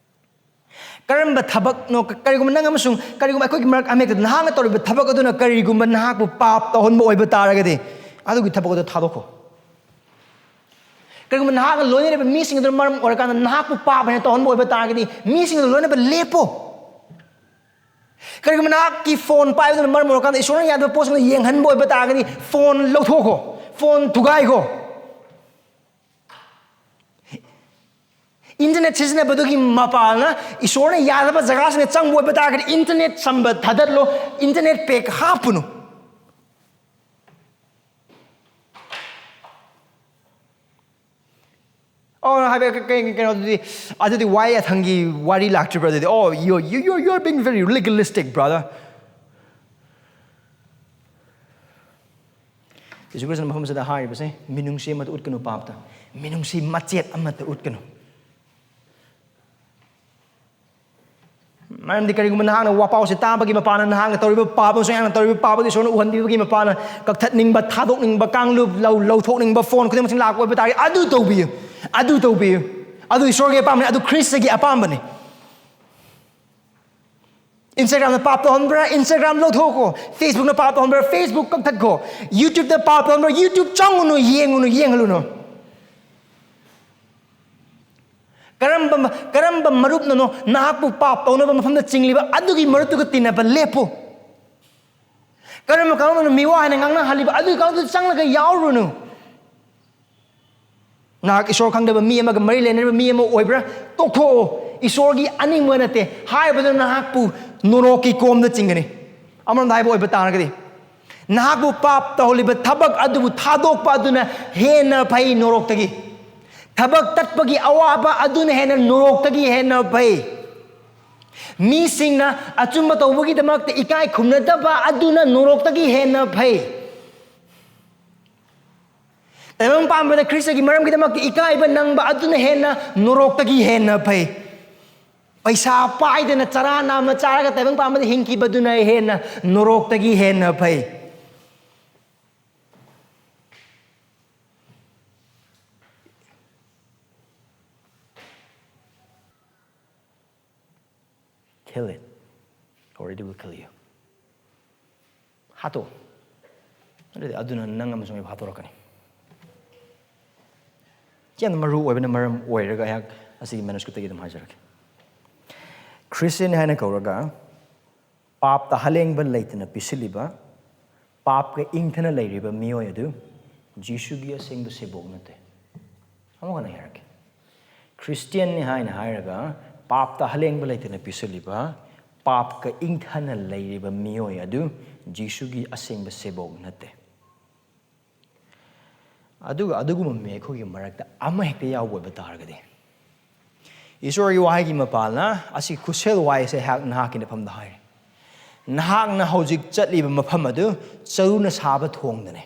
ꯀꯔꯝꯕ ꯊꯕꯛꯅꯣ? ꯀ-, ꯀꯔꯤꯒꯨꯝꯕ ꯅꯪ ꯑꯃꯁꯨꯡ ꯀꯔꯤꯒꯨꯝꯕ ꯑꯩꯈꯣꯏꯒꯤ ꯃꯔꯛ ꯑꯃꯍꯦꯛꯇꯗ ꯅꯍꯥꯛꯅ ꯇꯧꯔꯤꯕ ꯊꯕꯛ ꯑꯗꯨꯅ ꯀꯔꯤꯒꯨꯝꯕ ꯅꯍꯥꯛꯄꯨ ꯄꯥꯞ ꯇꯧꯍꯟꯕ ꯑꯣꯏꯕ ꯇꯥꯔꯒꯗꯤ, ꯑꯗꯨꯒꯤ ꯊꯕꯛ ꯑꯗꯨ ꯊꯥꯗꯣꯛꯈꯣ꯫ ꯀꯔꯤꯒꯨꯝꯕ ꯅꯍꯥꯛꯅ ꯂꯣꯏꯅꯔꯤꯕ ꯃꯤꯁꯤꯡ ꯑꯗꯨꯅ ꯃꯔꯝ ꯑꯣꯏꯔꯀꯥꯟꯗ ꯅꯍꯥꯛꯄꯨ ꯄꯥꯞ ꯍꯥꯏꯅ ꯇꯧꯍꯟꯕ ꯑꯣꯏꯕ ꯇꯥꯔꯒꯗꯤ, ꯃꯤꯁꯤꯡ ꯑꯗꯨ ꯂꯣꯏꯅꯕ ꯂꯦꯞꯄꯣ꯫ ꯀꯔꯤꯒꯨꯝꯕ ꯅꯍꯥꯛꯀꯤ ꯐꯣꯟ ꯄꯥꯏꯕꯗꯨꯅ ꯃꯔꯝ ꯑꯣꯏꯔꯀꯥꯟꯗ ꯏꯁꯣꯔꯅ ꯌꯥꯗꯕ ꯄꯣꯠꯁꯤꯡꯗꯨ ꯌꯦꯡꯍꯟꯕ ꯑꯣꯏꯕ ꯇꯥꯔꯒꯗꯤ, ꯐꯣꯟ ꯂꯧꯊꯣꯛꯈꯣ, ꯐꯣꯟ ꯊꯨꯒꯥꯏꯈꯣ꯫ ꯏꯟꯇꯔꯅꯦꯠ ꯁꯤꯖꯤꯟꯅꯕꯗꯨꯒꯤ ꯃꯄꯥꯜꯅ ꯏꯁꯣꯔꯅ ꯌꯥꯗꯕ ꯖꯒꯥꯁꯤꯡꯗ ꯆꯪꯕ ꯑꯣꯏꯕ ꯇꯥꯔꯒꯗꯤ, ꯏꯟꯇꯔꯅꯦꯠ ꯁꯝꯕ ꯊꯥꯗꯠꯂꯣ, ꯏꯟꯇꯔꯅꯦꯠ ꯄꯦꯛ ꯍꯥꯞꯄꯨꯅꯨ꯫ ꯑꯣ, ꯍꯥꯏꯕ ꯀꯩ- ꯀꯩ- ꯀꯩꯅꯣꯗꯨꯗꯤ, ꯑꯗꯨꯗꯤ ꯋꯥꯍꯩ ꯑꯊꯪꯒꯤ ꯋꯥꯔꯤ ꯂꯥꯛꯇ꯭ꯔꯤꯕ꯭ꯔꯥ ꯑꯗꯨꯗꯤ? Oh, you, you, you're, you're being very legalistic, brother. ꯖꯤꯁꯨ ꯈ꯭ꯔꯤꯁꯇꯅ ꯃꯐꯝ ꯑꯁꯤꯗ ꯍꯥꯏꯔꯤꯕꯁꯦ, ꯃꯤꯅꯨꯡꯁꯤ ꯑꯃꯠꯇ ꯎꯠꯀꯅꯨ ꯄꯥꯞꯇ, ꯃꯤꯅꯨꯡꯁꯤ ꯃꯆꯦꯠ ꯑꯃꯠꯇ ꯎꯠꯀꯅꯨ꯫ ꯃꯔꯝꯗꯤ ꯀꯔꯤꯒꯨꯝꯕ ꯅꯍꯥꯛꯅ ꯋꯥꯄꯥꯎꯁꯦ ꯇꯥꯕꯒꯤ ꯃꯄꯥꯟꯅ ꯅꯍꯥꯛꯅ ꯇꯧꯔꯤꯕ ꯄꯥꯞ ꯑꯃꯁꯨꯡ ꯑꯩꯍꯥꯛꯅ ꯇꯧꯔꯤꯕ ꯄꯥꯞ ꯑꯗꯨ ꯏꯁꯣꯔꯅ ꯎꯍꯟꯕꯤꯕꯒꯤ ꯃꯄꯥꯟꯅ ꯀꯛꯊꯠꯅꯤꯡꯕ, ꯊꯥꯗꯣꯛꯅꯤꯡꯕ, ꯀꯥꯡꯂꯨꯞ ꯂꯧ ꯂꯧꯊꯣꯛꯅꯤꯡꯕ, ꯐꯣꯟ ꯈꯨꯗꯤꯡꯃꯛꯁꯤ ꯂꯥꯛꯄ ꯑꯣꯏꯕ ꯇꯥꯔꯒꯗꯤ ꯑꯗꯨ ꯇꯧꯕꯤꯌꯨ, ꯑꯗꯨ ꯇꯧꯕꯤꯌꯨ꯫ ꯑꯗꯨ ꯏꯁꯣꯔꯒꯤ ꯑꯄꯥꯝꯕꯅꯤ, ꯑꯗꯨ ꯈ꯭ꯔꯤꯁꯇꯒꯤ ꯑꯄꯥꯝꯕꯅꯤ꯫ Instagram-ꯅ ꯄꯥꯞ ꯇꯧꯍꯟꯕ꯭ꯔꯥ? Instagram ꯂꯧꯊꯣꯛꯈꯣ꯫ Facebook-ꯅ ꯄꯥꯞ ꯇꯧꯍꯟꯕ꯭ꯔꯥ? Facebook ꯀꯛꯊꯠꯈꯣ꯫ YouTube-ꯇ ꯄꯥꯞ ꯇꯧꯍꯟꯕ꯭ꯔꯥ? YouTube ꯆꯪꯉꯨꯅꯨ, ꯌꯦꯡꯉꯨꯅꯨ, ꯌꯦꯡꯍꯜꯂꯨꯅꯨ꯫ ꯀꯔꯝꯕ ꯀꯔꯝꯕ ꯃꯔꯨꯞꯅꯅꯣ ꯅꯍꯥꯛꯄꯨ ꯄꯥꯞ ꯇꯧꯅꯕ ꯃꯐꯝꯗ ꯆꯤꯡꯂꯤꯕ ꯑꯗꯨꯒꯤ ꯃꯔꯨꯞꯇꯨꯒ ꯇꯤꯟꯅꯕ ꯂꯦꯞꯄꯨ꯫ ꯀꯔꯝꯕ ꯀꯥꯡꯂꯨꯞꯅ ꯃꯤꯋꯥ ꯍꯥꯏꯅ ꯉꯥꯡꯅꯍꯜꯂꯤꯕ ꯑꯗꯨꯒꯤ ꯀꯥꯡꯂꯨꯞꯇꯨ ꯆꯪꯂꯒ ꯌꯥꯎꯔꯨꯅꯨ꯫ ꯅꯍꯥꯛ ꯏꯁꯣꯔ ꯈꯪꯗꯕ ꯃꯤ ꯑꯃꯒ ꯃꯔꯤ ꯂꯩꯅꯔꯤꯕ ꯃꯤ ꯑꯃ ꯑꯣꯏꯕ꯭ꯔꯥ? ꯇꯣꯛꯊꯣꯛꯑꯣ꯫ ꯏꯁꯣꯔꯒꯤ ꯑꯅꯤꯡꯕ ꯅꯠꯇꯦ꯫ ꯍꯥꯏꯕꯗꯨ ꯅꯍꯥꯛꯄꯨ ꯅꯣꯔꯣꯛꯀꯤ ꯀꯣꯝꯗ ꯆꯤꯡꯒꯅꯤ꯫ ꯑꯃꯔꯣꯝꯗ ꯍꯥꯏꯕ ꯑꯣꯏꯕ ꯇꯥꯔꯒꯗꯤ, ꯅꯍꯥꯛꯄꯨ ꯄꯥꯞ ꯇꯧꯍꯜꯂꯤꯕ ꯊꯕꯛ ꯑꯗꯨꯕꯨ ꯊꯥꯗꯣꯛꯄ ꯑꯗꯨꯅ ꯍꯦꯟꯅ ꯐꯩ ꯅꯣꯔꯣꯛꯇꯒꯤ꯫ ꯊꯕꯛ ꯇꯠꯄꯒꯤ ꯑꯋꯥꯕ ꯑꯗꯨꯅ ꯍꯦꯟꯅ ꯅꯣꯔꯣꯛꯇꯒꯤ ꯍꯦꯟꯅ ꯐꯩ꯫ ꯃꯤꯁꯤꯡꯅ ꯑꯆꯨꯝꯕ ꯇꯧꯕꯒꯤꯗꯃꯛꯇ ꯏꯀꯥꯏ ꯈꯨꯝꯅꯗꯕ ꯑꯗꯨꯅ ꯅꯣꯔꯣꯛꯇꯒꯤ ꯍꯦꯟꯅ ꯐꯩ꯫ ꯇꯥꯏꯕꯪ ꯄꯥꯟꯕꯗ ꯈ꯭ꯔꯤꯁꯇꯒꯤ ꯃꯔꯝꯒꯤꯗꯃꯛꯇ ꯏꯀꯥꯏꯕ ꯅꯪꯕ ꯑꯗꯨꯅ ꯍꯦꯟꯅ ꯅꯣꯔꯣꯛꯇꯒꯤ ꯍꯦꯟꯅ ꯐꯩ꯫ ꯄꯩꯁꯥ ꯄꯥꯏꯗꯅ ꯆꯔꯥ ꯅꯥꯝꯅ ꯆꯥꯔꯒ ꯇꯥꯏꯕꯪ ꯄꯥꯟꯕꯗ ꯍꯤꯡꯈꯤꯕꯗꯨꯅ ꯍꯦꯟꯅ ꯅꯣꯔꯣꯛꯇꯒꯤ ꯍꯦꯟꯅ ꯐꯩ꯫ Kill it, or it will kill you. ꯍꯥꯠꯇꯣꯛꯑꯣ꯫ ꯑꯗꯨꯗꯤ ꯑꯗꯨꯅ ꯅꯪ ꯑꯃꯁꯨꯡ ꯑꯩꯕꯨ ꯍꯥꯠꯇꯣꯔꯛꯀꯅꯤ꯫ ꯌꯥꯝꯅ ꯃꯔꯨ ꯑꯣꯏꯕꯅ ꯃꯔꯝ ꯑꯣꯏꯔꯒ ꯑꯩꯍꯥꯛ ꯑꯁꯤꯒꯤ manuscript-ꯇꯒꯤ ꯑꯗꯨꯝ ꯍꯥꯏꯖꯔꯛꯀꯦ꯫ ꯈ꯭ꯔꯤꯁꯇꯤꯌꯟ ꯍꯥꯏꯅ ꯀꯧꯔꯒ ꯄꯥꯞꯇ ꯍꯂꯦꯡꯕ ꯂꯩꯇꯅ ꯄꯤꯁꯤꯜꯂꯤꯕ, ꯄꯥꯞꯀ ꯏꯪꯊꯅ ꯂꯩꯔꯤꯕ ꯃꯤꯑꯣꯏ ꯑꯗꯨ ꯖꯤꯁꯨꯒꯤ ꯑꯁꯦꯡꯕ ꯁꯦꯕꯣꯛ ꯅꯠꯇꯦ꯫ ꯑꯃꯨꯛ ꯍꯟꯅ ꯍꯥꯏꯔꯛꯀꯦ꯫ ꯈ꯭ꯔꯤꯁꯇꯤꯌꯟꯅꯤ ꯍꯥꯏꯅ ꯍꯥꯏꯔꯒ ꯄꯥꯞꯇ ꯍꯂꯦꯡꯕ ꯂꯩꯇꯅ ꯄꯤꯁꯤꯜꯂꯤꯕ, ꯄꯥꯞꯀ ꯏꯪꯊꯅ ꯂꯩꯔꯤꯕ ꯃꯤꯑꯣꯏ ꯑꯗꯨ ꯖꯤꯁꯨꯒꯤ ꯑꯁꯦꯡꯕ ꯁꯦꯕꯣꯛ ꯅꯠꯇꯦ꯫ ꯑꯗꯨꯒ ꯑꯗꯨꯒꯨꯝꯕ ꯃꯤ ꯑꯩꯈꯣꯏꯒꯤ ꯃꯔꯛꯇ ꯑꯃ ꯍꯦꯛꯇ ꯌꯥꯎꯕ ꯑꯣꯏꯕ ꯇꯥꯔꯒꯗꯤ, ꯏꯁꯣꯔꯒꯤ ꯋꯥꯍꯩꯒꯤ ꯃꯄꯥꯜꯅ ꯑꯁꯤ ꯈꯨꯠꯁꯦꯜ ꯋꯥꯏꯁꯦ ꯑꯩꯍꯥꯛ ꯅꯍꯥꯛꯀꯤ ꯅꯐꯝꯗ ꯍꯥꯏꯔꯦ꯫ ꯅꯍꯥꯛꯅ ꯍꯧꯖꯤꯛ ꯆꯠꯂꯤꯕ ꯃꯐꯝ ꯑꯗꯨ ꯆꯔꯨꯅ ꯁꯥꯕ ꯊꯣꯡꯗꯅꯦ꯫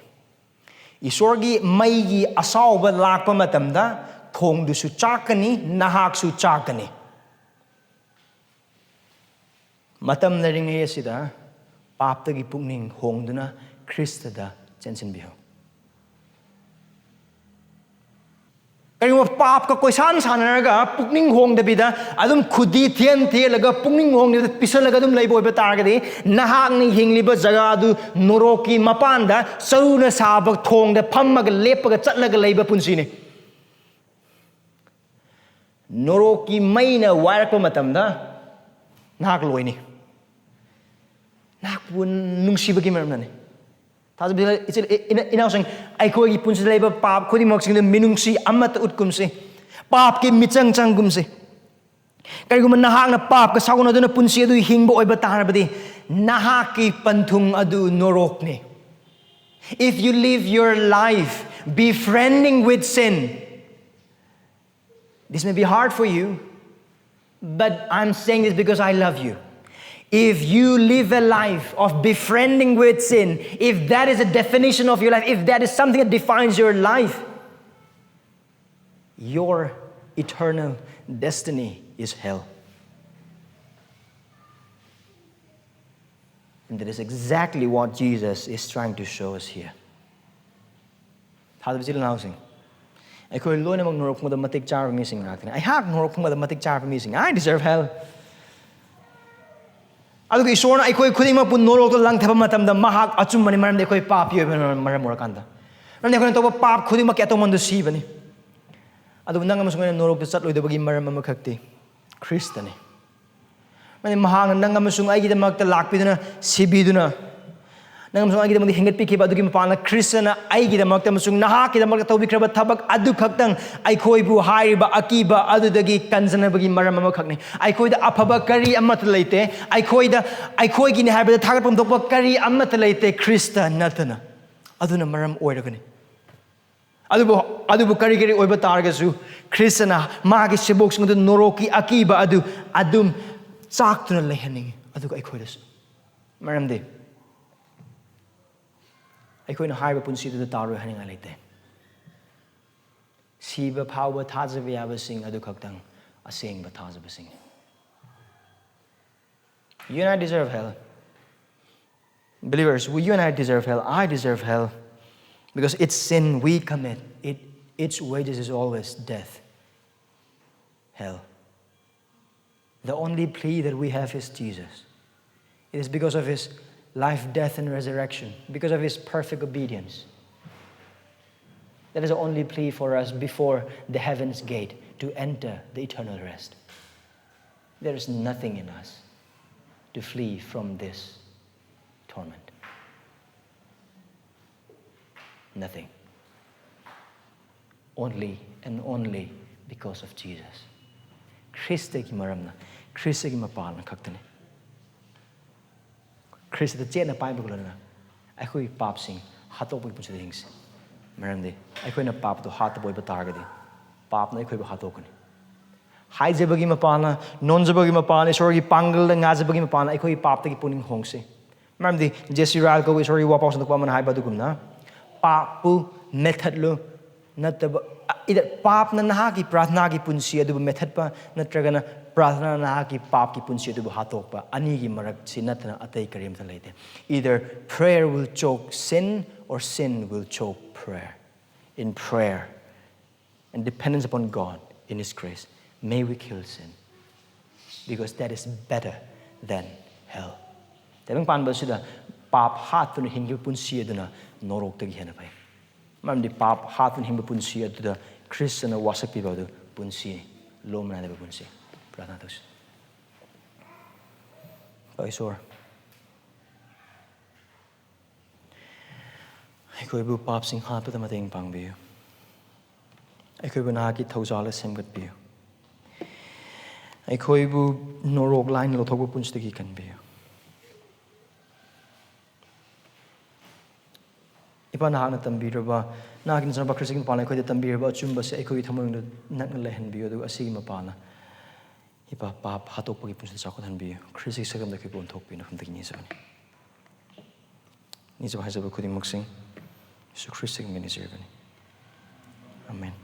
ꯏꯁꯣꯔꯒꯤ ꯃꯩꯒꯤ ꯑꯁꯥꯎꯕ ꯂꯥꯛꯄ ꯃꯇꯝꯗ ꯊꯣꯡꯗꯨꯁꯨ ꯆꯥꯛꯀꯅꯤ, ꯅꯍꯥꯛꯁꯨ ꯆꯥꯛꯀꯅꯤ꯫ ꯃꯇꯝ ꯂꯩꯔꯤꯉꯩ ꯑꯁꯤꯗ ꯄꯥꯞꯇꯒꯤ ꯄꯨꯛꯅꯤꯡ ꯍꯣꯡꯗꯨꯅ ꯈ꯭ꯔꯤꯁꯇꯗ ꯆꯦꯟꯁꯤꯟꯕꯤꯌꯨ꯫ ꯀꯔꯤꯒꯨꯝꯕ ꯄꯥꯞꯀ ꯀꯣꯏꯁꯥꯟ ꯁꯥꯟꯅꯔꯒ ꯄꯨꯛꯅꯤꯡ ꯍꯣꯡꯗꯕꯤꯗ ꯑꯗꯨꯝ ꯈꯨꯗꯤ ꯊꯦꯟ ꯊꯦꯜꯂꯒ ꯄꯨꯛꯅꯤꯡ ꯍꯣꯡꯗꯕꯤꯗ ꯄꯤꯁꯜꯂꯒ ꯑꯗꯨꯝ ꯂꯩꯕ ꯑꯣꯏꯕ ꯇꯥꯔꯒꯗꯤ, ꯅꯍꯥꯛꯅ ꯍꯤꯡꯂꯤꯕ ꯖꯒꯥ ꯑꯗꯨ ꯅꯣꯔꯣꯛꯀꯤ ꯃꯄꯥꯟꯗ ꯆꯔꯨꯅ ꯁꯥꯕ ꯊꯣꯡꯗ ꯐꯝꯃꯒ ꯂꯦꯞꯄꯒ ꯆꯠꯂꯒ ꯂꯩꯕ ꯄꯨꯟꯁꯤꯅꯤ꯫ ꯅꯣꯔꯣꯛꯀꯤ ꯃꯩꯅ ꯋꯥꯏꯔꯛꯄ ꯃꯇꯝꯗ ꯅꯍꯥꯛ ꯂꯣꯏꯅꯤ꯫ ꯅꯍꯥꯛꯄꯨ ꯅꯨꯡꯁꯤꯕꯒꯤ ꯃꯔꯝꯅꯅꯤ꯫ ꯊꯥꯖꯕ ꯏꯆꯤꯜ-, ꯏ-, ꯏꯅꯥ-, ꯏꯅꯥꯎꯁꯤꯡ, ꯑꯩꯈꯣꯏꯒꯤ ꯄꯨꯟꯁꯤꯗ ꯂꯩꯕ ꯄꯥꯞ ꯈꯨꯗꯤꯡꯃꯛꯁꯤꯡꯗꯨ ꯃꯤꯅꯨꯡꯁꯤ ꯑꯃꯠꯇ ꯎꯠꯀꯨꯝꯁꯤ, ꯄꯥꯞꯀꯤ ꯃꯤꯆꯪ ꯆꯪꯒꯨꯝꯁꯤ꯫ ꯀꯔꯤꯒꯨꯝꯕ ꯅꯍꯥꯛꯅ ꯄꯥꯞꯀ ꯁꯥꯎꯅꯗꯨꯅ ꯄꯨꯟꯁꯤ ꯑꯗꯨ ꯍꯤꯡꯕ ꯑꯣꯏꯕ ꯇꯥꯔꯕꯗꯤ, ꯅꯍꯥꯛꯀꯤ ꯄꯟꯊꯨꯡ ꯑꯗꯨ ꯅꯣꯔꯣꯛꯅꯤ꯫ If you live your life befriending with sin, this may be hard for you, but I'm saying this because I love you. If you live a life of befriending with sin, if that is a definition of your life, if that is something that defines your life, your eternal destiny is hell. And that is exactly what Jesus is trying to show us here. ꯊꯥꯖꯕ ꯏꯆꯤꯜ ꯏꯅꯥꯎꯁꯤꯡ, ꯑꯩꯈꯣꯏ ꯂꯣꯏꯅꯃꯛ ꯅꯣꯔꯣꯛ ꯐꯪꯕꯗ ꯃꯇꯤꯛ ꯆꯥꯔꯕ ꯃꯤꯁꯤꯡ ꯉꯥꯛꯇꯅꯤ꯫ ꯑꯩꯍꯥꯛ ꯅꯣꯔꯣꯛ ꯐꯪꯕꯗ ꯃꯇꯤꯛ ꯆꯥꯔꯕ ꯃꯤꯁꯤꯡ, I deserve hell. ꯑꯗꯨꯒ ꯏꯁꯣꯔꯅ ꯑꯩꯈꯣꯏ ꯈꯨꯗꯤꯡꯃꯛꯄꯨ ꯅꯣꯔꯣꯛꯇ ꯂꯪꯊꯕ ꯃꯇꯝꯗ ꯃꯍꯥꯛ ꯑꯆꯨꯝꯕꯅꯤ, ꯃꯔꯝꯗꯤ ꯑꯩꯈꯣꯏ ꯄꯥꯄꯤ ꯑꯣꯏꯕꯅ ꯃꯔꯝ ꯑꯣꯏꯔꯀꯥꯟꯗ꯫ ꯃꯔꯝꯗꯤ ꯑꯩꯈꯣꯏꯅ ꯇꯧꯕ ꯄꯥꯞ ꯈꯨꯗꯤꯡꯃꯛꯀꯤ ꯑꯇꯣꯡꯃꯟꯗꯨ ꯁꯤꯕꯅꯤ꯫ ꯑꯗꯨꯕꯨ ꯅꯪ ꯑꯃꯁꯨꯡ ꯑꯩꯅ ꯅꯣꯔꯣꯛꯇ ꯆꯠꯂꯣꯏꯗꯕꯒꯤ ꯃꯔꯝ ꯑꯃꯈꯛꯇꯤ ꯈ꯭ꯔꯤꯁꯇꯅꯤ꯫ ꯃꯔꯝꯗꯤ ꯃꯍꯥꯛꯅ ꯅꯪ ꯑꯃꯁꯨꯡ ꯑꯩꯒꯤꯗꯃꯛꯇ ꯂꯥꯛꯄꯤꯗꯨꯅ, ꯁꯤꯕꯤꯗꯨꯅ, ꯅꯪ ꯑꯃꯁꯨꯡ ꯑꯩꯒꯤꯗꯃꯛꯇ ꯍꯦꯟꯒꯠꯄꯤꯈꯤꯕ ꯑꯗꯨꯒꯤ ꯃꯄꯥꯟꯅ ꯈ꯭ꯔꯤꯁꯇꯅ ꯑꯩꯒꯤꯗꯃꯛꯇ ꯑꯃꯁꯨꯡ ꯅꯍꯥꯛꯀꯤꯗꯃꯛꯇ ꯇꯧꯕꯤꯈ꯭ꯔꯕ ꯊꯕꯛ ꯑꯗꯨꯈꯛꯇꯪ ꯑꯩꯈꯣꯏꯕꯨ ꯍꯥꯏꯔꯤꯕ ꯑꯀꯤꯕ ꯑꯗꯨꯗꯒꯤ ꯀꯟꯖꯅꯕꯒꯤ ꯃꯔꯝ ꯑꯃꯈꯛꯅꯤ꯫ ꯑꯩꯈꯣꯏꯗ ꯑꯐꯕ ꯀꯔꯤ ꯑꯃꯠꯇ ꯂꯩꯇꯦ꯫ ꯑꯩꯈꯣꯏꯗ, ꯑꯩꯈꯣꯏꯒꯤꯅꯤ ꯍꯥꯏꯕꯗ ꯊꯥꯒꯠꯐꯝ ꯊꯣꯛꯄ ꯀꯔꯤ ꯑꯃꯠꯇ ꯂꯩꯇꯦ, ꯈ꯭ꯔꯤꯁꯇ ꯅꯠꯇꯅ꯫ ꯑꯗꯨꯅ ꯃꯔꯝ ꯑꯣꯏꯔꯒꯅꯤ꯫ ꯑꯗꯨꯕꯨ, ꯑꯗꯨꯕꯨ ꯀꯔꯤ ꯀꯔꯤ ꯑꯣꯏꯕ ꯇꯥꯔꯒꯁꯨ, ꯈ꯭ꯔꯤꯁꯇꯅ ꯃꯥꯒꯤ ꯁꯦꯕꯣꯛꯁꯤꯡ ꯑꯗꯨ ꯅꯣꯔꯣꯛꯀꯤ ꯑꯀꯤꯕ ꯑꯗꯨ ꯑꯗꯨꯝ ꯆꯥꯛꯇꯨꯅ ꯂꯩꯍꯟꯅꯤꯡꯉꯤ, ꯑꯗꯨꯒ ꯑꯩꯈꯣꯏꯗꯁꯨ꯫ ꯃꯔꯝꯗꯤ ꯑꯩꯈꯣꯏꯅ ꯍꯥꯏꯕ ꯄꯨꯟꯁꯤꯗꯨꯗ ꯇꯥꯔꯣꯏ ꯍꯥꯏꯅꯤꯡꯉꯥꯏ ꯂꯩꯇꯦ꯫ ꯁꯤꯕ ꯐꯥꯎꯕ ꯊꯥꯖꯕ ꯌꯥꯕꯁꯤꯡ ꯑꯗꯨ ꯈꯛꯇꯪ ꯑꯁꯦꯡꯕ ꯊꯥꯖꯕꯁꯤꯡꯅꯤ꯫ You and I deserve hell. Believers, we, you and I deserve hell. I deserve hell. Because it's sin we commit. It, its wages is always death. Hell. The only plea that we have is Jesus. It is because of his life, death, and resurrection, because of his perfect obedience. That is the only plea for us before the heaven's gate to enter the eternal rest. There is nothing in us to flee from this torment. Nothing. Only and only because of Jesus. ꯈ꯭ꯔꯤꯁꯇꯒꯤ ꯃꯔꯝꯅ, ꯈ꯭ꯔꯤꯁꯇꯒꯤ ꯃꯄꯥꯜꯅ ꯈꯛꯇꯅꯤ꯫ ꯈ꯭ꯔꯤꯁꯇꯗ ꯆꯦꯠꯅ ꯄꯥꯏꯕꯒ ꯂꯣꯏꯅꯅ ꯑꯩꯈꯣꯏꯒꯤ ꯄꯥꯞꯁꯤꯡ ꯍꯥꯠꯇꯣꯛꯄꯒꯤ ꯄꯨꯟꯁꯤꯗ ꯍꯤꯡꯁꯤ꯫ ꯃꯔꯝꯗꯤ ꯑꯩꯈꯣꯏꯅ ꯄꯥꯞꯇꯣ ꯍꯥꯠꯇꯕ ꯑꯣꯏꯕ ꯇꯥꯔꯒꯗꯤ, ꯄꯥꯞꯅ ꯑꯩꯈꯣꯏꯕꯨ ꯍꯥꯠꯇꯣꯛꯀꯅꯤ꯫ ꯍꯥꯏꯖꯕꯒꯤ ꯃꯄꯥꯟꯅ, ꯅꯣꯟꯖꯕꯒꯤ ꯃꯄꯥꯟꯅ, ꯏꯁꯣꯔꯒꯤ ꯄꯥꯡꯒꯜꯗ ꯉꯥꯖꯕꯒꯤ ꯃꯄꯥꯟꯅ ꯑꯩꯈꯣꯏꯒꯤ ꯄꯥꯞꯇꯒꯤ ꯄꯨꯛꯅꯤꯡ ꯍꯣꯡꯁꯤ꯫ ꯃꯔꯝꯗꯤ ꯖꯦ ꯁꯤ ꯔꯥꯏꯜ ꯀꯧꯕ ꯏꯁꯣꯔꯒꯤ ꯋꯥꯄꯥꯎ ꯁꯟꯗꯣꯛꯄ ꯑꯃꯅ ꯍꯥꯏꯕ ꯑꯗꯨꯒꯨꯝꯅ, "ꯄꯥꯞꯄꯨ ꯃꯦꯠꯊꯠꯂꯨ, ꯅꯠꯇꯕ, either ꯄꯥꯞꯅ ꯅꯍꯥꯛꯀꯤ ꯄ꯭ꯔꯥꯊꯅꯥꯒꯤ ꯄꯨꯟꯁꯤ ꯑꯗꯨꯕꯨ ꯃꯦꯠꯊꯠꯄ, ꯅꯠꯇ꯭ꯔꯒꯅ ꯄ꯭ꯔꯥꯊꯅꯥꯅ ꯅꯍꯥꯛꯀꯤ ꯄꯥꯞꯀꯤ ꯄꯨꯟꯁꯤ ꯑꯗꯨꯕꯨ ꯍꯥꯠꯇꯣꯛꯄ, ꯑꯅꯤꯒꯤ ꯃꯔꯛꯁꯤ ꯅꯠꯇꯅ ꯑꯇꯩ ꯀꯔꯤꯝꯇ ꯂꯩꯇꯦ." Either prayer will choke sin or sin will choke prayer. In prayer and dependence upon God in His grace, may we kill sin, because that is better than hell. ꯇꯥꯏꯕꯪ ꯄꯥꯟꯕ ꯑꯁꯤꯗ ꯄꯥꯞ ꯍꯥꯠꯇꯨꯅ ꯍꯤꯡꯈꯤꯕ ꯄꯨꯟꯁꯤ ꯑꯗꯨꯅ ꯅꯣꯔꯣꯛꯇꯒꯤ ꯍꯦꯟꯅ ꯐꯩ꯫ ꯃꯔꯝꯗꯤ ꯄꯥꯞ ꯍꯥꯠꯇꯨꯅ ꯍꯤꯡꯕ ꯄꯨꯟꯁꯤ ꯑꯗꯨꯗ ꯈ꯭ꯔꯤꯁꯇꯅ ꯋꯥꯁꯛꯄꯤꯕ ꯑꯗꯨ ꯄꯨꯟꯁꯤꯅꯤ, ꯂꯣꯝꯅ ꯅꯥꯏꯗꯕ ꯄꯨꯟꯁꯤ꯫ ꯄ꯭ꯔꯥꯊꯅꯥ ꯇꯧꯁꯤ꯫ ꯏꯁꯣꯔ, ꯑꯩꯈꯣꯏꯕꯨ ꯄꯥꯞꯁꯤꯡ ꯍꯥꯠꯄꯗ ꯃꯇꯦꯡ ꯄꯥꯡꯕꯤꯌꯨ꯫ ꯑꯩꯈꯣꯏꯕꯨ ꯅꯍꯥꯛꯀꯤ ꯊꯧꯖꯥꯜꯗ ꯁꯦꯝꯒꯠꯄꯤꯌꯨ꯫ ꯑꯩꯈꯣꯏꯕꯨ ꯅꯣꯔꯣꯛ ꯂꯥꯏꯅ ꯂꯧꯊꯣꯛꯄ ꯄꯨꯟꯁꯤꯗꯒꯤ ꯀꯟꯕꯤꯌꯨ꯫ ꯏꯄꯥ, ꯅꯍꯥꯛꯅ ꯇꯝꯕꯤꯔꯕ, ꯅꯍꯥꯛꯀꯤ ꯅꯆꯥꯅꯨꯄꯥ ꯈ꯭ꯔꯤꯁꯇꯒꯤ ꯃꯄꯥꯟꯅ ꯑꯩꯈꯣꯏꯗ ꯇꯝꯕꯤꯔꯕ ꯑꯆꯨꯝꯕꯁꯦ ꯑꯩꯈꯣꯏꯒꯤ ꯊꯃꯣꯏꯅꯨꯡꯗ ꯅꯛꯅ ꯂꯩꯍꯟꯕꯤꯌꯨ, ꯑꯗꯨꯒ ꯑꯁꯤꯒꯤ ꯃꯄꯥꯟꯅ ꯏꯄꯥ, ꯄꯥꯞ ꯍꯥꯠꯇꯣꯛꯄꯒꯤ ꯄꯨꯟꯁꯤꯗ ꯆꯥꯎꯈꯠꯍꯟꯕꯤꯌꯨ꯫ ꯈ꯭ꯔꯤꯁꯇꯒꯤ ꯁꯛꯇꯝꯗ ꯑꯩꯈꯣꯏꯕꯨ ꯑꯣꯟꯊꯣꯛꯄꯤꯌꯨ꯫ ꯅꯐꯝꯗꯒꯤ ꯅꯤꯖꯕꯅꯤ꯫ ꯅꯤꯖꯕ ꯍꯥꯏꯖꯕ ꯈꯨꯗꯤꯡꯃꯛꯁꯤꯡ ꯌꯤꯁꯨ ꯈ꯭ꯔꯤꯁꯇꯒꯤ ꯃꯤꯡ ꯅꯤꯖꯔꯤꯕꯅꯤ꯫ ꯑꯃꯦꯟ꯫